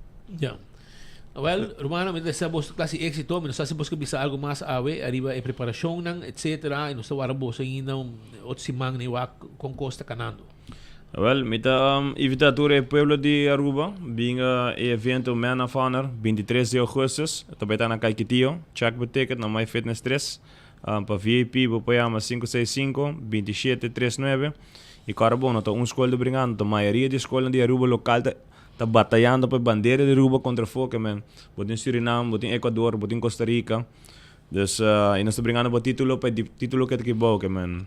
Ya. Wel, rumannan, mi ta desea boso tur klase di éxito. Mi no sa si boso ke bisa algo mas awe ariba e preparacionnan, etcetera. I nos ta wara boso ainda un otro siman na e wak kon kos ta kanando. Wel, mi ta invita tur e pueblo di Aruba bin e evento Man of Honor 23 di augustus. Ta bay ta na Caiquetio. Check bo ticket na My Fitness 3. Pa VIP bo por yama 565 2739. Y kòrda bon, no ta un skol ta bringando, ta mayoria di skolnan di Aruba lokal ta ta batayando pa e bandera di Aruba kontra foke men. Bo tin Surinam, bo tin Ecuador, bo tin Costa Rica. Dus y nos ta bringando pa titulo, pa e titulo ke ta kibou ke men.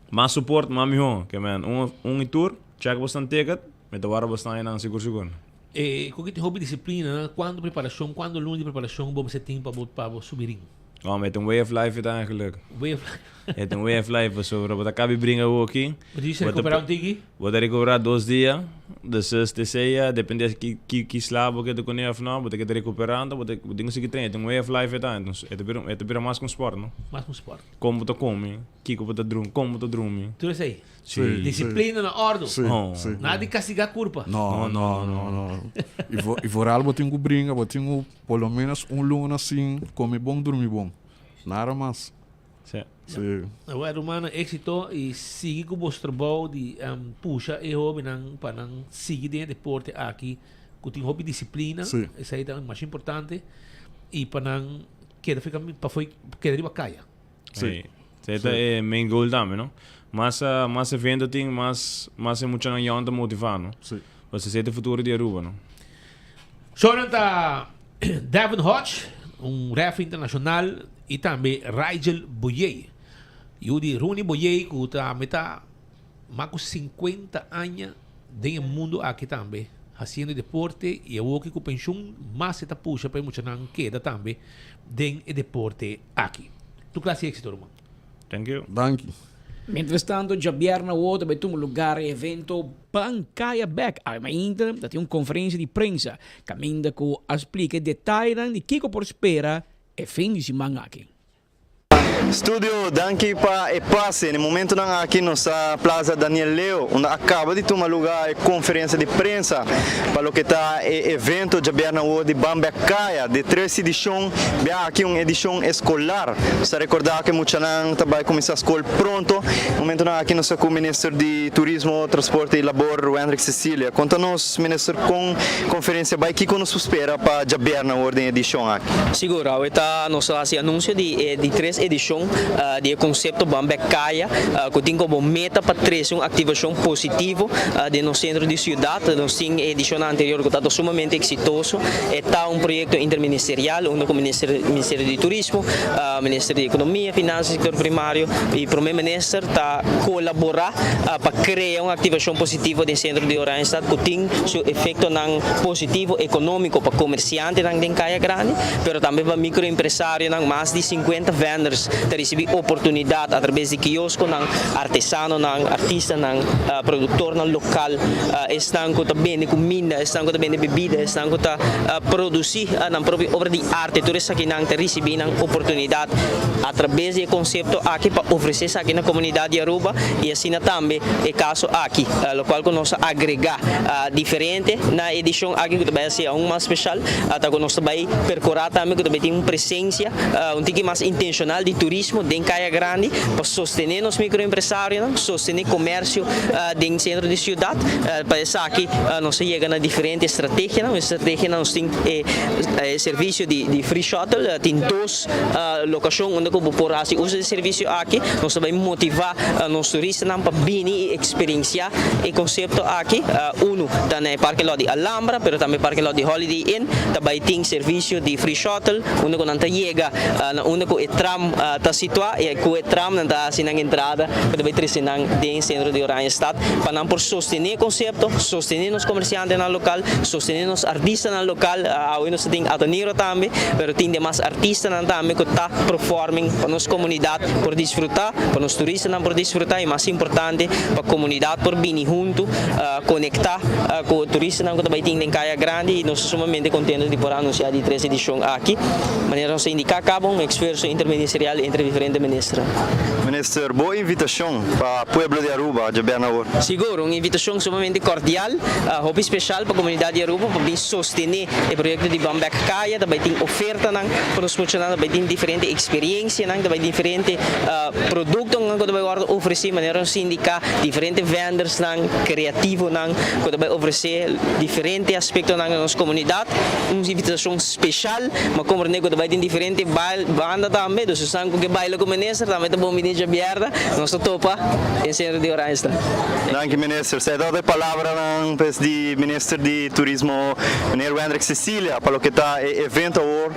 Mas support, mas mihó. Ke men, un, un i tur, check bosnan ticket, mi ta wara bosnan einan sigur sigur. E ku ki tin hopi disiplina, kuantu preparashon, kuantu luna di preparashon bo mester tin pa bo pa bo subi ring? Oh, mi ta un way of life eta eigenlijk. Way of life. E ta un way of life, pasobra bo ta kabi bringa awoki. Bo ta yusa rekupera un tiki? Bo ta rekupera dos dia, despues te sea, depende ki ki ki sla bo keda kuné of no, bo ta keda rekuperando, bo ta bo tin ku sigui train, e ta un way of life eta, entonces e ta bira e ta bira mas ku un sport no. Mas ku un sport. Kon bo ta kome. Kiko bo ta drumi? Kon bo ta drumi? Tur esei? Sí. Disiplina na ordu. Sí, sí. Nada di kastigá kurpa. No, no, no, no. I vo, i vooral bo tin ku bringa, bo tin ku por lo menos un luna sin kome bon, drumi bon. Nada mas. Sí. Sí. Awor rumannan éksito i sigui ku boso trabou di pusha e hóbennan pa nan sigui den e deporte aki ku tin hopi disiplina. Sí. Esei ta masha importante i pa nan keda fika pa foi keda riba kaya. Sí. Sí, ta e main goal tambe, no? Mas, uh, mas evento tin, mas, mas e muchanan young ta motivá, no? Sí. Pasobra esei ta e futuro di Aruba, no? Shownan ta Devin Hodge, un ref internacional, y tambe Rigel Boyey. Yu di Rooney Boyey cu tambe ta mas cu 50 aña den e mundo aki tambe, haciendo deporte y awoki cu pensioen mas e ta pusha pa e muchanan keda tambe den e deporte aki. Tur clase di exito ruman. Thank you. Danki. Mientras tanto djabièrnè awor ta bai tuma lugar e evento Ban Kaya Bek. Awe mainta ta tin un konferensia di prensa kaminda ku a splika e detayenan di kiko por spera e fin di siman aki. Studio, danki pa e pase. Na e momentonan aki nos ta Plaza Daniel Leo, unda a caba di tuma luga e conferencia di prensa pa loke ta e evento djabièrnè awor di Ban Bek Kaya, di tres edicion, bia aki un edicion escolar. Nos ta recorda cu e muchanan ta bay cuminsa scol pronto. E momentonan aki nos ta cu Minister di Turismo, Transporte y Labor, Wendrick Cecilia. Conta nos, Minister, con conferencia bay, kico nos por spera pa djabièrnè awor den e edicion aki? Sigur, awe ta nos ta hasi anunsio di e di tres edishon di e konsepto Ban Bek Kaya ku tin komo meta pa trese un aktivashon positivo den nos sentro di siudat. Nos tin e edishonnan anterior ku tabata sumamente eksitoso. E ta un proyekto interministerial unda ku minister Ministerio di Turismo, Minister di Ekonomia, Finansa i Sektor Primario i Prome Minister ta kolaborá pa krea un aktivashon positivo den sentro di Oranjestad ku tin su efektonan positivo ekonómiko pa komersiantenan den Kaya Grandi, pero tambe pa mikroempresarionan. Mas di sinkuenta vendors ta risibí oportunidat atrabes di kioskonan, artesanonan, artistanan, produktornan lokal, esnan ku ta bende kuminda, esnan ku ta bende bebida, esnan ku ta produsí nan propio obra di arte. Tur esakinan ta risibí nan oportunidat atrabes di e konsepto aki pa ofresé esaki na komunidat di Aruba i asina tambe e kaso aki, lokual ku nos a agregá diferente na e edishon aki ku ta bai hasi aun mas speshal ta ku nos ta bai perkurá tambe ku ta bai tin un presensia un tiki mas intenshonal di turismo den Kaya Grandi pa sostené nos mikroempresarionan, sostené komersio den sentro di siudat. Pa esaki nos a yega na diferente estrategianan. Un estrategianan nos tin e servisio di free shuttle, tin dos lokashon unda ku bo por hasi uso di e servisio aki. Nos ta bai motivá nos turistanan pa bini i eksperensiá e konsepto aki. Unu ta na e parking lot di Alhambra, pero tambe parking lot di Holiday Inn ta bai tin servisio di free shuttle unda ku nan ta yega na unda ku e tram ta situá i ku e tram nan ta hasi nan entrada ku ta bai trese nan den sentro di Oranjestad pa nan por sostené e konsepto, sostené nos komersiantenan lokal, sostené nos artistanan lokal. Awe nos ta tin Ataniro tambe, pero tin demas artistanan tambe ku ta performing pa nos komunidat por disfrutá, pa nos turistanan por disfrutá i mas importante pa komunidat por bini huntu konektá ku turistanan ku ta bai tin den Kaya Grandi i nos ta sumamente kontento di por anunsiá di tres edishon aki. Manera nos a indiká kaba un esfuerso interministerial entre diferente ministernan. Minister, bo invitashon pa pueblo di Aruba djabièrnè awor? Sigur, un invitashon sumamente kordial, hopi speshal pa komunidat di Aruba pa bin sostené e proyekto di Ban Bèk Kaya. Ta bai tin ofertanan pa nos muchanan, ta bai tin diferente eksperensianan, ta bai diferente produktonan ku ta bai wòrdu ofresí manera nos indiká diferente vendersnan kreativonan ku ta bai ofresé diferente aspektonan na nos komunidat. Un invitashon speshal, ma komprendé ku ta bai tin diferente banda tambe, dus esnan ku ke baila ku minister tambe ta bon bini djabièrnè, nos ta topa den sentro di Oranjestad. Danki minister. Esei tabata e palabranan pues di minister di turismo meneer Wendrick Cecilia pa loke ta e evento awor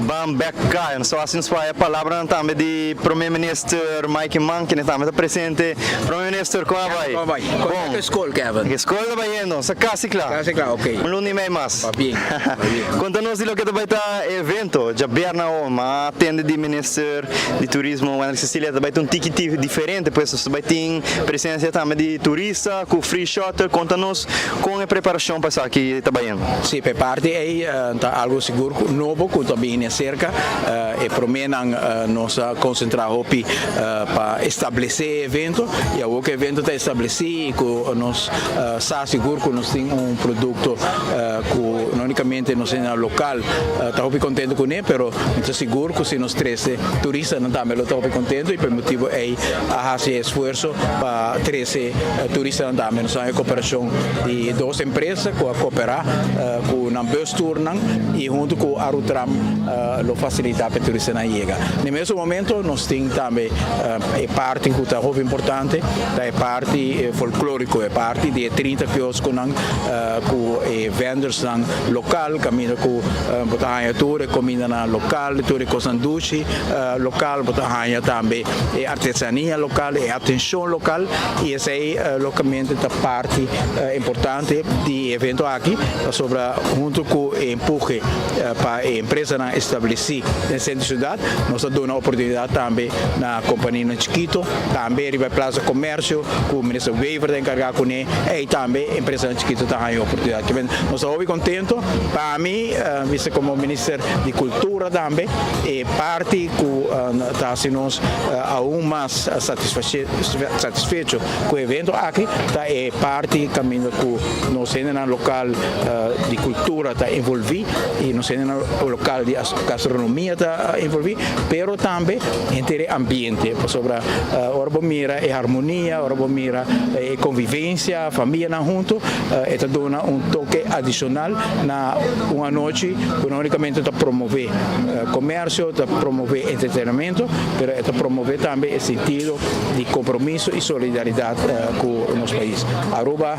Ban Bek Kaya. Nos ta hasi nos pa e palabranan tambe di prome minister Mike Eman kende tambe ta presente. Prome minister kon a bai? Kon a bai? Kon ta ku e skol Kevin? E skol ta bayendo, sa kasi kla. Kasi kla, ok. Un luna i mei mas. Pabien, pabien. Konta nos di loke ta bai ta e evento djabièrnè awor. Ma atende di minister di turismo Wendrick Cecilia ta bai ta un tiki diferente pues nos ta bai tin presensia tambe di turista ku free shuttle. Konta nos kon e preparashon pa esaki ta bayendo. Si, pa e parti ei ta algu sigur ku nobo ku ta bini aserka. E proménan nos a konsentrá hopi pa establesé e evento i awor ku e evento ta establesí i ku nos sa sigur ku nos tin un produkto ku no únikamente nos hendenan lokal ta hopi kontentu kuné pero mi ta sigur ku si nos trese turistanan tambe lo ta hopi kontentu i pa e motibu ei a hasi e esfuerso pa trese turistanan tambe. Nos a haña koperashon di dos empresa ku a koperá ku nan bus tournan i huntu ku Arutram lo fasilitá pa e turistanan yega. Na e mesun momento nos tin tambe e parti ku ta hopi importante, ta e parti folklóriko, e parti di e 30 kioskonan ku e vendersnan lokal kaminda ku bo ta haña tur e komindanan lokal, tur e kosnan dushi lokal, bo ta haña tambe e artesania lokal, e atenshon lokal i esei logikamente ta parti importante di e evento aki pasobra huntu ku e empuhe pa e empresanan establesí den sentro di siudat nos ta duna oportunidat tambe na kompanianan chikito, tambe riba e Plaza Comercio ku Minister Wever ta enkargá kuné, ei tambe empresanan chikito ta haña oportunidat. Kimen nos ta hopi kontento. Pa mi, bisa komo Minister di Kultura tambe, e parti ku. ta hasi nos aun mas satisfecho ku e evento aki ta e parti kaminda ku nos hendenan lokal di kultura ta envolví i nos hendenan lokal di gastronomia ta envolví, pero tambe henter e ambiente pasobra ora bo mira e harmonia, ora bo mira e konvivensia, famianan huntu, e ta duna un toke adishonal na un anochi ku no únikamente ta promové komersio, ta promové entretenimento, pero e ta promové tambe e sentido di kompromiso i solidaridat ku nos pais. Aruba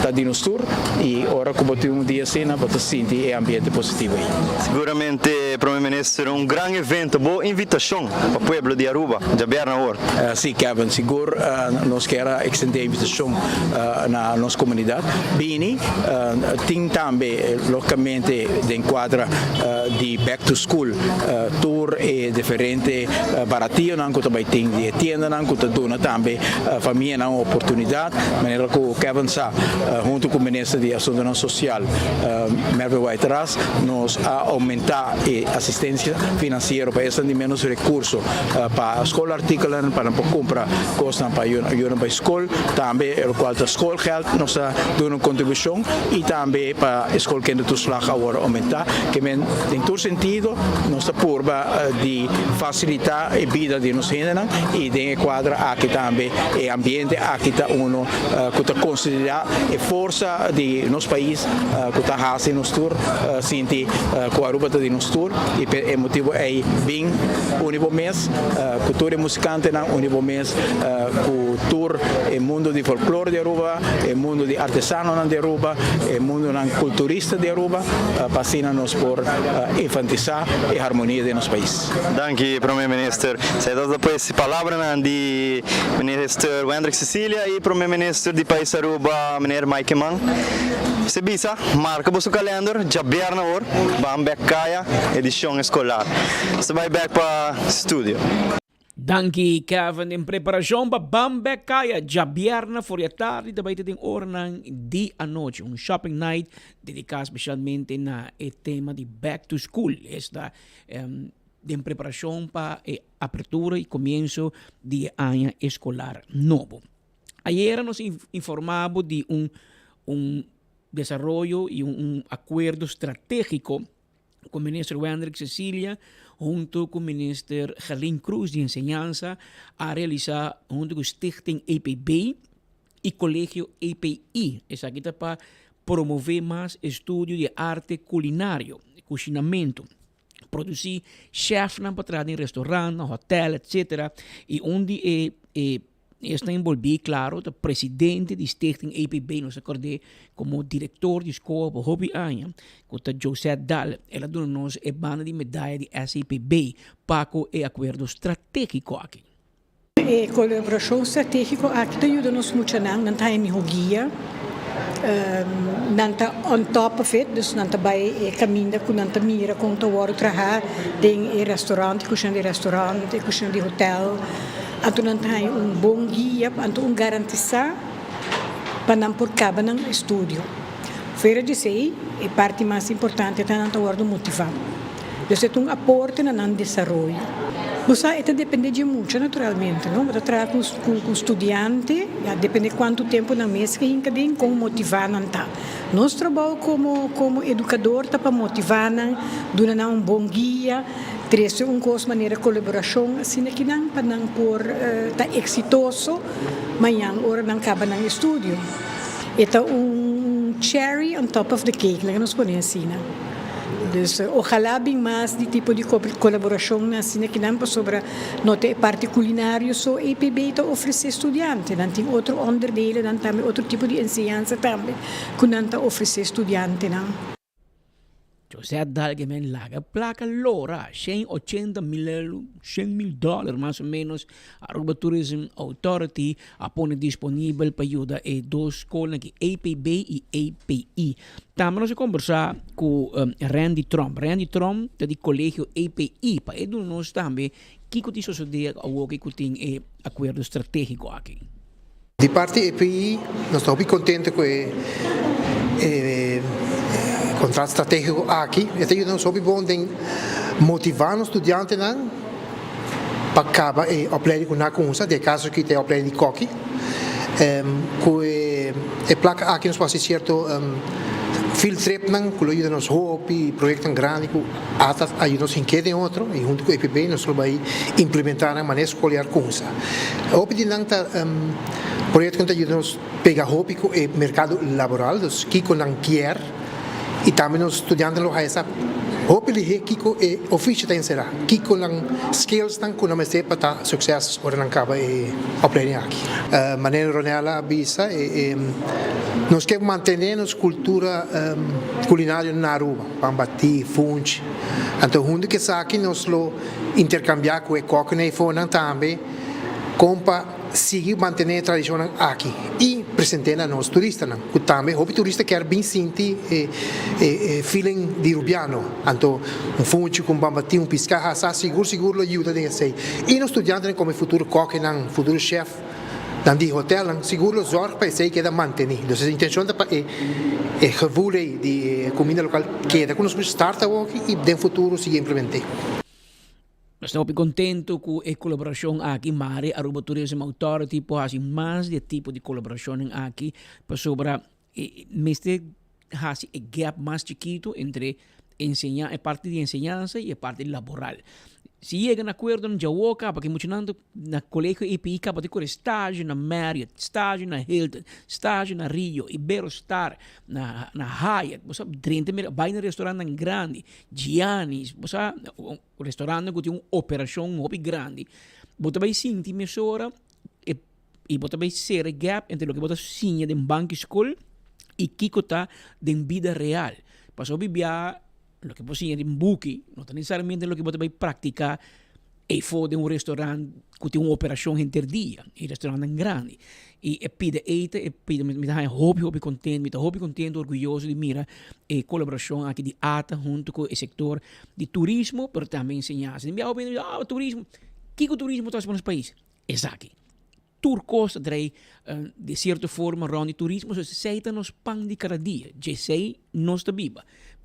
ta di nos tur i ora ku bo tin un dia asina bo ta sinti e ambiente positivo ei. Siguramente Prome Minister un gran evento, bo invitashon pa pueblo di Aruba djabièrnè awor. Sí Kevin, sigur nos kier a extendé e invitashon na nos komunidat. Bini, tin tambe logicamente den kuadra di back to school tur e diferente barationan ku ta bai tin di e tiendanan ku ta duna tambe famianan un oportunidat. Manera ku Kevin sa huntu ku Minister di Asuntonan Sosial Mervin Wyatt-Ras nos a oumentá e asistensia finansiero pa esnan di ménos rekurso pa skoolartikelen pa nan por kumpra kosnan pa yunan bai skol, tambe lokual ta schoolgeld nos ta duna un kontribushon i tambe pa e schoolkindertoeslag a wòrdu oumentá. Ke men den tur sentido nos ta purba di fasilitá e bida di nos hendenan i den e kuadra aki tambe e ambiente aki ta uno ku ta konsiderá e forsa di nos pais ku ta hasi nos tur sinti ku Aruba ta di nos tur i pa e motibu ei bin uni bo mes ku tur e musikantenan, uni bo mes ku tur e mundo di folklore di Aruba, e mundo di artesanonan di Aruba, e mundonan kulturista di Aruba, pa asina nos por enfatisa e harmonia den nos pais. Danki Prome Minister. Esei ta pues palabranan di Minister Wendrick Cecilia y Prome Minister di Pais Aruba Meneer Mike Eman. Se bisa, marca boso kalender, djabièrnè awor, ban bek kaya, edicion escolar. Nos ta bai bek pa studio. Danki Kevin. Den preparashon pa ban bek kaya djabièrnè for di atardi ta bai ta den oranan di anochi. Un shopping night dediká spesialmente na e tema di back to school. Esta den preparashon pa e apertura i komienso di e aña eskolar nobo. Ayera nos a informá bo di un un desaroyo i un akuerdo stratégiko ku Minister Wendrick Cecilia hunto ku Minister Gerlin Cruz di Enseñansa a realisá hunto ku Stichting EPB i Kolegio EPI. Esaki ta pa promové mas estudio di arte kulinario, kushinamentu. Produsí chefnan pa traha den restaurantnan, hotel, etcetera. I un di e e esnan enbolbí, klaro, ta presidente di Stichting EPB, nos a kord'é komo direktor di skol pa hopi aña, ku ta Josette Daal. El a duna nos e banda di medaya di SEPB pa ku e akuerdo stratégiko aki. E kolaborashon stratégiko aki ta yuda nos muchanan, nan ta haña mihó guia, nan ta on top of it, dus nan ta bai e kaminda ku nan ta mira kon ta wòrdu trahá den e restaurant, e kushina di restaurant, e kushina di hotel. Anto nan ta haña un bon guia, anto un garantisá pa nan por kaba nan estudio. Fuera di esei, e parti mas importante ta nan ta wòrdu motivá. Dus e ta un aporte na nan desaroyo. Bo sa, e ta depende dje mucha naturalmente, no? Bo ta traha ku ku studiante, ya depende kuantu tempu nan mes ke hinka den, kon motivá nan ta. Nos trabou komo komo edukador ta pa motivá nan, duna nan un bon guia, trese un kos manera kolaborashon asina ki nan pa nan por ta eksitoso mañan ora nan kaba nan estudio. E ta un cherry on top of the cake, laga nos pone asina. Dus ojalá bin mas di tipo di kolaborashonnan asina ki nan pasobra no ta e parti kulinario so EPB ta ofresé studiantenan. Tin otro onderdelennan tambe, otro tipo di enseñansa tambe ku nan ta ofresé studiantenan. José Dalge men laga placa lora, 180 mil euro, 100 mil dólar mas o menos, Aruba Tourism Authority a pone disponibel pa yuda e dos skolnan aki, APB y API. Tambe nos a kombersá ku Randy Tromp. Randy Tromp ta di Kolegio API pa e duna nos tambe kiko tin sosodé awoki ku tin e akuerdo stratégiko aki. Di parti API nos ta hopi kontento ku e e kontrato stratégiko aki. E ta yuda nos hopi bon den motivá nos studiantenan. pa kaba e opleiding ku nan a kumsa, den e kaso aki ta e opleiding di koki. Ku e plaka aki nos por hasi sierto field tripnan ku lo yuda nos hopi, proyektonan grandi ku ata a yuda nos hink'é den otro i huntu ku EPB nos lo bai implementá nan manera skol yar kumsa. Hopi di nan ta proyekto ku ta yuda nos pega hopi ku e merkado laboral, dus kiko nan kier. I tambe nos studiantenan lo haya sa hopi lihé kiko e ofisio ta enserá, kiko nan skillsnan ku nan mester pa ta sukses ora nan kaba e opleiding aki. Manera Ronella a bisa, nos ke mantené nos kultura kulinario na Aruba, pan batí, funchi. Anto huntu ku esaki nos lo interkambiá ku e kòkinan eifonan tambe kon pa Sigui mantené e tradishonnan aki i present'é na nos turistanan, ku tambe hopi turista kier bin sinti e e feeling di Rubiano. Anto un funchi ku un bambatí, un piská hasá sigur sigur lo yuda den esei. I nos studiantenan komo e futuro kòkinan, futuro shèfnan di hotèlnan sigur lo zòrg pa esei keda mantení. Dus e intenshon ta pa e e gevoel ei di e kuminda lokal keda ku nos start awoki i den futuro sigui implement'é. Nos ta hopi contento cu e colaboracion aki, mare Aruba Tourism Authority por haci mas di e tipo di colaboracionnan aki pasobra mester haci e gap mas chikito entre enseña e parti di enseñansa y e parti laboral. Si yega na acuerdonan djawo caba ke muchanan ta na colegio EPI caba ta core stage na Marriott, stage na Hilton, stage na Rio, Iberostar, na Hyatt, bo sa drenta bay na restaurantnan grandi. Gianni's, bo sa, un restaurantnan ku tin un operashon hopi grandi, bo ta bai sinti mesora e i bo ta bai sera e gap entre loke bo ta siña den banki skol i kiko ta den bida real. Pasobra hopi bia loke bo siña den buki no ta nesesariamente loke bo ta bai praktiká Eyfo den un restaurant ku tin un operashon henter dia, e restaurantnan grandi. I e pida ei ta e pida mi ta haña hopi hopi kontent, mi ta hopi kontent orguyoso di mira e kolaborashon aki di ata huntu ku e sektor di turismo pero tambe enseñansa. Tin bia hopi hende bisa, ah turismo, kiko turismo ta hasi pa nos pais? Esaki. Tur kos ta drei di sierto forma rond di turismo, so esei ta nos pan di kada dia, djesei nos ta biba.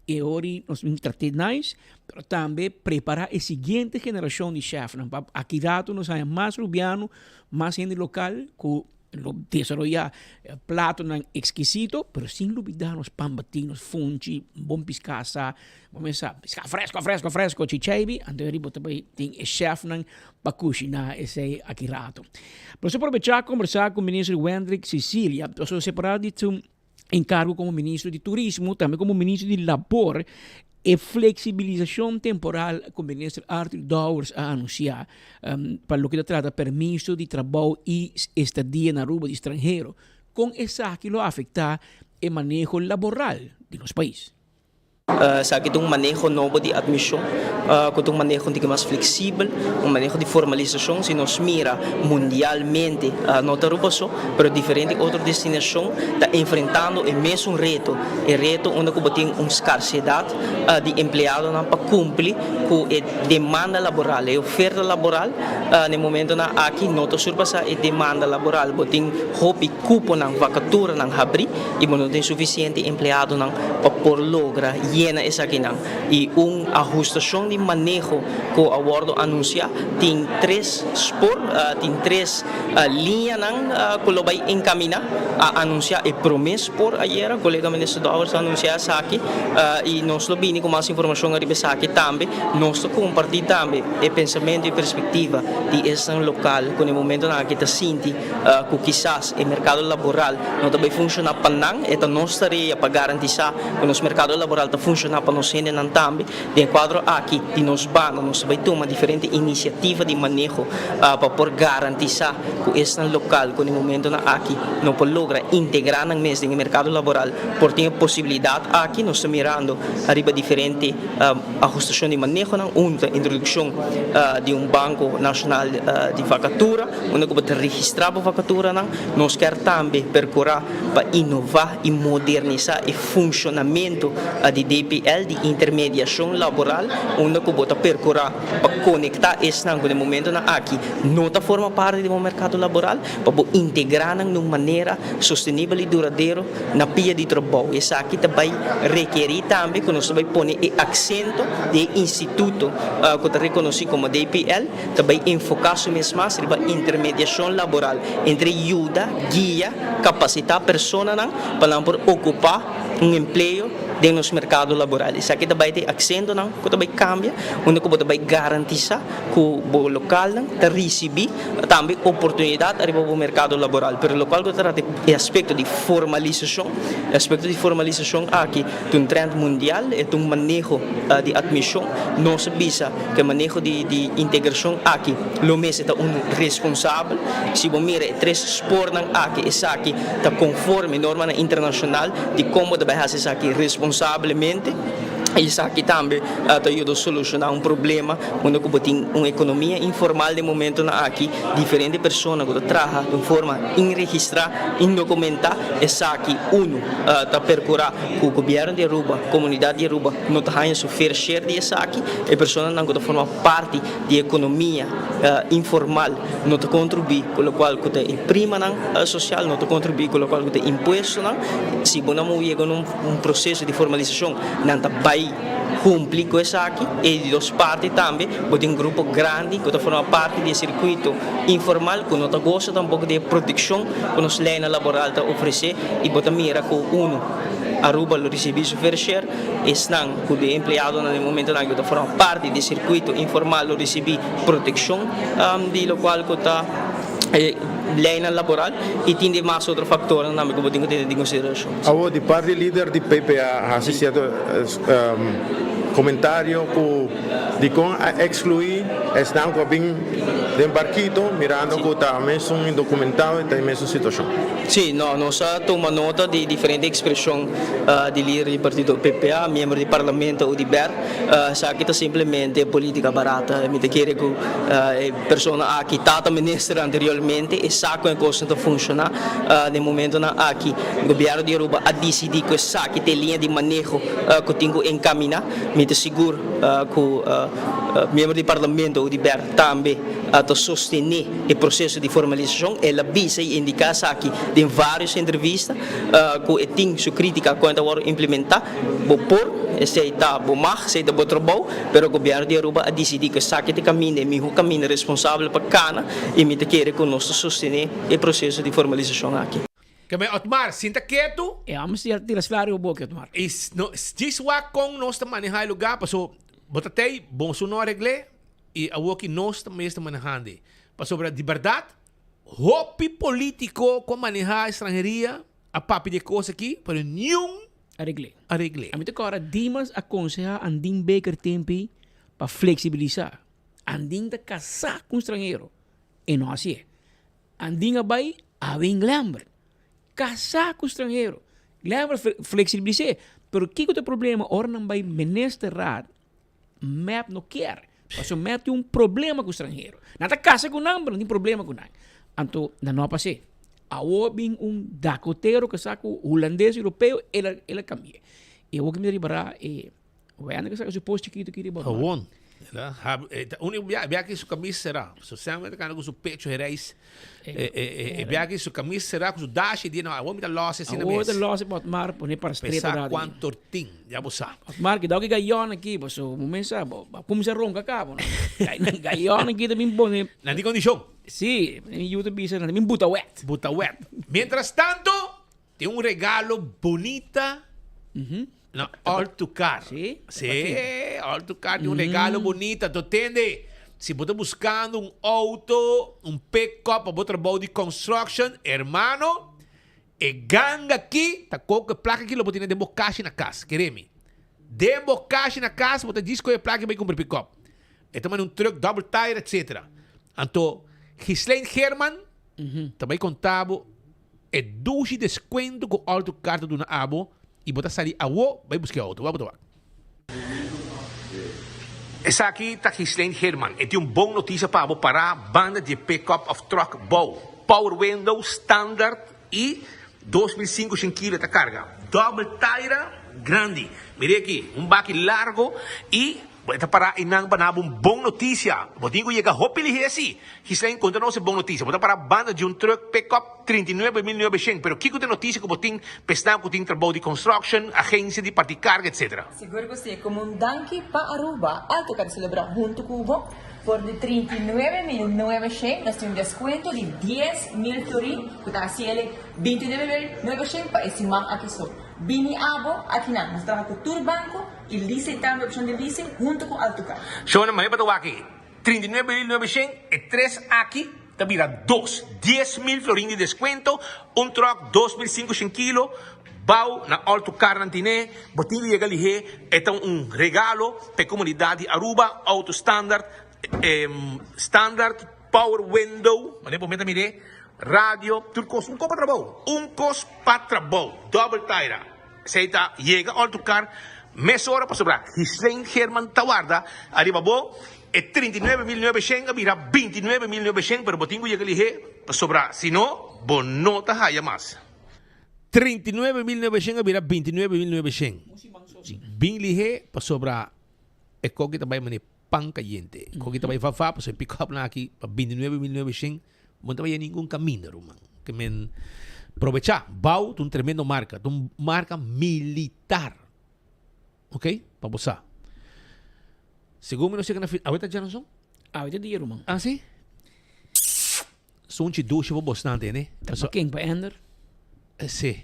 E ora nos tin trat'é nice, pero tambe prepará e siguiente generashon di shèfnan pa aki rato nos haña mas rubiano, mas hende lokal ku lo desaroyá platonan ekskisito, pero sin lubidá nos pan batí, nos funchi, bon piská asá. Bo mester sa, piská fresco, fresco, fresco, chichaibi, anto eri bo ta bai tin e chefnan pa kushiná esei aki rato. Nos a probechá kombersá ku Minister Wendrick Cecilia, pasobra separá di su enkargo komo Minister di Turismo, tambe komo Minister di Labor, e fleksibilisashon temporal ku Minister Arthur Dowers a anunsiá pa loke ta trata permiso di trabou i estadia na Aruba di stranhero, kon esaki lo afektá e maneho laboral di nos pais. Esaki ta un maneho nobo di admishon ku ta un maneho un tiki mas fleksibel, un maneho di formalisashon. Si nos mira mundialmente, no ta Aruba so, pero diferente otro destinashon ta enfrentando e mesun reto, e reto unda ku bo tin un skarsedat di empleadonan pa kumpli ku e demanda laboral, e oferta laboral na e momentonan aki no ta surpasá e demanda laboral. Bo tin hopi kuponan, vakaturanan habrí. i bo no tin sufisiente empleadonan pa por logra yena esakinan. I un ahustashon di maneho ku a wòrdu anunsiá tin tres spor, tin tres liñanan ku lo bai enkaminá. A anunsiá e promé spor ayera, kolega Minister Dowers a anunsiá esaki i nos lo bini ku mas informashon ariba esaki tambe. Nos ta kompartí tambe e pensamentu i perspektiva di esnan lokal ku na e momentonan aki ta sinti ku kisas e merkado laboral no ta bai funshoná pa nan, e ta nos tarea pa garantisá ku nos merkado laboral ta funshoná pa nos hendenan tambe. Den e kuadro aki di nos banda nos ta bai tuma diferente inisiativa di maneho pa por garantisá ku esnan lokal ku na e momentonan aki no por logra integrá nan mes den e merkado laboral por tin e posibilidat aki. Nos ta mirando ariba diferente ahustashon di manehonan, un ta introdukshon di un banko nashonal di vakatura unda ku bo ta registrá bo vakaturanan. Nos kier tambe percura pa innova y modernisa e funcionamento. funcionamento di DPL di intermediacion laboral unda cu bo ta percura pa conecta esnan cu den momentonan aki no ta forma parti di bo mercado laboral pa bo integra nan na un manera sostenibel y duradero na pia di trabou. Esaki ta bay rekeri tambe cu nos ta bay pone e accento di e instituto cu ta reconoci como DPL ta bay enfoca su mes mas riba intermediacion laboral entre yuda, guia, capacita personanan pa nan por ocupa un empleo den nos mercado laboral. Esaki ta bay ta e accentonan cu ta bay cambia unda cu bo ta bay garantisa cu bo localnan ta ricibi tambe oportunidad ariba bo mercado laboral. Pero locual cu ta trata e aspecto di formalisacion, e aspecto di formalisacion aki ta un trend mundial, e ta un maneho di admision. Nos a bisa cu e maneho di integracion aki lo mester ta unu responsabel. Si bo mira e tres spoornan aki, esaki ta conforme normanan internacional di con bo ta bay haci esaki responsablemente. Esaki tambe ta yuda soluciona un problema unda cu bo tin un economia informal den momentonan aki, diferente persona cu ta traha den forma inregistra, indocumenta. Esaki uno ta percura cu gobierno di Aruba, comunidad di Aruba no ta haya su fair share di esaki. E personanan cu ta forma parti di economia informal no ta contribui cu locual cu ta e primanan social, no ta contribui cu locual cu ta e impuestonan. Si bo no yega na un proceso di formalisacion nan ta bay cumpli cu esaki. E di dos parti tambe bo tin un grupo grandi cu ta forma parti di e circuito informal cu no ta goza tampoco di e proteccion cu nos leynan laboral ta ofrece y bo ta mira cu uno Aruba lo ricibi su fair share, esnan cu di empleadonan den momentonan cu ta forma parti di e circuito informal lo ricibi proteccion di locual cu ta e leynan laboral y tin demas otro factornan tambe cu bo tin cu tene den consideracion. Awor di parti lider di PPA haci cierto comentario cu dicon a exclui esnan cu a bin den barquito mirando cu ta mesun indocumentado y ta e mesun situacion. Si, no, nos a tuma nota di diferente expresion di lider di partido PPA, miembro di parlamento Oduber. Esaki ta simplemente politica barata. Mi ta kere cu e persona aki tata minister anteriormente e sa con e cosnan ta funciona. Den momentonan aki gobierno di Aruba a dicidi cu esaki ta e liña di maneho cu tin cu encamina. Mi ta sigur cu miembro di parlamento Oduber tambe ta sostene e proceso di formalisacion. El a bisa y indica esaki den varios entrevista cu e tin su critica con e ta wordo implementa. Bo por, esei ta bo mag, esei ta bo trabou, pero gobierno di Aruba a dicidi cu esaki ta e caminda, e miho caminda responsabel pa cana y mi ta kere cu nos ta sostene e proceso di formalisacion aki. Ke men Otmar, sinta ketu. E amo si a tira sla riba boki Otmar. I no djis wak kon nos ta maneha e lugar paso bo ta tei bon su no aregl'é i awoki nos ta mes ta manehando pasobra di berdad hopi politico ku a maneha estranheria A papia di e kos aki, pero niun Aregl'é. aregl'é. Ami ta kòrda Dimas a konsehá Andin Baker tempi pa fleksibilisá. Andin ta kasá ku un stranhero. E no hasié. Andin a bai awe Glenbert. Kasá ku stranhero. Glenbert fleksibilis'é. Pero kiko ta e problema ora nan bai ministerraad Mep no kier. Pasobra mep tin un problema ku stranhero. Nan ta kasa ku nan, pero nan tin problema ku nan. Anto nan no a pas'é. Awor bin un dakotero ku sa ku hulandes europeo, el a el a kambi'é. I awor ku mi ta ripará e wèndè ku saka su pos chikitu aki riba. Awor, el a hab e ta uni bia bia ki su kamis será. So semper ta kana ku su pecho hereis. E bia ki su kamis será ku su dashi di no awor mi ta lòs asina mes. Awor ta lòs e Otmar pone para streto Pesa kuantu tin. Ya bo sa. Otmar kidao ki gayon aki paso bo mes sa bo a cuminsa ronca cabo no. Gayon aki ta bin pone. Nan tin condicion. Si, mi yu ta bisa nan ta bin buta wet. Buta wet. Mientras tanto tin un regalo bunita na All to Car. Si? Si, All to Car tin un regalo bunita. To tende, si bo ta buscando un auto, un pick-up pa bo trabou di construction, hermano, E ganga aki ta koke plaka aki lo bo tene den bo kashi na kas, kere mi. Den bo kashi na kas bo ta djis kohe e plaka i bai kumpra pikòp. E ta manda un truck double tire etcetera. Anto Ghislaine Geerman ta bai konta bo e dushi deskuento ku Alto Car ta duna abo i bo ta sali awo bai buska e outo. Wak bo ta wak. Esaki ta Ghislaine Geerman. E tin un bon notisia pa bo pará banda di e pick-up of truck bou. Power window, standard i 2500 kilo ta karga. Double tire. grandi. Mira aki, un baki largo y bo ta para einan pa nabo un bon noticia. Bo tin cu yega hopi lihe si. Gislaine conta nos e bon noticia. Bo ta para banda di un truck pick-up 39.900, pero kico ta e noticia cu bo tin pa esnan cu tin trabou di construction, agencia di parti carga, etc. Sigur cu si. Como un danki pa Aruba, Alto ker celebra hunto cu bo. For di 39.900 nos tin un descuento di 10.000 florin cu ta haci el 29.900 pa e siman aki so. Bini abo akinan, nos traha cu tur banco y leasing tambe, opcion di leasing hunto cu Altucar. Shona, mane pa ta wak e 39.900, e tres aki ta bira dos, 10.000 florin di descuento, un truck 2.500 kilo, bao na Altucar nan tine, bo tin di yega lihe, e ta un regalo pa e comunidad di Aruba, auto standard, standard power window, mane bo meta mire, Radio, tur kos, un kos pa trabou, un kos pa trabou, double taira. Esei ta yega ora tu kar mesora pasobra Gislaine Geerman ta warda ariba bo. E 39.900 a bira 29.900 pero bo tin ku yega lihé pasobra si no bo no ta haya mas. 39.900 a bira 29.900. Bin lihé pasobra e koki ta bai manera pan kayente. Koki ta bai vavá pasobra e pick up nan aki pa 29.900. Bo no ta bai ningun kaminda, ruman. Ke men probechá. Bau ta un tremendo marka. Ta un marka militar. Ok? Pa bo sa. Segun mi nos yega na fin. Awe ta djaranson? Awe ta dia, ruman. Ah, si? Sunchi dushi pa bosnan tene. Ta pa ken? Pa Ender? Si.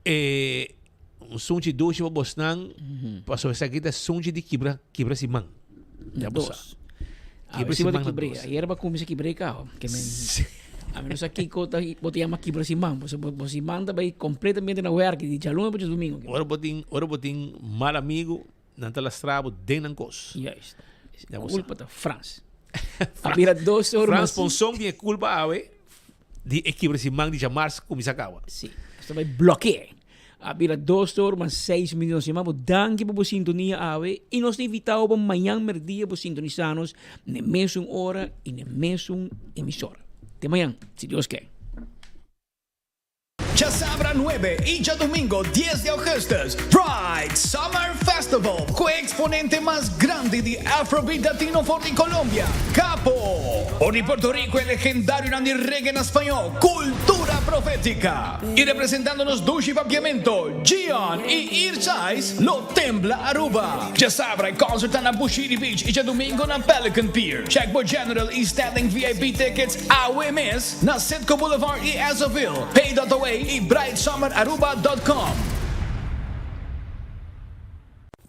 E un sunchi dushi pa bosnan. Pasobra esaki ta sunchi di kibra, kibra siman. Ya bo sa. Kibra siman na dos. Ayer ba cuminsa kibra e cabo. Ke men A mi no sa kiko ta bo ta yama kibra siman. Pasobra bo siman ta bay completamente na werk di djaluna pa djadomingo. Ora bo tin, ora bo tin mal amigo, nan ta lastra bo den nan kos. Juist. E culpa ta Frans. A bira dos ora Frans Ponson tin e culpa awe di e kibra siman di djamars cuminsa caba. Si. Nos ta bay blokea. A bira dos or mas seis minuut nos yama bo danki pa bo sintonia awe y nos ta invita bo pa mañan merdia bo sintonisa nos na e mesun ora y na e mesun emisora. Te mañan, si Dios ke. Djasabra nuebe y djadumingo dies di augustus, Bright Summer Festival cu e exponente mas grandi di Afrobeat Latino for di Colombia, Capo. For di Puerto Rico e legendarionan di reggae na spañol, Cultura Profética. Y representando nos dushi papiamento, Gion y Irchais lo tembla Aruba. Djasabra e concert ta na Bushiri Beach y djadumingo na Pelican Pier. Check bo General y Standing VIP tickets awe mes na Citgo Boulevard y Esso-ville, Pay.away y brightsummeraruba.com.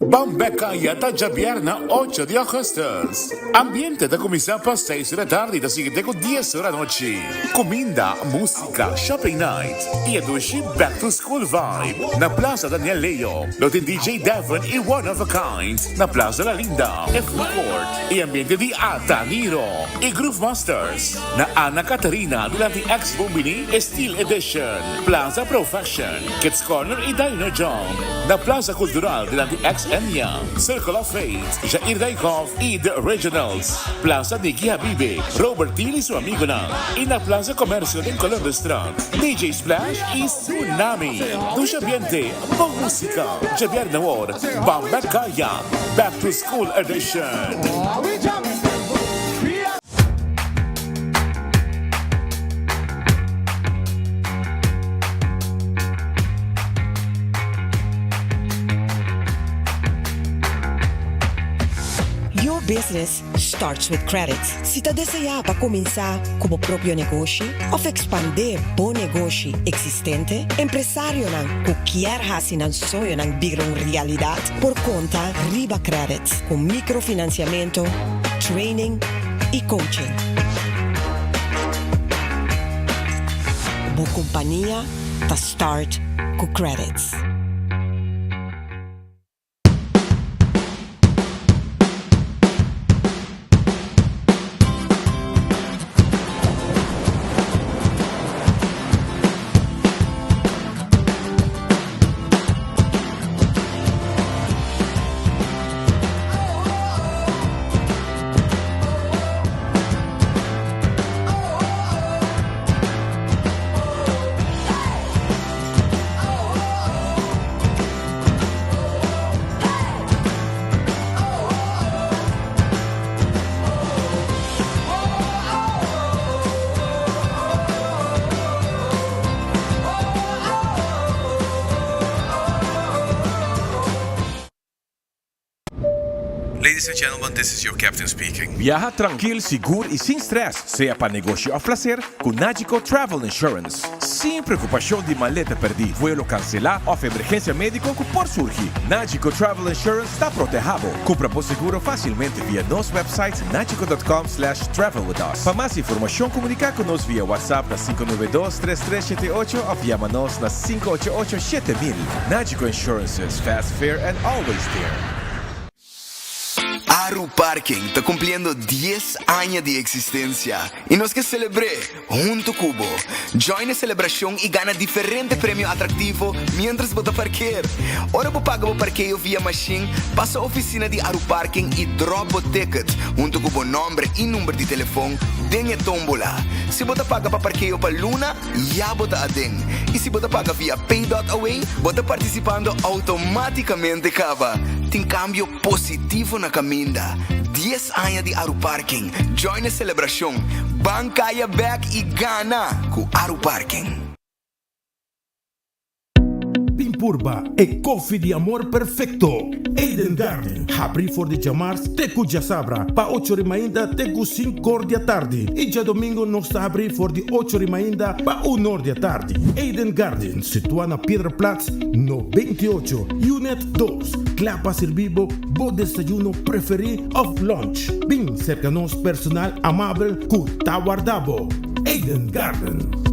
Ban bek kaya ta djabièrnè ocho di augustus. Ambiente ta kuminsá pa seis ora tardi i ta sigui te ku dies ora anochi. Kuminda, músika, shopping night i e dushi back to school vibe na Plaza Daniel Leo. Lo tin DJ Devon i One of a Kind na Plaza La Linda, e food court i ambiente di Ata Niro i Groove Masters na Anna Catharina dilanti ex Bombini e Steel Edition, Plaza Pro Fashion. Kids Corner y Dino Jump na Plaza Cultural dilanti ex Enya, Circle of Faith, Jair Dijkhoff y The Originals, Plaza Nicky Habibe, Robert Thiel y su amigonan y na Plaza Comercio den Columbusstraat, DJ Splash y Tsunami. Dushi ambiente, bon musica, djabièrnè awor, Bamba Kaya, Back to School Edition. Your business starts with credit. Si ta deseá pa kuminsá ku bo propio negoshi òf ekspandé bo negoshi eksistente, empresarionan ku kier hasi nan soñonan bira un realidat por konta riba Credit ku mikrofinansiamentu, training i coaching. Bo kompania ta start ku Credits. Ladies and gentlemen, this is your captain speaking. Biaha trankil, sigur i sin stress, sea pa negoshi òf plaser, ku Nagico Travel Insurance. Sin preokupashon di maleta pèrdí, vuelo kanselá òf emergensia médiko ku por surgi, Nagico Travel Insurance ta protehá bo. Kumpra bo seguro fásilmente via nos website nagico dot com slash travel with us. Pa mas informashon komuniká ku nos via WhatsApp na 592 3378 òf yama nos na 588 7000. Nagico Insurances, fast, fair and always there. Aru Parking ta cumpliendo dies aña di existencia y nos ke celebr'é hunto cu bo. Join e celebracion y gana diferente premio atractivo mientras bo ta parkeer. Ora bo paga bo parkeo via machine, pasa oficina di Aru Parking y drop bo ticket hunto cu bo nomber y number di telefon den e tombola. Si bo ta paga pa parkeo pa luna, ya bo ta aden. Y si bo ta paga via Pay dot Away, bo ta participando automaticamente caba. Tin cambio positivo na caminda. Dies aña di Aruparking. Join e celebracion. Ban caya bek y gana cu Aruparking. Bin purba e koffie di amor perfecto! Eden Garden, habri for di djamars te ku djasabra pa ocho ri mainta te ku sinkor di atardi i djadomingo nos ta habri for di ocho ri mainta pa unor di atardi. Eden Garden, situa na Piedraplaats no 28, Unit dos, kla pa sirbi bo bo desayuno preferi of lunch. Bin serka nos personal amabel ku ta warda bo. Eden Garden.